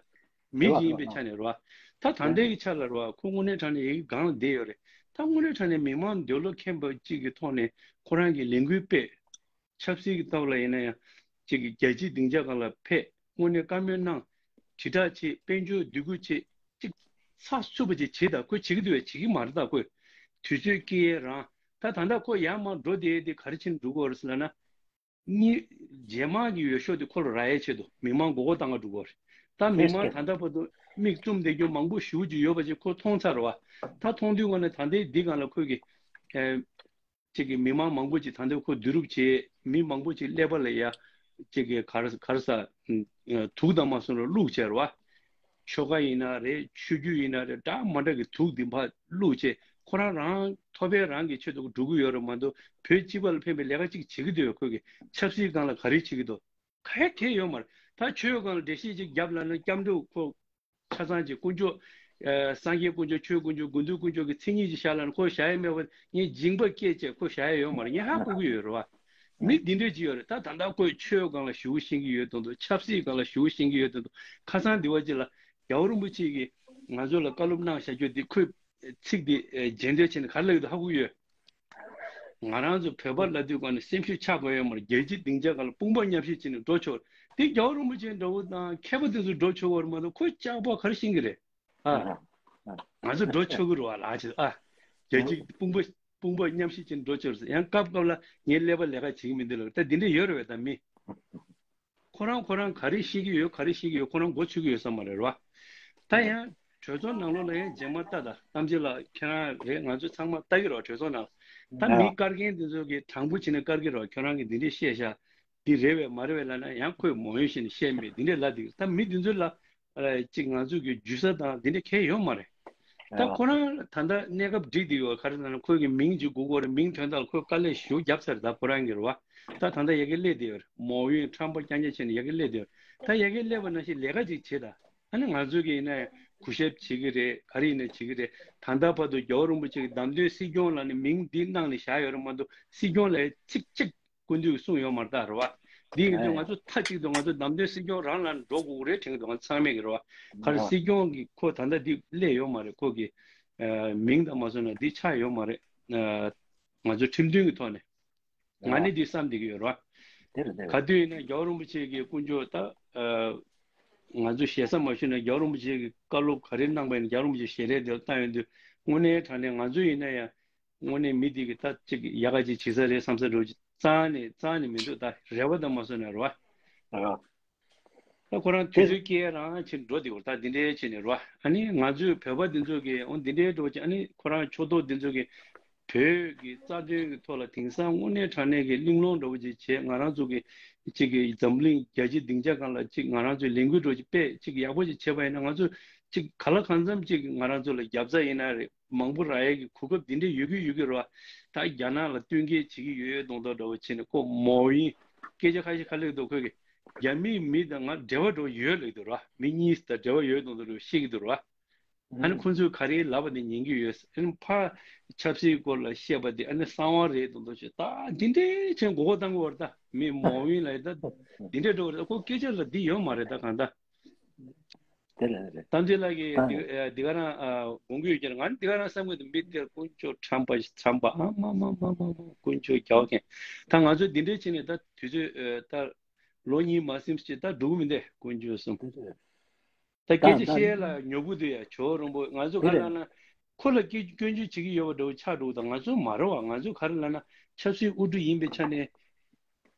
མི་རེད་བ་གཅིག་ཡིན་པའི་རེད་བ། ཆ་ནས་རེད་བ། ད་ད་ལྟའི་གི་ཆ་ལ་རེད་བ། ཁོ་དངོས་གནས་དྲང་གནས་ཡ་གི་སྒང་ལ་བསྡད་ཡོད་རེད། ད་དངོས་གནས་དྲང་གནས་མི་མང་འདོད་བློ་ཁེངས་པ་ཅིག་གི་ཐོག་ནས་ཁོ་རང་གིས་ལས་འགུལ་སྤེལ། ཆབ་སྲིད་ཀྱི་ཐོག་ལ་ཡིན་ན་ཡང་གཅིག་གི་རྒྱལ་སྤྱིའི་སྡིངས་ཆ་སྒང་ལ་ཕེབས། དངོས་གནས་བཀའ་མོལ་གནང་། དྲིལ་བསྒྲགས་བྱེད། དཔལ་འབྱོར་འདུ་འགོད་བྱེད། གཅིག་ཚགས་ཚུད་པ་ཅིག་བྱེད་དང་། ཁོས་བྱེད་ཀྱི་འདུག་བས་བྱེད་ཀྱི་མ་རེད་ད། ཁོས་དུས་ཚོད་སྐྱེལ་ཡས་རང་། ད་ད་ལྟ་ཁོ་ཡར་མར་འགྲོ་བསྡད་དེ་ག་རེ་བྱས་ནས་འགྲོ་གི་ཡོད་རེད་ཟེར་ལབ་ན། གཉིས། རྗེས་མ་གི་འོས་ཤོག་དེ་ཁོ་ལ་རག་ཡས་ཆེད་དུ་མི་མང་མགོ་སྐོར་བཏང་ག་འགྲོ་གི་ཡོད་རེད། ད་མི་མང་ད་ལྟ་བར་དུ་ མིག་བཙུམ་བསྡད་རྒྱུ་མང་པོ་ཞེ་པོ་ཅིག་ཡོད་པ་ཅིག་ཁོ་མཐོང་ཚར་བ། ད་མཐོང་དུས་ངོ་ནས་ད་ལྟའི་འདི་སྒང་ལ་ཁོས་ཀྱི་ཨེ་ཅིག་གི་མི་མང་མང་པོ་ཅིག་ད་ལྟ་ཁོ་བསྡུ་རུབ་བྱས། མི་མང་པོ་ཅིག་ཀླད་པ་ལ་ཡ་ཅིག་གི་གར་གར་ས་དུག་དང་མ་སོང་རུ་བླུགས་བྱས་ར་བ། ཆོལ་ཁ་ཡིན་ན་རེད། ཆོས་བརྒྱུད་ཡིན་ན་རེད། འདྲ་མ་འདྲ་གི་དུག་འདི་ཕར་བླུགས་བྱས། ཁོ་རང་རང་ཐོབ་པའི་རང་གི་ཆེད་དུ་འགྲོ་གི་ཡོད་རེད་མ་གཏོགས། བོད་སྤྱི་པ་ལ་ཕན་པའི་ལས་ཀ་ཅིག་བྱེད་ཀྱི་འདུག་ཡོད། ཁོས་ཀྱི་ཆབ་སྲིད་སྒང་ལ་ག་རེ་བྱེད་ཀྱི་འདུག་ག་ཡེ་དེ་ཡོད་མ་རེད། ད་ཆོས་སྒང་ལ་འགྲེལ་བཤད་ཅིག་བརྒྱབ་ལབ་ན་སྐྱབས་འགྲོ་ཁོ་ཆ་ཚང་ཅིག་དཀོན་མཆོག་ཨ་སངས་རྒྱས་དཀོན་མཆོག་ཆོས་དཀོན་མཆོག་དགེ་འདུན་དཀོན་མཆོག་གི་མཚན་ཉིད་ཅིག་བཞག་ལབ་ན་ཁོ་བཞག་ཡ་མེད་པ། ངས་སྦྱིན་པ་སྐྱེས་བྱས་ཁོ་བཞག་ཡ་ཡོད་མ་རེད། ངས་ཧ་གོ་གི་ཡོད་རེད་བ། མི་འདི་འདྲས་ཅིག་ཡོད་རེད། ད་ད་ལྟ་ཁོས་ཆོས་སྒང་ལ་ཞེ་པོ་ཤེས་ཀྱི་ཡོད་དོན་དུ། ཆབ་སྲིད་སྒང་ལ་ཞེ་པོ་ཤེས་ཀྱི་ཡོད་དོན་དུ། ཁ་སང་འདི་བ་ཅིག་ལ་རྒྱལ་བ་རིན་པོ་ཆེ་གིས་ང་ཚོ་ལ་བཀའ་སློབ་གནང་བཞག་རྒྱུ་འདི་ཁོས་ཚིག་འདི་རྗེས་འདེད་བྱས་ནས་ག་རེ་ལབ་ཡོད་དོ་ཧ་གོ་གི་ཡོད། ང་རང་ཚོ་བོད་པ་ལབ་དུས་གང་ནས་སེམས་ཤུགས་ཆག་དགོས་ཡོད་མ་རེད། རྒྱལ་སྤྱིའི་སྡིངས་ཆ་སྒང་ལ་དཔུང་པ་མཉམ་གཤིབ་བྱས་ནས་འགྲོ་ཆོག་རེད། དེ་རྒྱལ་བ་རིན་པོ་ཆེ་འདྲ་བོ་དང་མཁས་པ་དེ་ཚོ་འགྲོ་ཆོག་གི་རེད་མ་གཏོགས། ཁོ་ལྕགས་པོ་ག་རེ་ཤེས་ཀྱི་རེད། ཨ། ང་ཚོ་འགྲོ་ཆོག་གི་རེད་བ་ལགས་ཅེས། ཨ། རྒྱལ་སྤྱིའི་དཔུང་པ་དཔུང་པ་མཉམ་གཤིབ་བྱས་ནས་འགྲོ་ཆོག་རེད་ཟེར། ཡང་སྐབས་སྐབས་ལ་ངའི་ཀླད་པ་ལས་ཀ་བྱེད་ཀྱི་མི་འདུག་ལབ། ད་འདི་འདྲ་ཡོད་རེད་བས་ད་མི། ཁོ་རང་ཁོ་རང་ག་རེ་ཤེས་ཀྱི་ཡོད། ག་རེ་ཤེས་ཀྱི་ཡོད། ཁོ་རང་མགོ་ཚོད་ཀྱི་ཡོད་ས་མ་རེད་ར། ད་ཡང་གྲོས་ཚོགས་ནང་ལོགས་ལ་ཡང་རྗེས་མ་ལྟ། ད་གཏམ་ཆེ་ལགས་ཁྱེད་རང་རེད། ང་ཚོ་ཚང་མ་ལྟ་གི་ར། གྲོས་ཚོགས་ནང་ད་མི་བཀར་མཁན་དེ་ཚོ་གིས་དྲང་པོ་བྱས་ནས་བཀར་གི་ར། ཁྱོད་རང་གིས་འདི་འདྲས་བཤད་ཤག་འདི་རེད་བས་མ་རེད་བས་ལབ་ན་ཡང་ཁོས་མོ་ཡོན་བཤད་ནས་བཤད་མེད། འདི་འདྲས་ལབ་འདུག་ད་མི་འདི་ཚོ་ལ་ཅིག་ང་ཚོ་གི་རྒྱུས་ས་དང་འདི་འདྲས་གང་ཡང་ཡོད་མ་རེད། ད་ཁོ་རང་ད་ལྟ་གནས་སྐབས་འགྲིག་བསྡད་ཡོད། ག་རེ་ལབ་ན་ཁོས་གི་མིང་ཅིག་དགོས་ཀྱི་རེད། མིང་ཐོན་དག་ལ་ཁོས་དཀའ་ལས་ཞེ་པོ་བརྒྱབ་ཚར། ད་ཁོ་རང་གི་རེད་བ། ད་ད་ལྟ་ཡ་གི་སླེབས་བསྡད་ཡོད་རེད། མོ་ཡོན་ཁྲམ་པ་རྐྱང་རྐྱང་བྱས་ནས་ཡ་གི་སླེབས་བསྡད་ཡོད་རེད། ད་ཡ་གི་སླེབས་པ་ནང་བཞིན་ལས་ཀ་ཅིག་བྱེད་ད། ཨ་ནི་ང་ཚོ་གི་ཡིན་ན་ཡང་གུས་ཞབས་བྱེད་ཀྱི་རེད། ག་རེ་ཡིན་ན་བྱེད་ཀྱི་རེད། ད་ལྟ་བར་དུ་རྒྱལ་བ་རིན་པོ་ཆེ་གི་བདམས་ཐོན་སྲིད་སྐྱོང་ལ་ནི་མིང་འདི་གནང་ནས་བཞག་ཡོད་རེད་མ་གཏོགས། སྲིད་སྐྱོང་ལ་ཚིག་གཅིག་སྐུ་མདུན་གྱིས་གསུངས་ཡོད་མ་རེད་ད་རེད་བ། འདི་ཡིན་དུས་ང་ཚོ་མཐའ་གཅིག་ཏུ་ང་ཚོ་བདམས་ཐོན་སྲིད་སྐྱོང་རང་ལ་འགྲོ་དགོས་རེད་དྲན་གྱི་འདུག་ང་ཚང་མས་ཀྱི་རེད་བ། ག་རེ་སྲིད་སྐྱོང་གི་ཁོ་ད་ལྟ་འདི་སླེབས་ཡོད་མ་རེད། ཁོ་གི་ཨ་མིང་དང་མ་སོང་ན་འདི་ཆགས་ཡོད་མ་རེད། ཨ་ང་ཚོ་ཁྲིམས་མཐུན་གྱི་ཐོག་ནས། ང་ནི་འདི་བསམ་བསྡད་ཀྱི་ཡོད་རེད་བ། དེ་རེད་དེ་རེད། ག་དུས་ཡིན་ན་རྒྱལ་བ་རིན་པོ་ཆེ་གི་དཀོན་མཆོག་ད་ཨ་ང་ཚོ་ཞེ་ས་མ་ཞུས་ན་རྒྱལ་བ་རིན་པོ་ཆེ་གི་བཀའ་སློབ་ག་རེ་གནང་པ་ཡིན་ན་རྒྱལ་བ་རིན་པོ་ཆེ་ཞལ་རས་དེ་ལ་བཏང་ཡོང་དུས་དངོས་གནས་དྲང་གནས་ང་ཚོ་ཡིན་ན་ཡང་དངོས་གནས་མི་འདི་གི་ད་ཅིག་ཡག་ག་ཅིག་བྱེད་ས་རེད་བསམ་ས་འདྲ་བོ་ཅིག་རྩ་ནས་རྩ་ནས་མི་འདུག་ད་རེ་བ་དང་མ་སོང་ན་རེད་བ། ཨ། ད་ཁོ་རང་དུས་ཚོད་སྐྱེལ་རང་ཕྱིར་འགྲོ་དེ་བར་ད་འདི་འདྲའི་བྱས་ནས་རེད་བ། ཨ་ནི་ང་ཚོའི་བོད་པ་འདི་ཚོ་གི་འོ་འདི་འདྲའི་འགྲོ་ཅིག་ཨ་ནི་ཁོ་རང་ཕྱོགས་གཏོགས་འདི་ཚོ་གི་བོད་ཀྱི་རྩ་དོན་གྱི་ཐོག་ལ་དེང་སང་དངོས་གནས་དྲང་གནས་ཀྱི་གླེང་སློང་འདྲ་བོ་ཅིག་བྱས། ང་རང་ཚོ་གི་ཅིག་གི་འཛམ་གླིང་རྒྱལ་སྤྱིའི་སྡིངས་ཆ་སྒང་ལ་ཅིག་ང་རང་ཚོའི་ལས་འགུལ་འདྲ་བོ་ཅིག་དཔེ་ཅིག་ཡག་པོ་ཅིག་བྱས་པ་ཡིན་ན། ང་ཚོ་ཅིག་ག་ལ་གང་འཚམ་ཅིག་ང་རང་ཚོ་ལ་རྒྱབ་རྩ་ཡིན་ན་རེད། མང་པོ་རག་ཡས་ཀྱི་གོ་སྐབས་འདི་འདྲ་ཡོད་ཀྱི་ཡོད་ཀྱི་རེད་བ། ད་རྒྱ་ནག་ལ་བསྟུན་མཁས་བྱེད་ཀྱི་ཡོད་ཡོད་མདོག་མདོག་འདྲ་བོ་བྱས་ནས་ཁོ་མོ་ཡིན། སྐད་ཆ་ཁ་ཤས་ཁ་ལེགས་འདུག་ཁོས་ཀྱི་རྒྱ་མིའི་མི་དང་ང་འབྲེལ་བ་འདྲ་བོ་ཡོད་ལབ་ཀྱི་འདུག་ར། མི་གཉིས་དང་འབྲེལ་བ་ཡོད་མདོག་མདོག་འདྲ་བོ་བཤད་ཀྱི་འདུག་ར། ཨ་ནི་ཁོ་ཚོས་ག་རེ་ལབ་པ་དེ་ཉན་གྱི་ཡོད། ཨ་ནི་ཕར་ཆབ་སྲིད་སྐོར་ལ་བཤད་པ་དེ་ཨ་ནི་གསང་བ་རེད་མདོག་མདོག་བྱས། ད་འདི་འདྲའི་ཆེན་མགོ་སྐོར་བཏང་གི་ཡོད་རེད། ད་མི་མོ་ཡིན་ལབ་ད་འདི་འདྲའི་འདྲ་བོ་རེད། ཁོ་སྐད་ཆ་ལ་འདི་ཡོད་མ་རེད། ད་གང་ལྟར། དེ་ལ་རེད། གཏམ་ཆེ་ལགས་ཀྱིས་ཨ་འདི་ཨ་འདི་ག་རང་ཨ་དགོངས་ཀྱི་ཡོད་ཀྱང་། ང་འདི་ག་རང་བསམ་གྱི་འདུག་མི་དེར་དཀོན་མཆོག་ཁྲམ་པ་ཁྲམ་པ་ཨ་མ་མ་མ་མ་མ་དཀོན་མཆོག་རྒྱལ་བ་མཁྱེན། ད་ང་ཚོ་འདི་འདྲས་བྱས་ནས་ད་དུས་ཚོད་ཨ་ད་ལོ་གཉིས་མ་ཟིན་ཅིག་ད་འགྲོ་གི་མི་འདུག་དཀོན་མཆོག་གསུམ། ད་སྐད་ཆ་བཤད་ལ་ཉོབ་གི་འདུག་ཡ། ཇོ་རོང་པོ་ང་ཚོ་ག་རེ་ལབ་ན་ཁོ་ལ་སྐྱོན་སྐྱོན་བརྗོད་བྱེད་ཀྱི་ཡོད་པ་འདྲ་བོ་ཆགས་འགྲོ་གི། ད་ང་ཚོ་མ་རེད་བ། ང་ཚོ་ག་རེ་ལབ་ན་ཆབ་སྲིད་དབུ་ཁྲིད་ཡིན་པའི་ཆ་ནས་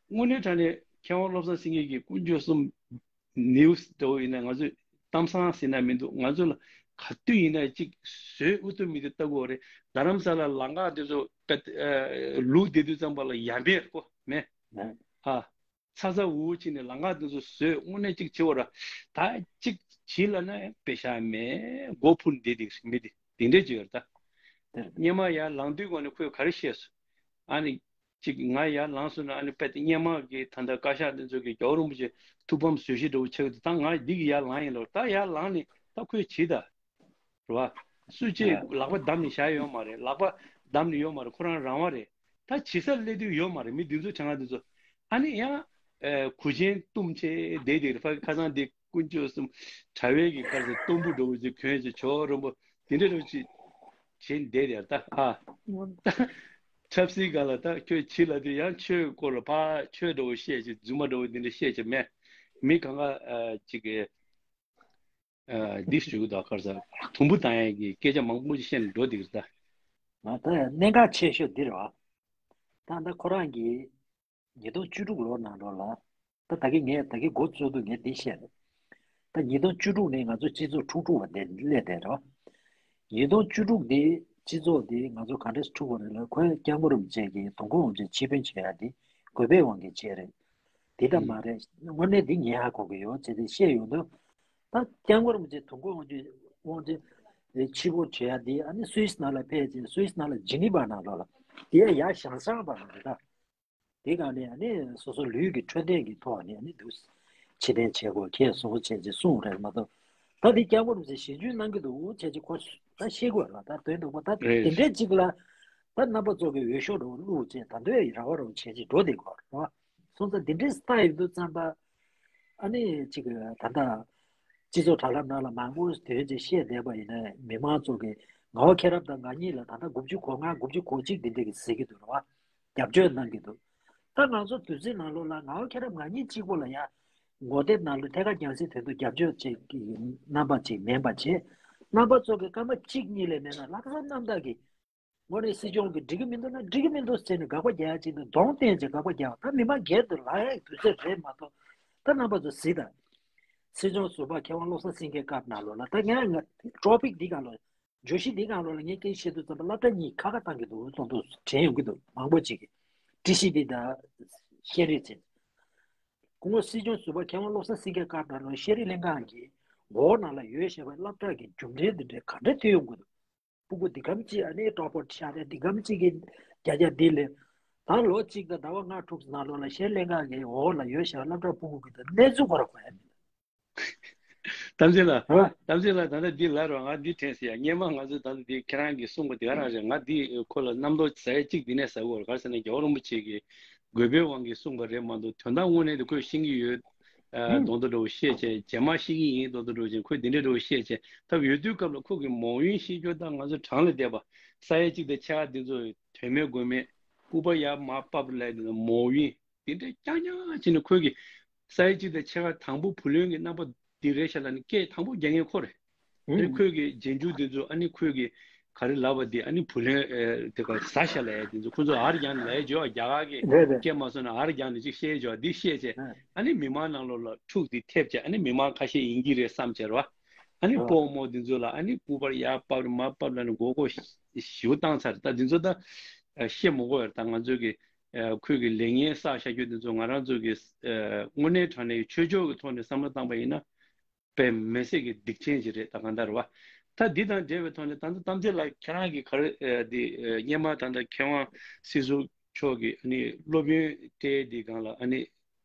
དངོས་གནས་དྲང་གནས་མཁས་དབང་བློ་བཟང་སེང་གེ་གིས་དཀོན་མཆོག་གསུམ་ནིའུ་སི་འདྲ་བོ་ཡིན་ན་ང་ཚོས་གཏམ་བཟང་ཟེར་ན་མི་འདུག་ང་ཚོ་ལ་ག་དུས་ཡིན་ན་ཅིག་བཟོས་ཨུ་ཐུ་མི་ཐུ་ལྟ་དགོས་རེད། རྡ་རམ་ས་ལ་ལམ་ཁ་དེ་ཚོ་ཀ་ཨ་ལུག་བསྡད་དུས་ཙམ་པ་ལ་ཡ་མེད་ཀོ་མེད། ཧ། ཚ་ཚ་འུར་འུར་བྱས་ནས་ལམ་ཁ་དེ་ཚོ་བཟོས་དངོས་གནས་ཅིག་བྱེད་དགོས་ར། ད་ཅིག་བྱེད་ལབ་ན་པེ་ཤ་མེད། མགོ་འཕུར་བསྡད་དེ་མི་དེ་དེ་འདྲས་ཅིག་ཡོད་རེད་ད། སྔོན་མ་ཡར་ལངས་དུས་སྒང་ནས་ཁོས་ག་རེ་བཤད་སོང་། ཨ་ནི། ཅིག་ང་ཡར་ལངས་སོང་ན་ཨ་ནི་དཔེ་དེ་སྔོན་མ་གི་ད་ལྟ་བཀའ་ཤག་དེ་ཚོ་གི་རྒྱལ་བ་རིན་པོ་ཆེ་ཐུགས་ཕམ་བཟོ་གཞི་འདྲ་བོ་ཆགས་ཀྱི་འདུག་ད་ང་འདི་གི་ཡར་ལངས་ཡིན་ལབ། ད་ཡར་ལངས་ནས་ད་ཁོས་བྱེད་ད། རེད་བ། སུ་གཅིག་ལག་པ་བསྡམས་ནས་བཞག་ཡོད་མ་རེད། ལག་པ་བསྡམས་ནས་ཡོད་མ་རེད། ཁོ་རང་རང་དབང་རེད། ད་བྱེད་སར་སླེབས་དུས་ཡོད་མ་རེད། མི་འདི་ཚོ་དྲན་ང་འདི་ཚོ་ཨ་ནི་ཡང་གུས་ཆེན་བཏུམས་བྱས་བསྡད་བསྡད་རེད། ཕ་གི་ཁ་སང་འདི་དཀོན་མཆོག་གསུམ་དྲ་བའི་གི་ཁར་ཚོ་གཏུམ་པོ་འདྲ་བོ་ཅིག་གྱོན་བྱས་ཇོ་རིན་པོ་འདི་འདྲ་འདྲ་བོ་ཅིག་བྱས་བསྡད་དེ་ད་ཨ། ད་ཆབ་སྲིད་སྒང་ལ་ད་ཁྱོད་བྱེད་ལབ་དུས་ཡང་ཆོས་སྐོར་ལ་ཕར་ཆོས་འདྲ་བོ་བཤད་བྱས་རྫུན་མ་འདྲ་བོ་འདི་འདྲ་བཤད་བྱས་མེད། མི་གང་ག་ཅིག་གི་ཨ་འདི་ཞུ་གི་འདུག་ཁར་ས་དུམ་བུ་བཏང་ཡས་ཀྱི་སྐད་ཆ་མང་པོ་ཞིག་བཤད་ནས་འགྲོ་འདུག་ད། ང་ད་གནད་འགག་ཆེ་ཤོས་འདི་རེད་བ། ད་ད་ཁོ་རང་གིས་ཉིས་སྟོང་བཅུ་དྲུག་ལོ་ནང་ལོགས་ལ་ད་ད་གི་ངས་ད་གི་འགོ་བཙུགས་དུས་ངས་འདི་བཤད་རེད། ད་ཉིས་སྟོང་བཅུ་དྲུག་ནས་ང་ཚོ་སྤྱི་ཚོགས་འཁྲུག་འཁྲུག་པ་དེ་སླེབས་བསྡད་རེད་བ། ཉིས་སྟོང་བཅུ་དྲུག་འདི་སྤྱི་ཚོགས་འདི་ང་ཚོ་ག་འདྲས་འཁྲུག་པ་རེད་ལ། ཁོས་སྐྱབས་མགོན་རིན་པོ་ཆེ་གིས་དུས་འཁོར་དབང་ཆེན་ཆེད་ཕན་བྱེད་ཡ་འདི་དགོས་པའི་དབང་གིས་བྱས་རེད། དེ་ལྟ་མ་རེད། དངོས་གནས་འདི་ངས་ཧ་གོ་གི་ཡོད་ཅེས་དེ་བཤད་ཡོང་དུས། ད་སྐྱབས་མགོན་རིན་པོ་ཆེ་དུས་འཁོར་དབང་ཆེན་དབང་ཆེན་ཆེད་ཕན་བྱེད་ཡ་འདི་ཨ་ནི་སུད་སི་ནང་ལ་ཕེབས་ཅིང་སུད་སི་ནང་ལ་ཇི་ནི་ཝ་ནང་ལོགས་ལ་དེ་ཡ་ཡ་ཞང་ཞང་པ་ལ་རེད་ད། དེ་ག་ནས་ཨ་ནི་སོ་སོ་ལུས་ཀྱི་འཕྲོད་བསྟེན་གྱི་ཐོག་ནས་ཨ་ནི་འདུག་ཕྱིར་འཐེན་བྱེད་དགོས་ཁྱེད་གསུང་བྱས་ཅེས་གསུངས་རེད་མ་གཏོགས། ད་དེ་སྐྱབས་མགོན་རིན་པོ་ཆེ་ཞིབ་འཇུག་གནང་གི་འདུག་བྱས་ཅེས་ཁོ་ད་ཤེས་དགོས་ལ། ད་དོན་དུ་ཁོ་ད་རེད། དེ་འདྲའི་ཅིག་ལ་ད་རྣམ་པ་ཚོ་གི་འོས་ཤོག་རོ་བླུགས་བྱས་ད་འདོད་ཡི་ར་བ་རོ་བྱས་ཅེས་འགྲོ་བསྡད་དགོས་རེད་བ། སོང་ཙང་དེ་འདྲའི་སྟ་ཡིན་དུས་ཙམ་པ་ཨ་ནི་ཅིག་ད་ལྟ་སྤྱི་ཚོགས་དྲ་ལམ་ནང་ལ་མང་པོ་དོན་ཅིག་བཤད་བསྡད་པ་ཡིན་ན་མི་མང་ཚོ་གི་ངག་ཁྱེད་རབ་དང་ང་གཉིས་ལ་ད་ལྟ་དགུ་བཅུ་གོ་ལྔ་དགུ་བཅུ་གོ་གཅིག་དེ་འདྲ་གི་ཟེར་གི་འདུག་རེད་བ། རྒྱབ་སྐྱོར་གནང་གི་འདུག་ད་ང་ཚོ་དུས་ཚོད་ནང་ལོགས་ལ་ངག་ཁྱེད་རབ་ང་གཉིས་གཅིག་པོ་ལ་ཡ་ངོ་དེབ་ནང་ལ་ཐད་ཀར་རྒྱང་སྲིང་དོན་དུ་རྒྱབ་སྐྱོར་བྱེད་ཀྱི་རྣམ་པ་ཅིག་མིན་པ་བྱས། རྣམ་པ་ཚོ་གི་སྐར་མ་གཅིག་གཉིས་ལས་མེད་ན་ལྷག་བསམ་རྣམ་དག་གིས་དངོས་གནས་སྲིད་སྐྱོང་གིས་འགྲིག་གི་མི་འདུག་ན་འགྲིག་གི་མི་འདུག་ཟེར་ནས་དགག་པ་རྒྱག་ཡ་ཅིག་དང་གདོང་བསྟན་བྱས་དགག་པ་རྒྱག་ད་མི་མང་སྒེར་དུ་ལབ་ཡ་དུས་ཚོད་རེད་མ་གཏོགས། ད་རྣམ་པ་ཚོ་གཟིགས་དང་། སྲིད་སྐྱོང་ཟུར་པ་མཁས་དབང་བློ་བཟང་སེང་གེའི་སྐབས་ནང་ལོགས་ལ་ད་ངས་ང་ཊོ་པིག་འདི་སྒང་ལ་བརྗོད་གཞི་འདི་སྒང་ལོགས་ལ་ངས་སྐད་ཆ་བཤད་དུས་ཙམ་པ་སློབ་གྲྭ་གཉིས་ཁ་ཁ་བཏང་གི་འདུག་གསུངས་འདུག་དྲན་ཡོང་གི་འདུག་མང་པོ་ཅིག་གིས་ཊི་སི་ཝི་དང་ཤེས་རིག་ཅེས། སྐུ་ངོ་སྲིད་སྐྱོང་ཟུར་པ་མཁས་དབང་བློ་བཟང་སེང་གེའི་སྐབས་ནང་ལོགས་ཤེས་རིག་ལྷན་ཁང་གི་འོག་ནང་ལ་ཡོད་བཞག་པའི་སློབ་གྲྭ་གི་རྒྱུ་འབྲས་འདི་འདྲ་ག་འདྲ་ཐོན་ཡོང་གི་འདུག་སྤུ་གུ་འདི་གམ་གཅིག་ཨ་ནི་ཊོ་པར་ཤར་རེད། འདི་གམ་གཅིག་གི་བརྒྱ་ཆ་འདི་ལས་ད་ལོ་གཅིག་དང་ཟླ་བ་ལྔ་དྲུག་ནང་ལོགས་ལ་ཤེས་རིག་ལྷན་ཁང་གི་འོག་ལ་ཡོད་བཞག་སློབ་གྲྭ་སྤུ་གུ་གི་ད་གནས་ཚུལ་ཁོ་ར་གོ་ཡ་མེད། གཏམ་ཚེ་ལགས། ཨ། གཏམ་ཚེ་ལགས་ད་ལྟ་འདི་ལབ་རོགས། ང་འདི་དྲན་སོང་ཡ། སྔོན་མ་ང་ཚོ་ད་ལྟ་འདི་ཁྱེད་རང་གིས་གསུངས་པ་དེ་ག་རང་རེད། ང་འདི་ཁོ་ལ་རྣམ་རྟོག་ཟ་ཡ་གཅིག་འདི་ནས་ཟ་དགོས་རེད། ག་རེ་ཟེར་ན་རྒྱལ་བ་རིན་པོ་ཆེ་གིས་དགོས་པའི་དབང་གིས་གསུངས་པ་རེད་མ་གཏོགས་དོན་དག་དངོས་གནས་དེ་ཁོས་ཤེས་ཀྱི་ཡོད། ཨ། ཨུམ། མདོག་མདོག་འདྲ་བོ་བཤད་བྱས་རྗེས་མ་ཤེས་ཀྱི་ཡིན་མདོག་མདོག་འདྲ་བོ་བྱས། ཁོས་འདི་འདྲ་འདྲ་བོ་བཤད་བྱས་ད་ཡོད་དུས་སྐབས་ལ་ཁོ་གིས་མའོ་ཝིན་ཤེས་རྒྱུ་དང་ང་ཚོ་གྲངས་ལ་བསྡད་པ་ས་ཡ་གཅིག་དང་ཕྱེད་ཀ་འདི་ཚོ་དོན་མེད་དགོས་མེད་ལྐུགས་པ་ཡར་མར་ཕབ་ལབ་ཡ་དེ་ཚོ་མའོ་ཝིན། དེ་འདྲའི་རྐྱང་རྐྱང་བྱས་ནས་ཁོས་ཀྱི་ས་ཡ་གཅིག་དང་ཕྱེད་ཀ་དང་པོ་བུ་ལོན་གྱི་རྣམ་པ་འདི་རེད་ཤག་ལབ་ནས་སྐད་དང་པོ་རྒྱག་མཁན་ཁོ་རེད། ཨེ་ཨུམ། ཁོས་ཀྱི་རྗེས་འཇུག་འདི་ཚོ་ཨ་ནི་ཁོས་ཀྱི་ག་རེ་ལབ་པ་འདི་ཨ་ནི་བུ་ལོན་ཨེ་དེ་ག་ཟ་ཤག་ལབ་ཡ་འདི་ཚོ་ཁོ་ཚོ་ཨར་རྒྱག་ནས་ལབ་ཡ་བྱོས། རྒྱ་གར་གྱི་རེད་རེད། སྐད་མ་སོང་ན་ཨར་རྒྱག་ནས་ཅིག་བཤད་བྱོས། འདི་བཤད་བྱས་ཨ། ཨ་ནི་མི་མང་ནང་ལོགས་ལ་འཁྲུག་འདི་ཐེབས་བྱས་ཨ་ནི་མི་མང་ཁ་ཤས་ཡིན་གྱི་རེད་བསམ་བྱས་རོ། ཨ་ནི་ཨ། སྤོ་རྨོ་འདི་ཚོ་ལ་ཨ་ནི་ལྐུགས་པར་ཡར་ཕབ་རེད་མར་ཕབ་ལབ་ནས་མགོ་སྐོར་ཞིབ་བཏང་ཚར། ད་འདི་ཚོ་ད་བཤད་མི་དགོས་ཡ་རེད། ད་ང་ཚོ་གི་ཁོས་ཀྱི་ལས་ངན་བསགས་བཞག་རྒྱུ་འདི་ཚོ་ང་རང་ཚོ་གི་དངོས་གནས་དྲང་གནས་ཆོས་ཕྱོགས་ཀྱི་ཐོག་ནས་བསམ་བློ་བཏང་པ་ཡིན་ན་དཔེ་མི་སྲིད་ཀྱི་སྡིག་ཅན་ཞིག་རེད། ད་གང་ལྟར་བ། ད་འདི་དང་འབྲེལ་བའི་ཐོག་ནས་ད་ལྟ་གཏམ་ཚེ་ལགས་ཁྱེད་རང་གིས་ག་རེ་འདི་སྔོན་མ་ད་ལྟ་མཁས་དབང་སྲིད་ཟུར་མཆོག་གིས་ཨ་ནི་སློབ་ཡོན་སྤྲད་འདི་སྒང་ལ་ཨ་ནི་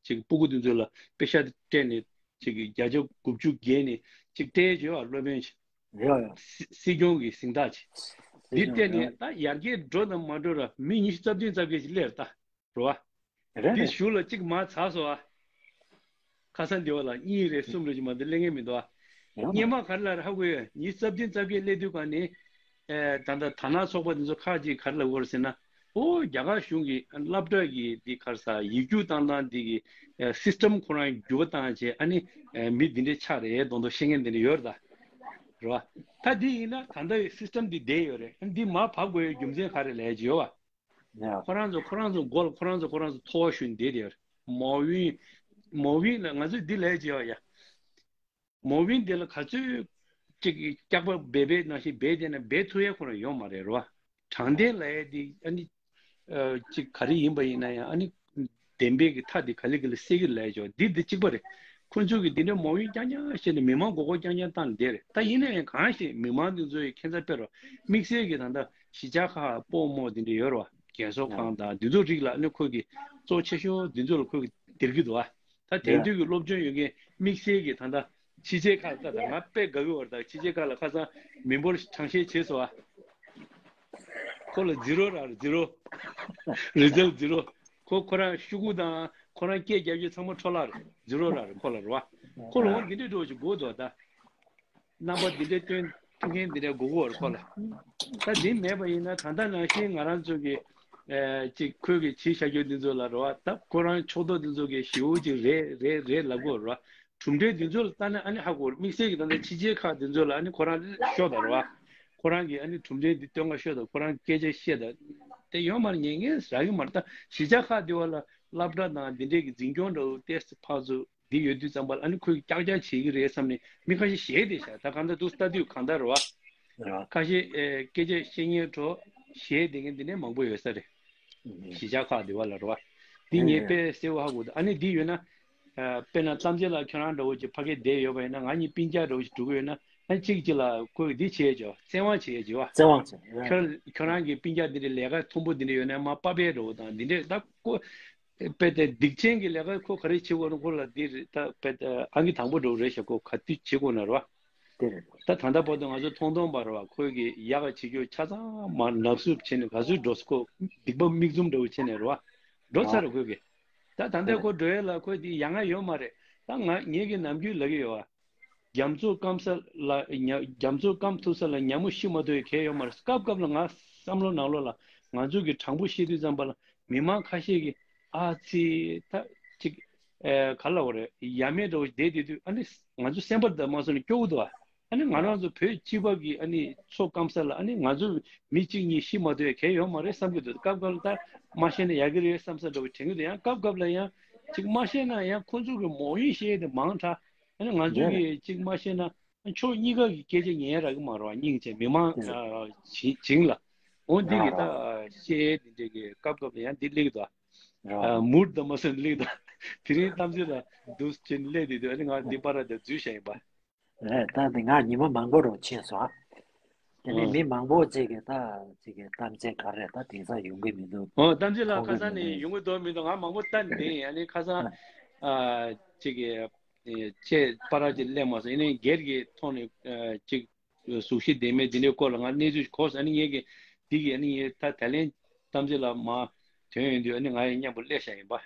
ཅིག་སྤུ་གུ་འདི་ཚོ་ལ་པེ་ཤག་སྤྲད་ནས་ཅིག་བརྒྱ་ཆ་དགུ་བཅུ་བརྒལ་ནས་ཅིག་སྤྲད་བྱས་བ་སློབ་ཡོན་ཅིག་ཡ་ཡ། སྲིད་སྲིད་སྐྱོང་གི་གཟེངས་རྟགས་ཅིག་འདི་སྤྲད་ནས་ད་ཡར་རྒྱས་འགྲོ་དང་མ་འགྲོ་ར་མི་ཉི་ཤུ་རྩ་བདུན་རྩ་བརྒྱད་ཅིག་སླེབས་ད་རོ་བ། རེད་འདི་རེད། གཞུག་ལ་གཅིག་མར་ཚར་སོང་ཨ། ཁ་སང་འདི་བ་ལ་གཉིས་རེད་གསུམ་རེད་ཅིག་མ་འདི་གླེང་ངེས་མི་འདུག་ཨ། ཡང་སྔོན་མ་ག་རེ་ལ་རེད་ཧ་གོ་ཡོད། ཉི་ཤུ་རྩ་བདུན་རྩ་བརྒྱད་སླེབས་དུས་ག་ནས། ཨེ་ད་ལྟ་དར་ནག་ཚོགས་པ་འདི་ཚོ་ཁག་ཅིག་ག་རེ་ལབ་ཡོད་རེད་ཟེར་ན། ཨོ་རྒྱ་གར་གཞུང་གིས་སློབ་གྲྭ་གི་འདི་ག་རེ་ཟ་ཡིག་རྒྱུགས་བཏང་སྟངས་འདི་གི་ཨེ་སིས་ཊམ་ཁོ་རང་འགྱུར་བ་བཏང་བྱས་ཨ་ནི་ཨེ་མི་འདི་འདྲས་ཆགས་རེད་མདོག་མདོག་བཤད་མཁན་འདི་འདྲས་ཡོད་རེད་ད། རེད་བ། ད་འདི་ཡིན་ན་ད་ལྟ་སིས་ཊམ་འདི་བསྡད་ཡོད་རེད། ཨ་ནི་འདི་མར་བབས་དགོས་ཡའི་རྒྱུ་མཚན་ག་རེ་ལབ་ཀྱི་ཡོད་བ། ཡ། ཁོ་རང་ཚོ་ཁོ་རང་ཚོ་མགོ་ལ་ཁོ་རང་ཚོ་ཁོ་རང་ཚོ་ཐོ་བ་ཞུ་ནས་བསྡད་དེ་ཡོད་རེད། མའོ་ཝིན། མའོ་ཝིན་ལ་ང་ཚོས་འདི་ལབ་ཀྱི་ཡོད་ཡ། མའོ་ཝིན་དེ་ལ་ག་ཚོད་ཅིག་སྐྱག་པ་སྦས་པའི་ནང་བཞིན་སྦས་བསྡད་ན་སྦས་ཐུབ་ཡ་ཁོ་རང་ཡོད་མ་རེད་རོ། དྲང་བདེན་ལབ་ཡ་དེ་ཨ་ནི་ཨ་ཅིག་ག་རེ་ཡིན་པ་ཡིན་ན་ཡང་ཨ་ནི་བདེན་པའི་གི་མཐའ་དེ་ག་ལེ་ག་ལེ་སེལ་གི་ལབ་ཡ་ཅིག་འདི་འདི་གཅིག་པ་རེད། ཁོ་ཚོས་གི་འདི་འདྲ་མའོ་ཝིན་རྐྱང་རྐྱང་བཤད་ནས་མི་མང་མགོ་སྐོར་རྐྱང་རྐྱང་བཏང་ནས་བསྡད་རེད། ད་ཡིན་ན་ཡང་གང་ཞིག་མི་མང་འདི་ཚོ་ཡི་ཁྱད་མཚར་དཔེ་རོ་དམིགས་བསལ་གི་ད་ལྟ་གཞིས་ཆགས་ཁག་སྤོ་རྨོ་འདི་འདྲ་ཡོད་རོ་རྒས་གསོ་ཁང་དང་འདི་ཚོ་རིགས་ལ་ཨ་ནི་ཁོ་གི་གཙོ་ཆེ་ཤོས་འདི་ཚོ་ལ་ཁོ་གི་སྟེར་གི་འདུག་ཨ། ད་དེང་དུས་ཀྱི་སློབ་སྦྱོང་ཡོད་མཁན་དམིགས་བསལ་གྱི་ད་ལྟ་ཕྱི་རྒྱལ་ཁག་ད་ད་ང་དཔེ་དགའ་གི་བར་ད་ཕྱི་རྒྱལ་ཁག་ལ་ཁ་སང་མི་འབོར་གྲངས་བཤེར་བྱས་སོང་ཨ། ཁོ་ལ་ཛི་རོ་རག་རེད་ཛི་རོ། རི་ཛལ་ཛི་རོ། ཁོ་ཁོ་རང་ཤོག་གུ་དང་ཁོ་རང་སྐད་རྒྱབ་རྒྱུ་ཚང་མ་འཕྲོ་བརླག་རེད་ཛི་རོ་རག་རེད་ཁོ་ལ་རེད་བ། ཁོ་ལ་འོ་འདི་འདྲའི་འགྲོ་ཞིག་དགོས་འདུག་ད། རྣམ་པ་འདི་འདྲའི་སྟོན་ཐུབ་མཁན་འདི་འདྲའི་དགོས་ཀྱི་ཡོད་རེད་ཁོ་ལ། ད་འདི་མེད་པ་ཡིན་ན་ད་ལྟ་ནང་བཞིན་ང་རང་ཚོ་གི་ཨེ་ཅིག་ཁོས་གི་བྱས་བཞག་རྒྱུ་འདི་ཚོ་ལ་རེད་བ། ད་ཁོ་རང་ཕྱོགས་གཏོགས་འདི་ཚོ་གི་ཞེ་པོ་ཅིག་རེད་རེད་རེད་ལབ་ཀྱི་ཡོད་རེད་བ། གྲུབ་འབྲས་འདི་ཚོ་ལ་ལྟ་ན་ཨ་ནི་ཧ་གོ་རེད། དམིགས་བསལ་གྱི་ད་ལྟ་ཕྱི་རྒྱལ་ཁག་འདི་ཚོ་ལ་ཨ་ནི་ཁོ་རང་ཤོར་བསྡད་རེད་བ། ཁོ་རང་གི་ཨ་ནི་གྲུབ་འབྲས་འདི་སྟོན་ག་ཤོར་བསྡད་ཁོ་རང་སྐད་ཆ་བཤད་བསྡད་དེ་ཡོད་མ་རེད། ཉན་མཁན་རག་གི་མ་རེད། ད་གཞིས་ཆགས་ཁག་འདི་བ་ལ་སློབ་གྲྭ་དང་འདི་འདྲས་ཀྱི་འཛིན་སྐྱོང་འདྲ་བོ་ཏོག་ཙམ་ཕར་ཚུར་ འདི་ཡོད་དུས་ཙམ་པ་ལ་ཨ་ནི་ཁོས་ཀྱག་ཀྱག་བྱེད་ཀྱི་རེད་བསམ་ནས་མི་ཁ་ཤས་ཞེད་བསྡད་ཤག་ད་གང་ལྟར་འདུག་ལྟ་དུས་གང་ལྟར་རེད་བ། རེད་བ། ཁ་ཤས་ཨེ་སྐད་ཆ་བཤད་མཁན་གྲོགས་ཞེད་བསྡད་མཁན་འདི་ནས་མང་པོ་ཡོད་ས་རེད། ཨུ་ཧུ། གཞིས་ཆགས་ཁག་འདི་བ་ལ་རེད་བ། འདི་ངས་དཔེ་གསལ་བོ་ཧ་གོ་འདུག་ཨ་ནི་འདི་ཡོད་ན། ཨ་དཔེར་ན་གཏམ་རྒྱུད་ལ་ཁྱོད་རང་འདྲ་བོ་ཅིག་ཕ་གིར་བསྡད་ཡོད་པ་ཡིན་ན་ང་གཉིས་སྤུན་ཀྱག་འདྲ་བོ་ཅིག་འགྲོ་གི་ཡོད་ན་ཨ་གཅིག་གཅིག་ལ་ཁོས་འདི་བྱས་ཅོ་བཙན་དབང་བྱས་ཅོ་བ། བཙན་དབང་བྱས། ཡ། ཁྱོད་ཁྱོད་རང་གི་སྤུན་ཀྱག་འདི་འདྲའི་ལས་ཀ་མཐོན་པོ་འདི་འདྲ་ཡོད་ན་མ་པ་ཕས་འདྲ་བོ་དང་འདི་འདྲས་ད་ཁོ། དཔེ་དེ་སྡིག་ཅན་གྱི་ལས་ཀ་ཁོ་ག་རེ་བྱེད་དགོས་རུང་ཁོ་ལ་འདི་རེད་ད་དཔེ་དེ་ཨང་ཀི་དང་པོ་འདྲ་བོ་རེད་ཤག་ཁོ་ག་དུས་བྱེད་དགོས་ན་རེད་བ། དེ་རེད། ད་ད་ལྟ་བར་དུ་ང་ཚོ་མཐོང་མཐོང་པ་རེད་བ་ཁོས་གི་ཡག་ག་བྱེད་རྒྱུ་ཆ་ཚང་མ་ནག་སུབ་བྱས་ནས་ག་ཚོད་འགྲོ་ས་ཁོ་སྡིག་པ་མིག་བཙུམ་འདྲ་བོ་བྱས་ནས་རེད་བ། འགྲོ་ཚར་རེད་ཁོས་གི། ད་ད་ལྟ་ཁོ་འགྲོ་ཡས་ལ་ཁོས་འདི་ཡ་ང་ཡོད་མ་རེད་ད་ང་ངེད་ཀྱི་ནམ་རྒྱུན་ལབ་ཀྱི་ཡོད་བ། རྒྱ་མཚོ་སྐམ་ས་ལ་ཉ་རྒྱ་མཚོ་སྐམ་ཐུབ་ས་ལ་ཉ་མོ་ཤི་མ་ཐུབ་ཡ་གལ་ཡོད་མ་རེད། སྐབས་སྐབས་ལ་ང་བསམ་བློ་ནང་ལོགས་ལ་ང་ཚོ་གི་དྲང་པོ་བཤད་དུས་ཙམ་པ་ལ་མི་མང་ཁ་ཤས་ཀྱིས་ཨ་ཙི་ད་ཅིག་ཨེ་ག་ལབ་དགོས་རེད་ཡ་མེད་འདྲ་བོ་བསྡད་བསྡད་དུས་ཨ་ནི་ང་ཚོ་སེམས་པ་ད་མ་སོང་ནས་སྐྱོ་བོ་འདུག་ཨ། ཨ་ནི་ང་རང་ཚོ་བོད་སྤྱི་པ་གི་ཨ་ནི་མཚོ་སྐམ་ས་ལ་ཨ་ནི་ང་ཚོ་མི་གཅིག་གཉིས་ཤི་མ་ཐུབ་ཡ་གལ་ཡོད་མ་རེད་བསམ་གྱི་འདུག་སྐབས་སྐབས་ལ་ད་མ་བཤད་ན་ཡག་གི་རེད་བསམ་ས་འདྲ་བོ་དྲན་གྱི་འདུག་ཡང་སྐབས་སྐབས་ལ་ཡང་ཅིག་མ་བཤད་ན་ཡང་ཁོ་ཚོ་གི་མོ་ཡིན་བཤད་ཡ་དེ་མང་དྲགས། ཨ་ནི་ང་ཚོས་ཀྱིས་གཅིག་མ་ཤེས་ན་ཕྱོགས་གཉིས་ཀ་གི་སྐད་ཆ་ཉན་རག་གི་མ་རེད་བ་སྙིང་རྗེ་མི་མང་ཨ་བྱིང་བྱིང་ལ། འོ་འདི་གི་ད་ཤེས་ཡས་འདི་འདྲས་ཀྱི་སྐབས་སྐབས་ལ་ཡང་འདི་སླེབས་འདུག་ཨ། མུར་དུ་མ་སོན་སླེབས་འདུག་དེ་རིང་གཏམ་རྒྱུད་ལ་འདུག་ཅེས་སླེབས་འདུག་ཨ་ནི་ང་འདི་པར་དེ་འཛུལ་བཞག་ཡིན་པ། རེད་ད་འདི་ང་ཉི་མ་མང་པོ་རུ་ཕྱིན་སོང་ཨ། དེ་ནས་མི་མང་པོ་ཅིག་གིས་ད་ཅིག་གི་གཏམ་ཚེ་ག་རེ་ད་དེང་སང་ཡོང་གི་མི་འདུག་ཨོ་གཏམ་ཚེ་ལ་ཁ་སང་ནས་ཡོང་གི་འདུག་མི་འདུག་ང་མང་པོ་ལྟ་ནས་ཡིན་ཨ་ནི་ཁ་སང་ཨ་ཅིག་གི་ཨེ་ཁྱེད་པ་ར་ཅིག་སླེབས་མ་སོང་ཡིན་ནའི་སྒེར་གྱི་ཐོག་ནས་ཨ་ཅིག་གཟུགས་གཞི་བདེ་མེད་འདི་འདྲའི་སྐོར་ལ་ང་གནས་ཚུལ་གོ་སོང་ཨ་ནི་ངེད་ཀྱི་འདི་གི་ཨ་ནི་ངས་ད་ད་ལན་གཏམ་ཚེ་ལ་མ་དོན་ཡོང་དུས་ཨ་ནི་ང་ཡང་མཉམ་པོ་སླེབས་བཞག་ཡིན་པ།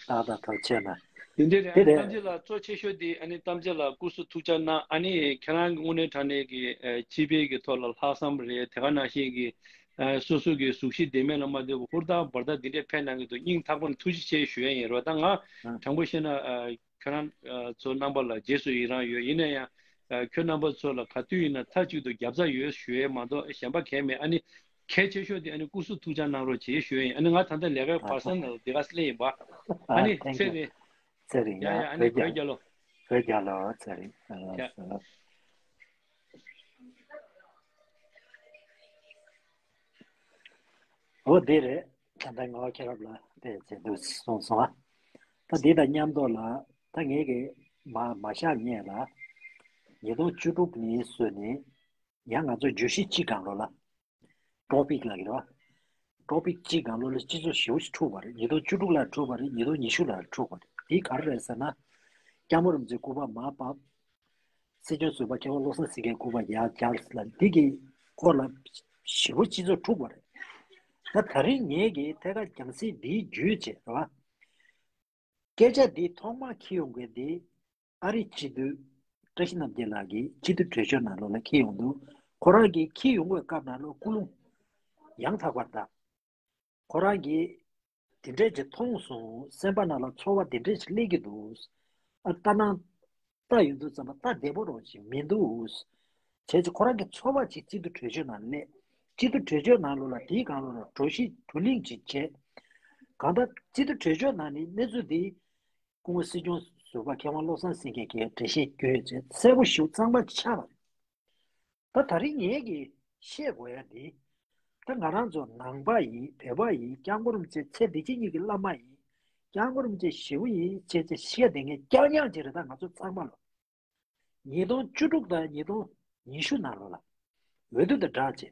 ཏག་ཏག་ཐབས་ཆད་ན། དེ་འདྲའི་རེད་དེ་ཨ་ནི་རེད། གཏམ་རྒྱུད་ལ་གཙོ་ཆེ་ཤོས་དེ་ཨ་ནི་གཏམ་རྒྱུད་ལ་སྐུ་གཟུགས་ཐུགས་ཅག་གནང་ཨ་ནི་ཁྱེད་རང་གི་དངོས་གནས་དྲང་གནས་ཀྱི་ཨ་སྤྱི་པའི་གི་ཐོག་ལ་ལྷག་བསམ་རེད་དེ་ག་ནང་བཞིན་གྱི་ཨ་སོ་སོ་གི་གཟུགས་གཞི་བདེ་མེད་ལ་མ་བསྡད་པ་ཧུར་ཐག་འབར་ཐག་འདི་འདྲས་ཕེབས་གནང་གི་འདུག་སྙིང་ཐག་པ་ནས་ཐུགས་རྗེ་ཆེ་ཞུ་ཡ་ཡིན་རོགས་ད་ང་ཨ་དྲང་པོ་བཤད་ན་ཨ་ཁྱེད་རང་ཨ་ཚོ་རྣམ་པ་ལ་རྗེས་སུ་ཡི་རང་ཡོད་ཡིན་ན་ཡང་ཨ་ཁྱོད་རྣམ་པ་ཚོ་ལ་ག་དུས་ཡིན་ན་མཐའ་གཅིག་ཏུ་རྒྱབ་རྩ་ཡོད་ཞུ་ཡས་མ་གཏོགས་གཞན་པ་གང་མེད་ཨ་ནི། གལ་ཆེ་ཤོས་དེ་ཨ་ནི་སྐུ་གཟུགས་ཐུགས་ཅག་གནང་རོགས་བྱེད་ཞུ་ཡིན། ཨ་ནི་ང་ད་ལྟ་ལས་ཀའི་བར་གསེང་ནང་འདི་ག་སླེབས་ཡིན་པ། ཨ་ནི་ཚེ་རིང་། ཚེ་རིང་ཡ་ཡ་ཨ་ནི་བོད་རྒྱལ་ལོ། བོད་རྒྱལ་ལོ་ཚེ་རིང་། ཡ། འོ་དེ་རེད། ད་ལྟ་ངའི་ཁྱེད་རབ་ལ་དེ་བྱེད་འདུག་གསུངས་སོང་ཨ། ད་འདི་དང་མཉམ་དུ་ལ་ད་ངེད་ཀྱི་མ་མ་ཤག་ངེད་ལ་ཉིས་སྟོང་བཅུ་དྲུག་ནས་བཟོས་ནས། ཡང་ང་ཚོ་བརྗོད་གཞི་གཅིག་སྒང་ལོགས་ལ། ཊོ་པིག་ལབ་ཀྱི་རེད་བ། ཊོ་པིག་གཅིག་སྒང་ལོགས་ལ་སྤྱི་ཚོགས་ཞེ་པོ་ཞིག་འཁྲུགས་པ་རེད། ཉིས་སྟོང་བཅུ་དྲུག་ལ་འཁྲུགས་པ་རེད། ཉིས་སྟོང་ཉི་ཤུ་ལ་འཁྲུགས་པ་རེད། དེ་ག་རེ་རེད་ཟེར་ན། སྐྱབས་མགོན་རིན་པོ་ཆེའི་སྐུ་པར་མར་ཕབ། སྲིད་སྐྱོང་ཟུར་པ་མཁས་དབང་བློ་བཟང་སེང་གེའི་སྐུ་པར་ཡར་བཀྱགས་ལ་འདི་གི་སྐོར་ལ་ཞེ་པོ་སྤྱི་ཚོགས་འཁྲུགས་པ་རེད། ད་ད་རིང་ངེད་ཀྱིས་ཐད་ཀར་རྒྱང་སྲིང་འདིའི་བརྒྱུད་བྱས་རེད་བ། སྐད་ཆ་འདི་ཐོག་མར་འཁྱེར་ཡོང་མཁན་འདི་ཨ་རིའི་སྤྱི་འཐུས་བཀྲ་ཤིས་རྣམ་རྒྱལ་ལགས་ཀྱིས་སྤྱི་འཐུས་གྲོས་ཆོད་ནང་ལོགས་ལ་འཁྱེར་ཡོང་འདུག་ཁོ་རང་གིས་འཁྱེར་ཡོང་བའི་སྐབས་ནང་ལོགས་ཀུན་སློང་ཡང་དག་པར་གདའ། ཁོ་རང་གིས་དེ་འདྲས་ཅིག་མཐོང་སོང་། སེམས་པ་ནང་ལ་ཚོར་བ་དེ་འདྲས་ཅིག་སླེབས་ཀྱི་འདུག་ཨ་ལྟ་ན་ལྟ་ཡོང་དུས་ཙམ་པ་ལྟ་བདེ་པོ་རང་ཅིག་མི་འདུག་བྱས་ཙང་ཁོ་རང་གི་ཚོར་བ་ཅིག་སྤྱི་འཐུས་གྲོས་ཆོད་ནང་སླེབས། སྤྱི་འཐུས་གྲོས་ཆོད་ནང་ལོགས་ལ་དེའི་སྒང་ལོགས་ལ་གྲོས་གཞི་བགྲོ་གླེང་ཅིག་བྱས། གང་ལྟར་སྤྱི་འཐུས་གྲོས་ཆོད་ནང་ནས་གནས་ཚུལ་འདི་སྐུ་ངོ་སྲིད་སྐྱོང་ཟུར་པ་མཁས་དབང་བློ་བཟང་སེང་གེ་གིས་འགྲེལ་བཤད་བསྐྱོན་ཡོད་ཚེ་གསལ་པོ་ཞེ་པོ་གཙང་མ་ཆགས་པ་རེད། ད་ད་རིང་ངེད་ཀྱིས་བཤད་དགོས་ཡ་འདི། ད་ང་རང་ཚོ་ནང་པ་ཡིན་བོད་པ་ཡིན་སྐྱབས་མགོན་རིན་པོ་ཆེ་ཚེ་འདི་ཕྱི་གཉིས་ཀྱི་བླ་མ་ཡིན། སྐྱབས་མགོན་རིན་པོ་ཆེ་ཞེ་པོ་ཡིན་བྱས་ཚེ་ཤི་ཡ་དེ་ངས་རྐྱང་རྐྱང་བྱས་རེད་ད་ང་ཚོ་ཚང་མ་ལ། ཉིས་སྟོང་བཅུ་དྲུག་དང་ཉིས་སྟོང་ཉི་ཤུ་ནང་ལོགས་ལ། འོས་བསྡུ་དང་སྦྲགས་བྱས།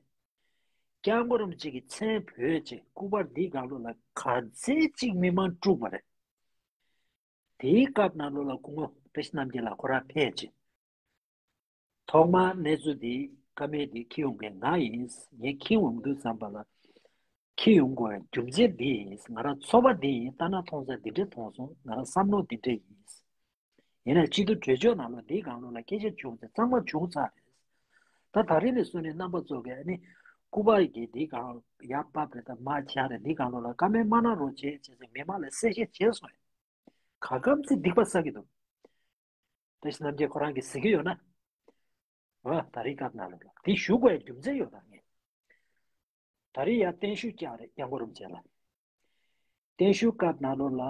སྐྱབས་མགོན་རིན་པོ་ཆེ་གི་མཚན་བོས་བྱས་སྐུ་པར་འདིའི་སྒང་ལོགས་ལ་ག་ཚད་ཅིག་མི་མང་དཀྲུགས་པ་རེད། དེའི་སྐབས་ནང་ལོགས་ལ་སྐུ་ངོ་བཀྲ་ཤིས་རྣམ་རྒྱལ་ལགས་ཁོ་རང་ཕེབས་བྱས། ཐོག་མར་གནས་ཚུལ་འདི་བཀའ་མོལ་འདི་འཁྱེར་ཡོང་མཁན་ང་ཡིན། ངས་འཁྱེར་ཡོང་དུས་ཙམ་པ་ལ། འཁྱེར་ཡོང་དགོས་པའི་རྒྱུ་མཚན་འདི་ཡིན། ང་རང་ཚོར་བ་འདི་ཡིན། ལྟ་ན་མཐོང་ས་འདི་འདྲས་མཐོང་སོང་། ང་རང་བསམ་བློ་འདི་འདྲས་ཡིན། ཡིན་ནའི་སྤྱི་འཐུས་གྲོས་ཆོད་ནང་ལ་འདིའི་སྒང་ལོགས་ལ་སྐད་ཆ་བྱུང་ཚེ་གཙང་མ་བྱུང་ཚར་རེད། ད་ད་རིང་ནས་བཟུང་ནས་རྣམ་པ་ཚོ་གིས་ཨ་ནི་སྐུ་པར་གྱི་འདིའི་སྒང་ཡར་ཕབ་རེད་ད་མར་བཀྱག་རེད་འདིའི་སྒང་ལོགས་ལ་བཀའ་མོལ་མ་གནང་རོགས་བྱེད་བྱས་ཚེ་མི་མང་ལ་གསལ་བཤད་བྱས་སོང་། ག་སྐབས་ཚེ་སྡིག་པ་བསགས་ཀྱི་འདུག་བཀྲ་ཤིས་རྣམ་རྒྱལ་ཁོ་རང་གིས་གཟིགས་ཀྱི་ཡོད་ན། འོ་ད་རིང་སྐབས་ནང་ལོགས་ལ་དེ་ཞུ་དགོས་ཡ་རྒྱུ་མཚན་ཡོད་ད་ངས། ད་རིང་ཡ་བརྟན་བཞུགས་བཀྱག་རེད་སྐྱབས་མགོན་རིན་པོ་ཆེ་ལ། བརྟན་བཞུགས་སྐབས་ནང་ལོགས་ལ་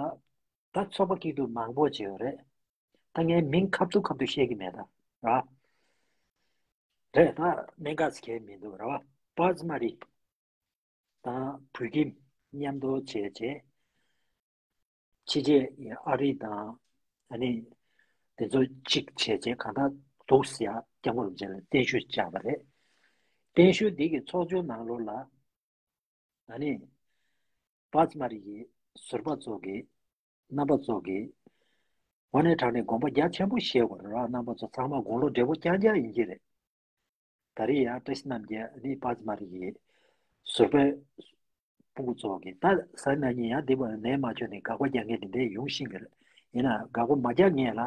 ད་ཚོགས་པ་སྐྱིད་སྡུག་མང་པོ་བྱས་ཡོད་རེད། ད་ངའི་མིང་ཁ་ཐུག་ཁ་ཐུག་བཤད་ཀྱི་མེད་ད། ར། རེད་ད། གནད་འགག་ཅིག་གང་ཡང་མི་འདུག་ར་བ། པཱ་ཙི་མ་རི་དང་བོད་ཁྱིམ་མཉམ་དུ་བྱས་བྱས། ཕྱི་རྒྱལ་ཨ་རི་དང་ཨ་ནི་དེ་ཚོ་གཅིག་བྱས་བྱས་གང་ལྟར་འདུག་ཟེར་ཡ་སྐྱབས་མགོན་རིན་པོ་ཆེ་ལ་བརྟན་བཞུགས་བཅར་བ་རེད། བརྟན་བཞུགས་འདི་གི་ཚོགས་ཆུང་ནང་ལོགས་ལ་ཨ་ནི་པཱ་ཙི་མ་རི་གི་ཟུར་པ་ཚོ་གི་རྣམ་པ་ཚོ་གི་དངོས་གནས་དྲང་གནས་དགོངས་པ་རྒྱ་ཆེན་པོ་བཞེས་དགོས་རེད་ར། རྣམ་པ་ཚོ་ཚང་མ་དགུང་ལོ་བགྲེས་པོ་རྐྱང་རྐྱང་ཡིན་གྱི་རེད། ད་རེས་ཡང་བཀྲ་ཤིས་རྣམ་རྒྱལ་ནི་པཱ་ཙི་མ་རི་ཡི་ཟུར་པའི་སྤུ་གུ་ཚོ་གི་ད་ས་ན་ཉིན་ཡང་འདི་བར་ནས་མ་བྱོན་ནས་དགག་པ་རྒྱག་མཁན་དེ་འདྲས་ཡོང་བཞིན་གི་རེད། ཡིན་ན་དགག་པ་མ་རྒྱག་མཁན་ལ་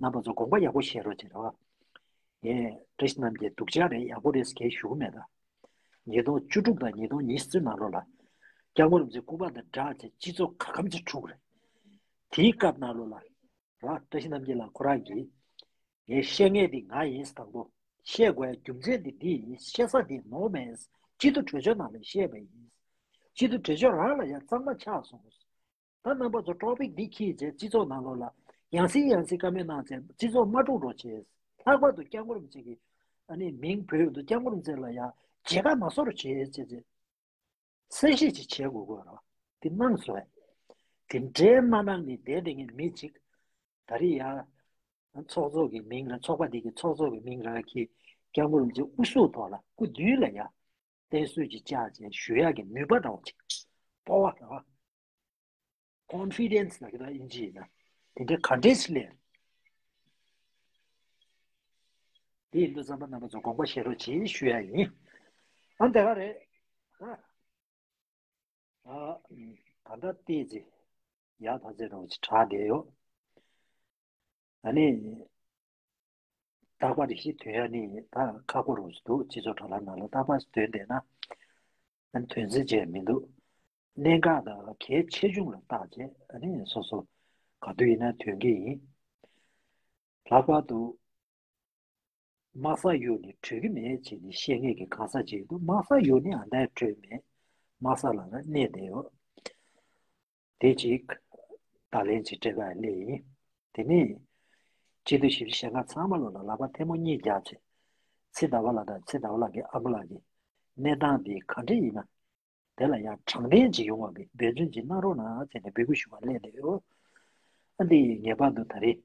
རྣམ་པ་ཚོ་དགོངས་པ་ཡག་པོ་བཞེས་རོགས་བྱེད་རོགས། ངས་བཀྲ་ཤིས་རྣམ་རྒྱལ་སྡུག་ཅག་རེད་ཡག་པོ་རེད་ཟེར་གྱི་ཞུ་གི་མེད་ད། ཉིས་སྟོང་བཅུ་དྲུག་དང་ཉིས་སྟོང་ཉི་ཤུ་ནང་ལོགས་ལ་སྐྱབས་མགོན་རིན་པོ་ཆེ་སྐུ་པར་དང་སྦྲགས་བྱས་སྤྱི་ཚོགས་ག་གམ་ཅིག་འཁྲུག་རེད། དེའི་སྐབས་ནང་ལོགས་ལ་ར་བཀྲ་ཤིས་རྣམ་རྒྱལ་ལགས་ཁོ་རང་གིས། ངས་བཤད་མཁན་འདི་ང་ཡིན་དང་པོ། བཤད་དགོས་ཡ་རྒྱུ་མཚན་འདི་འདི་ཡིན། བཤད་ས་འདི་ནོར་མེད། སྤྱི་འཐུས་གྲོས་ཆོད་ནང་ལ་བཤད་པ་ཡིན། སྤྱི་འཐུས་གྲོས་ཆོད་རང་ལ་ཡ་གཙང་མ་ཆགས་སོང་། ད་རྣམ་པ་ཚོ་ཊོ་པིག་འདི་ཁྱེར་བྱས་སྤྱི་ཚོགས་ནང་ལོགས་ལ་ཡང་སེ་ཡང་སེ་བཀའ་མོལ་གནང་བྱས་སྤྱི་ཚོགས་མ་དཀྲུག་རོགས་བྱས། ལྷག་པར་དུ་སྐྱབས་མགོན་རིན་པོ་ཆེ་གི་ཨ་ནི་མིང་བོས་འདུག་སྐྱབས་མགོན་རིན་པོ་ཆེ་ལ་ཡ་མཇལ་ཁ་མ་བཟོ་རོགས་བྱས་བྱས་བྱས། གསལ་བཤད་ཅིག་བྱེད་དགོས་དགོས་རོ། དེ་གནང་སོང་བས། དེ་འདྲའི་མ་གནང་ནས་བསྡད་བསྡད་མཁན་མི་གཅིག་ད་རེས་ཡ། ཚོགས་གཙོ་གི་མིང་ལ་ཚོགས་པ་འདི་གི་ཚོགས་གཙོ་གི་མིང་ར་གི་སྐྱབས་མགོན་རིན་པོ་ཆེ་དབུ་སུ་ཐོག་ལ་སྐུ་མདུན་ལ་ཡ། བསྟན་གསོལ་ཅིག་བཅར་བྱས་ཞུ་ཡག་གི་ནུས་པ་འདྲ་བོ་ཅིག་པོ་བ་ར། ཀོན་ཕི་ཌེན་སི་ལ་གི་ད་ཨིན་ཇི་ཡིན་ན། དེ་འདྲའི་ག་འདྲས་ཤིག་སླེབས། དེ་ཡིན་དུས་ཙམ་པ་རྣམ་པ་ཚོ་དགོངས་པ་བཞེས་རོགས་གྱིས་ཞུ་ཡ་ཡིན། ཨ་འདི་ག་རེད། ཨ། ཨ། ད་ལྟ་བལྟས་ཚེ་ཡག་ཐག་ཆོད་རང་ཅིག་དྲག་བསྡད་ཡོད། ཨ་ནི། རྟག་པར་རེ་ཞིག་ཐོན་ཡ་ནི་ད་ཁག་པོ་རང་ཅིག་འདུག་སྤྱི་ཚོགས་དྲ་ལམ་ནང་ལ་རྟག་པར་ཐོན་བསྡད་ན། ཨ་ནི་དོན་ཚན་ཅིག་མི་འདུག་གནད་འགག་དང་གལ་ཆེ་ཆུང་ལ་བརྟག་བྱས་ཨ་ནི་སོ་སོ་ག་དུས་ཡིན་ན་ཐོན་གྱི་ཡིན། ལྷག་པར་དུ། དམག་ས་གཡུགས་ནས་བྲོས་ཀྱི་མེད་ཅེས་ནས་བཤད་མཁན་གྱི་གང་ཟག་ཅིག་འདུག་དམག་ས་གཡུགས་ནས་ཨ་འདའི་བྲོས་མེད། དམག་ས་ལ་ལ་གནས་བསྡད་ཡོད། དེ་གཅིག་བརྡ་ལན་ཅིག་སྤྲད་ག་སླེབས་ཡིན། དེ་ནས་སྤྱི་འཐུས་བཞི་བཅུ་ཞེ་ལྔ་ཚང་མ་ལོ་ལ་ལག་པ་ཐལ་མོ་གཉིས་རྒྱག་བྱས། ཚེ་ཟླ་བ་ལགས་དང་ཚེ་ཟླ་བ་ལགས་ཀྱི་ཨ་མ་ལགས་ཀྱི་གནས་སྟངས་འདི་ག་འདྲ་ཡིན་ན། དེ་ལ་ཡང་དྲང་བདེན་ཅིག་ཡོང་བ་གི་འབད་བརྩོན་ཅིག་གནང་རོགས་གནང་ཟེར་ནས་འབོད་སྐུལ་ཞུ་བ་སླེབས་བསྡད་ཡོད། ཨ་འདི་ངེས་པར་དུ་ད་རེས་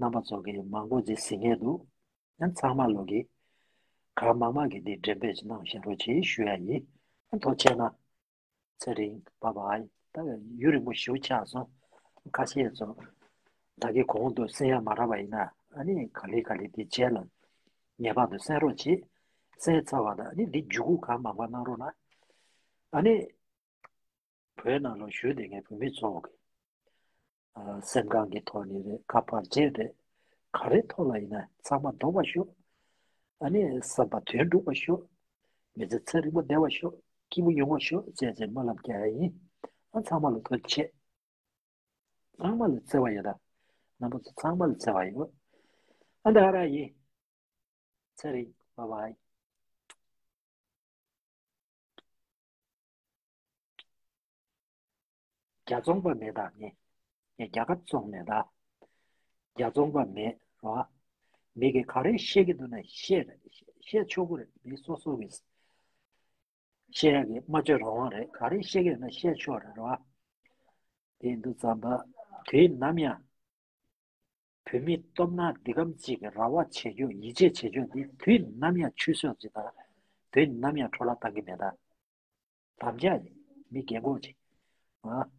རྣམ་པ་ཚོ་གིས་མང་པོ་ཅིག་གཟིགས་མཁན་འདུག་ཡང་ཚང་མ་ལོ་གི་གང་མང་མང་གི་འདི་འགྲེམས་སྤེལ་ཅིག་གནང་བཞག་རོགས་བྱེད་ཞུ་ཡ་ཡིན། ཨ་ཐུགས་རྗེ་གནང་། ཚེ་རིང་བཱའི་བཱའི། ད་ཡུན་རིང་པོ་ཞེ་པོ་ཆགས་སོང་། ཁ་ཤས་ཚོ་ད་གི་གོང་དུ་གསན་ཡ་མ་རག་པ་ཡིན་ན་ཨ་ནི་ག་ལེ་ག་ལེ་དེ་རྗེས་ལ་ངེས་པར་དུ་གསན་རོགས་བྱེད། གསན་ཚར་བ་དང་ཨ་ནི་འདི་བརྒྱུད་སྐུར་གང་མང་པ་གནང་རོགས་གནང་། ཨ་ནི་བོད་ནང་ལ་བཞུགས་བསྡད་མཁན་བོད་མི་ཚོ་གི་ཨ་སེམས་ཁམས་ཀྱི་ཐོག་ནས་རེད་ཁ་བར་ཆད་རེད། ག་རེ་ཐོག་ལ་ཡིན་ན་ཚང་མ་ལྡོག་པ་ཤོག་ཨ་ནི་བསམ་པ་དོན་འགྲུབ་པ་ཤོག་མི་ཚེ་ཚེ་རིང་པོ་བདེ་བ་ཤོག་སྐྱིད་པོ་ཡོང་བ་ཤོག་ཅེས་ཅེས་སྨོན་ལམ་རྒྱག་ཡ་ཡིན། ཨ་ཚང་མ་ལ་ཐུགས་རྗེ་ཆེ། ཚང་མ་ལ་བརྩེ་བ་ཡོད་ད། རྣམ་པ་ཚོ་ཚང་མ་ལ་བརྩེ་བ་ཡོད། ཨ་འདི་ག་རང་ཡིན། ཚེ་རིང་བཱའི་བཱའི། རྒྱ་བཙོང་པ་མེད་ད་ངས། ངས་རྒྱ་གར་བཙོང་མེད་ད། རྒྱ་བཙོང་པ་མེད་རོ། མི་གིས་ག་རེ་བཤད་ཀྱི་འདུག་ན་བཤད་བཤད་ཆོག་གི་རེད། མི་སོ་སོ་གིས་བཤད་ཡག་གི་སྨྲ་བརྗོད་རང་དབང་རེད། ག་རེ་བཤད་ཀྱི་ཡོད་ན་བཤད་ཆོག་རེད་རོ། དེ་ཡིན་དུས་ཙམ་པ་དུས་ནམ་ཡང་བོད་མི་སྟོབས་ནག་འདི་གམ་གཅིག་གི་ར་བ་བྱེད་རྒྱུ་ཡིད་ཆེས་བྱེད་རྒྱུ་འདི་དུས་ནམ་ཡང་ཆུད་ཟོས་ཅིག་དང་དུས་ནམ་ཡང་འཕྲོ་བརླག་བཏང་གི་མེད་ད། དམ་བཅའ་ཡིན། མི་རྒན་གོག་ཅིག་ཨ།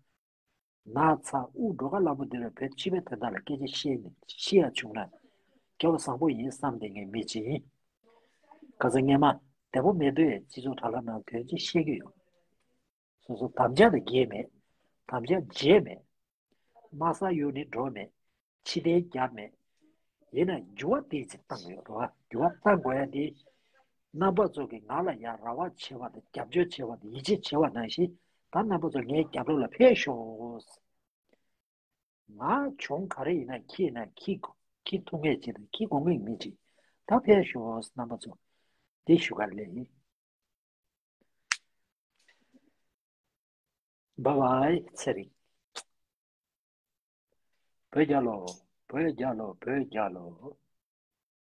ན་ཚ་དབུགས་འགྲོ་ཁ་སླ་པོ་འདི་ལ་བོད་སྤྱི་པའི་དོན་དག་ལ་སྐད་ཆ་བཤད་ནས་ཤི་ཡ་བྱུང་ན་སྐལ་བ་བཟང་པོ་ཡིན་བསམ་བསྡད་མཁན་མི་ཅིག་ཡིན། ཁ་སང་སྔས་མ་བདེ་པོ་མེད་དུས་སྤྱི་ཚོགས་དྲ་ལམ་ནང་དོན་ཅིག་བཤད་ཀྱི་ཡོད། སོ་སོ་དམ་བཅའ་དང་འགལ་མེད། དམ་བཅའ་བརྗེད་མེད། དམག་ས་གཡུགས་ནས་འགྲོ་མེད། ཕྱི་འཐེན་རྒྱབ་མེད། ཡིན་ན་འགྱུར་བ་དེ་ཅིག་བཏང་ཡོད་རེད་བ། འགྱུར་བ་བཏང་དགོས་ཡ་དེ། རྣམ་པ་ཚོ་གིས་ང་ལ་ཡང་ར་བ་བྱེད་པ་དང་རྒྱབ་སྐྱོར་བྱེད་པ་དང་ཡིད་ཆེས་བྱེད་པ་ནང་བཞིན་ད་རྣམ་པ་ཚོ་ངའི་རྒྱབ་ལོགས་ལ་ཕེབས་ཤོག་ང་གྱོང་ག་རེ་ཡིན་ན་ཁྱེད་ན་ཁྱེད་ཁྱེད་ཐུག་ངེས་ཅིག་དང་ཁྱེད་དགོངས་ངེས་མི་ཅིག་ད་ཕེབས་ཤོག་རྣམ་པ་ཚོ་དེ་ཞུ་ག་ལས་ཡིན། བཱའི་བཱའི་ཚེ་རིང་། བོད་རྒྱལ་ལོ། བོད་རྒྱལ་ལོ། བོད་རྒྱལ་ལོ།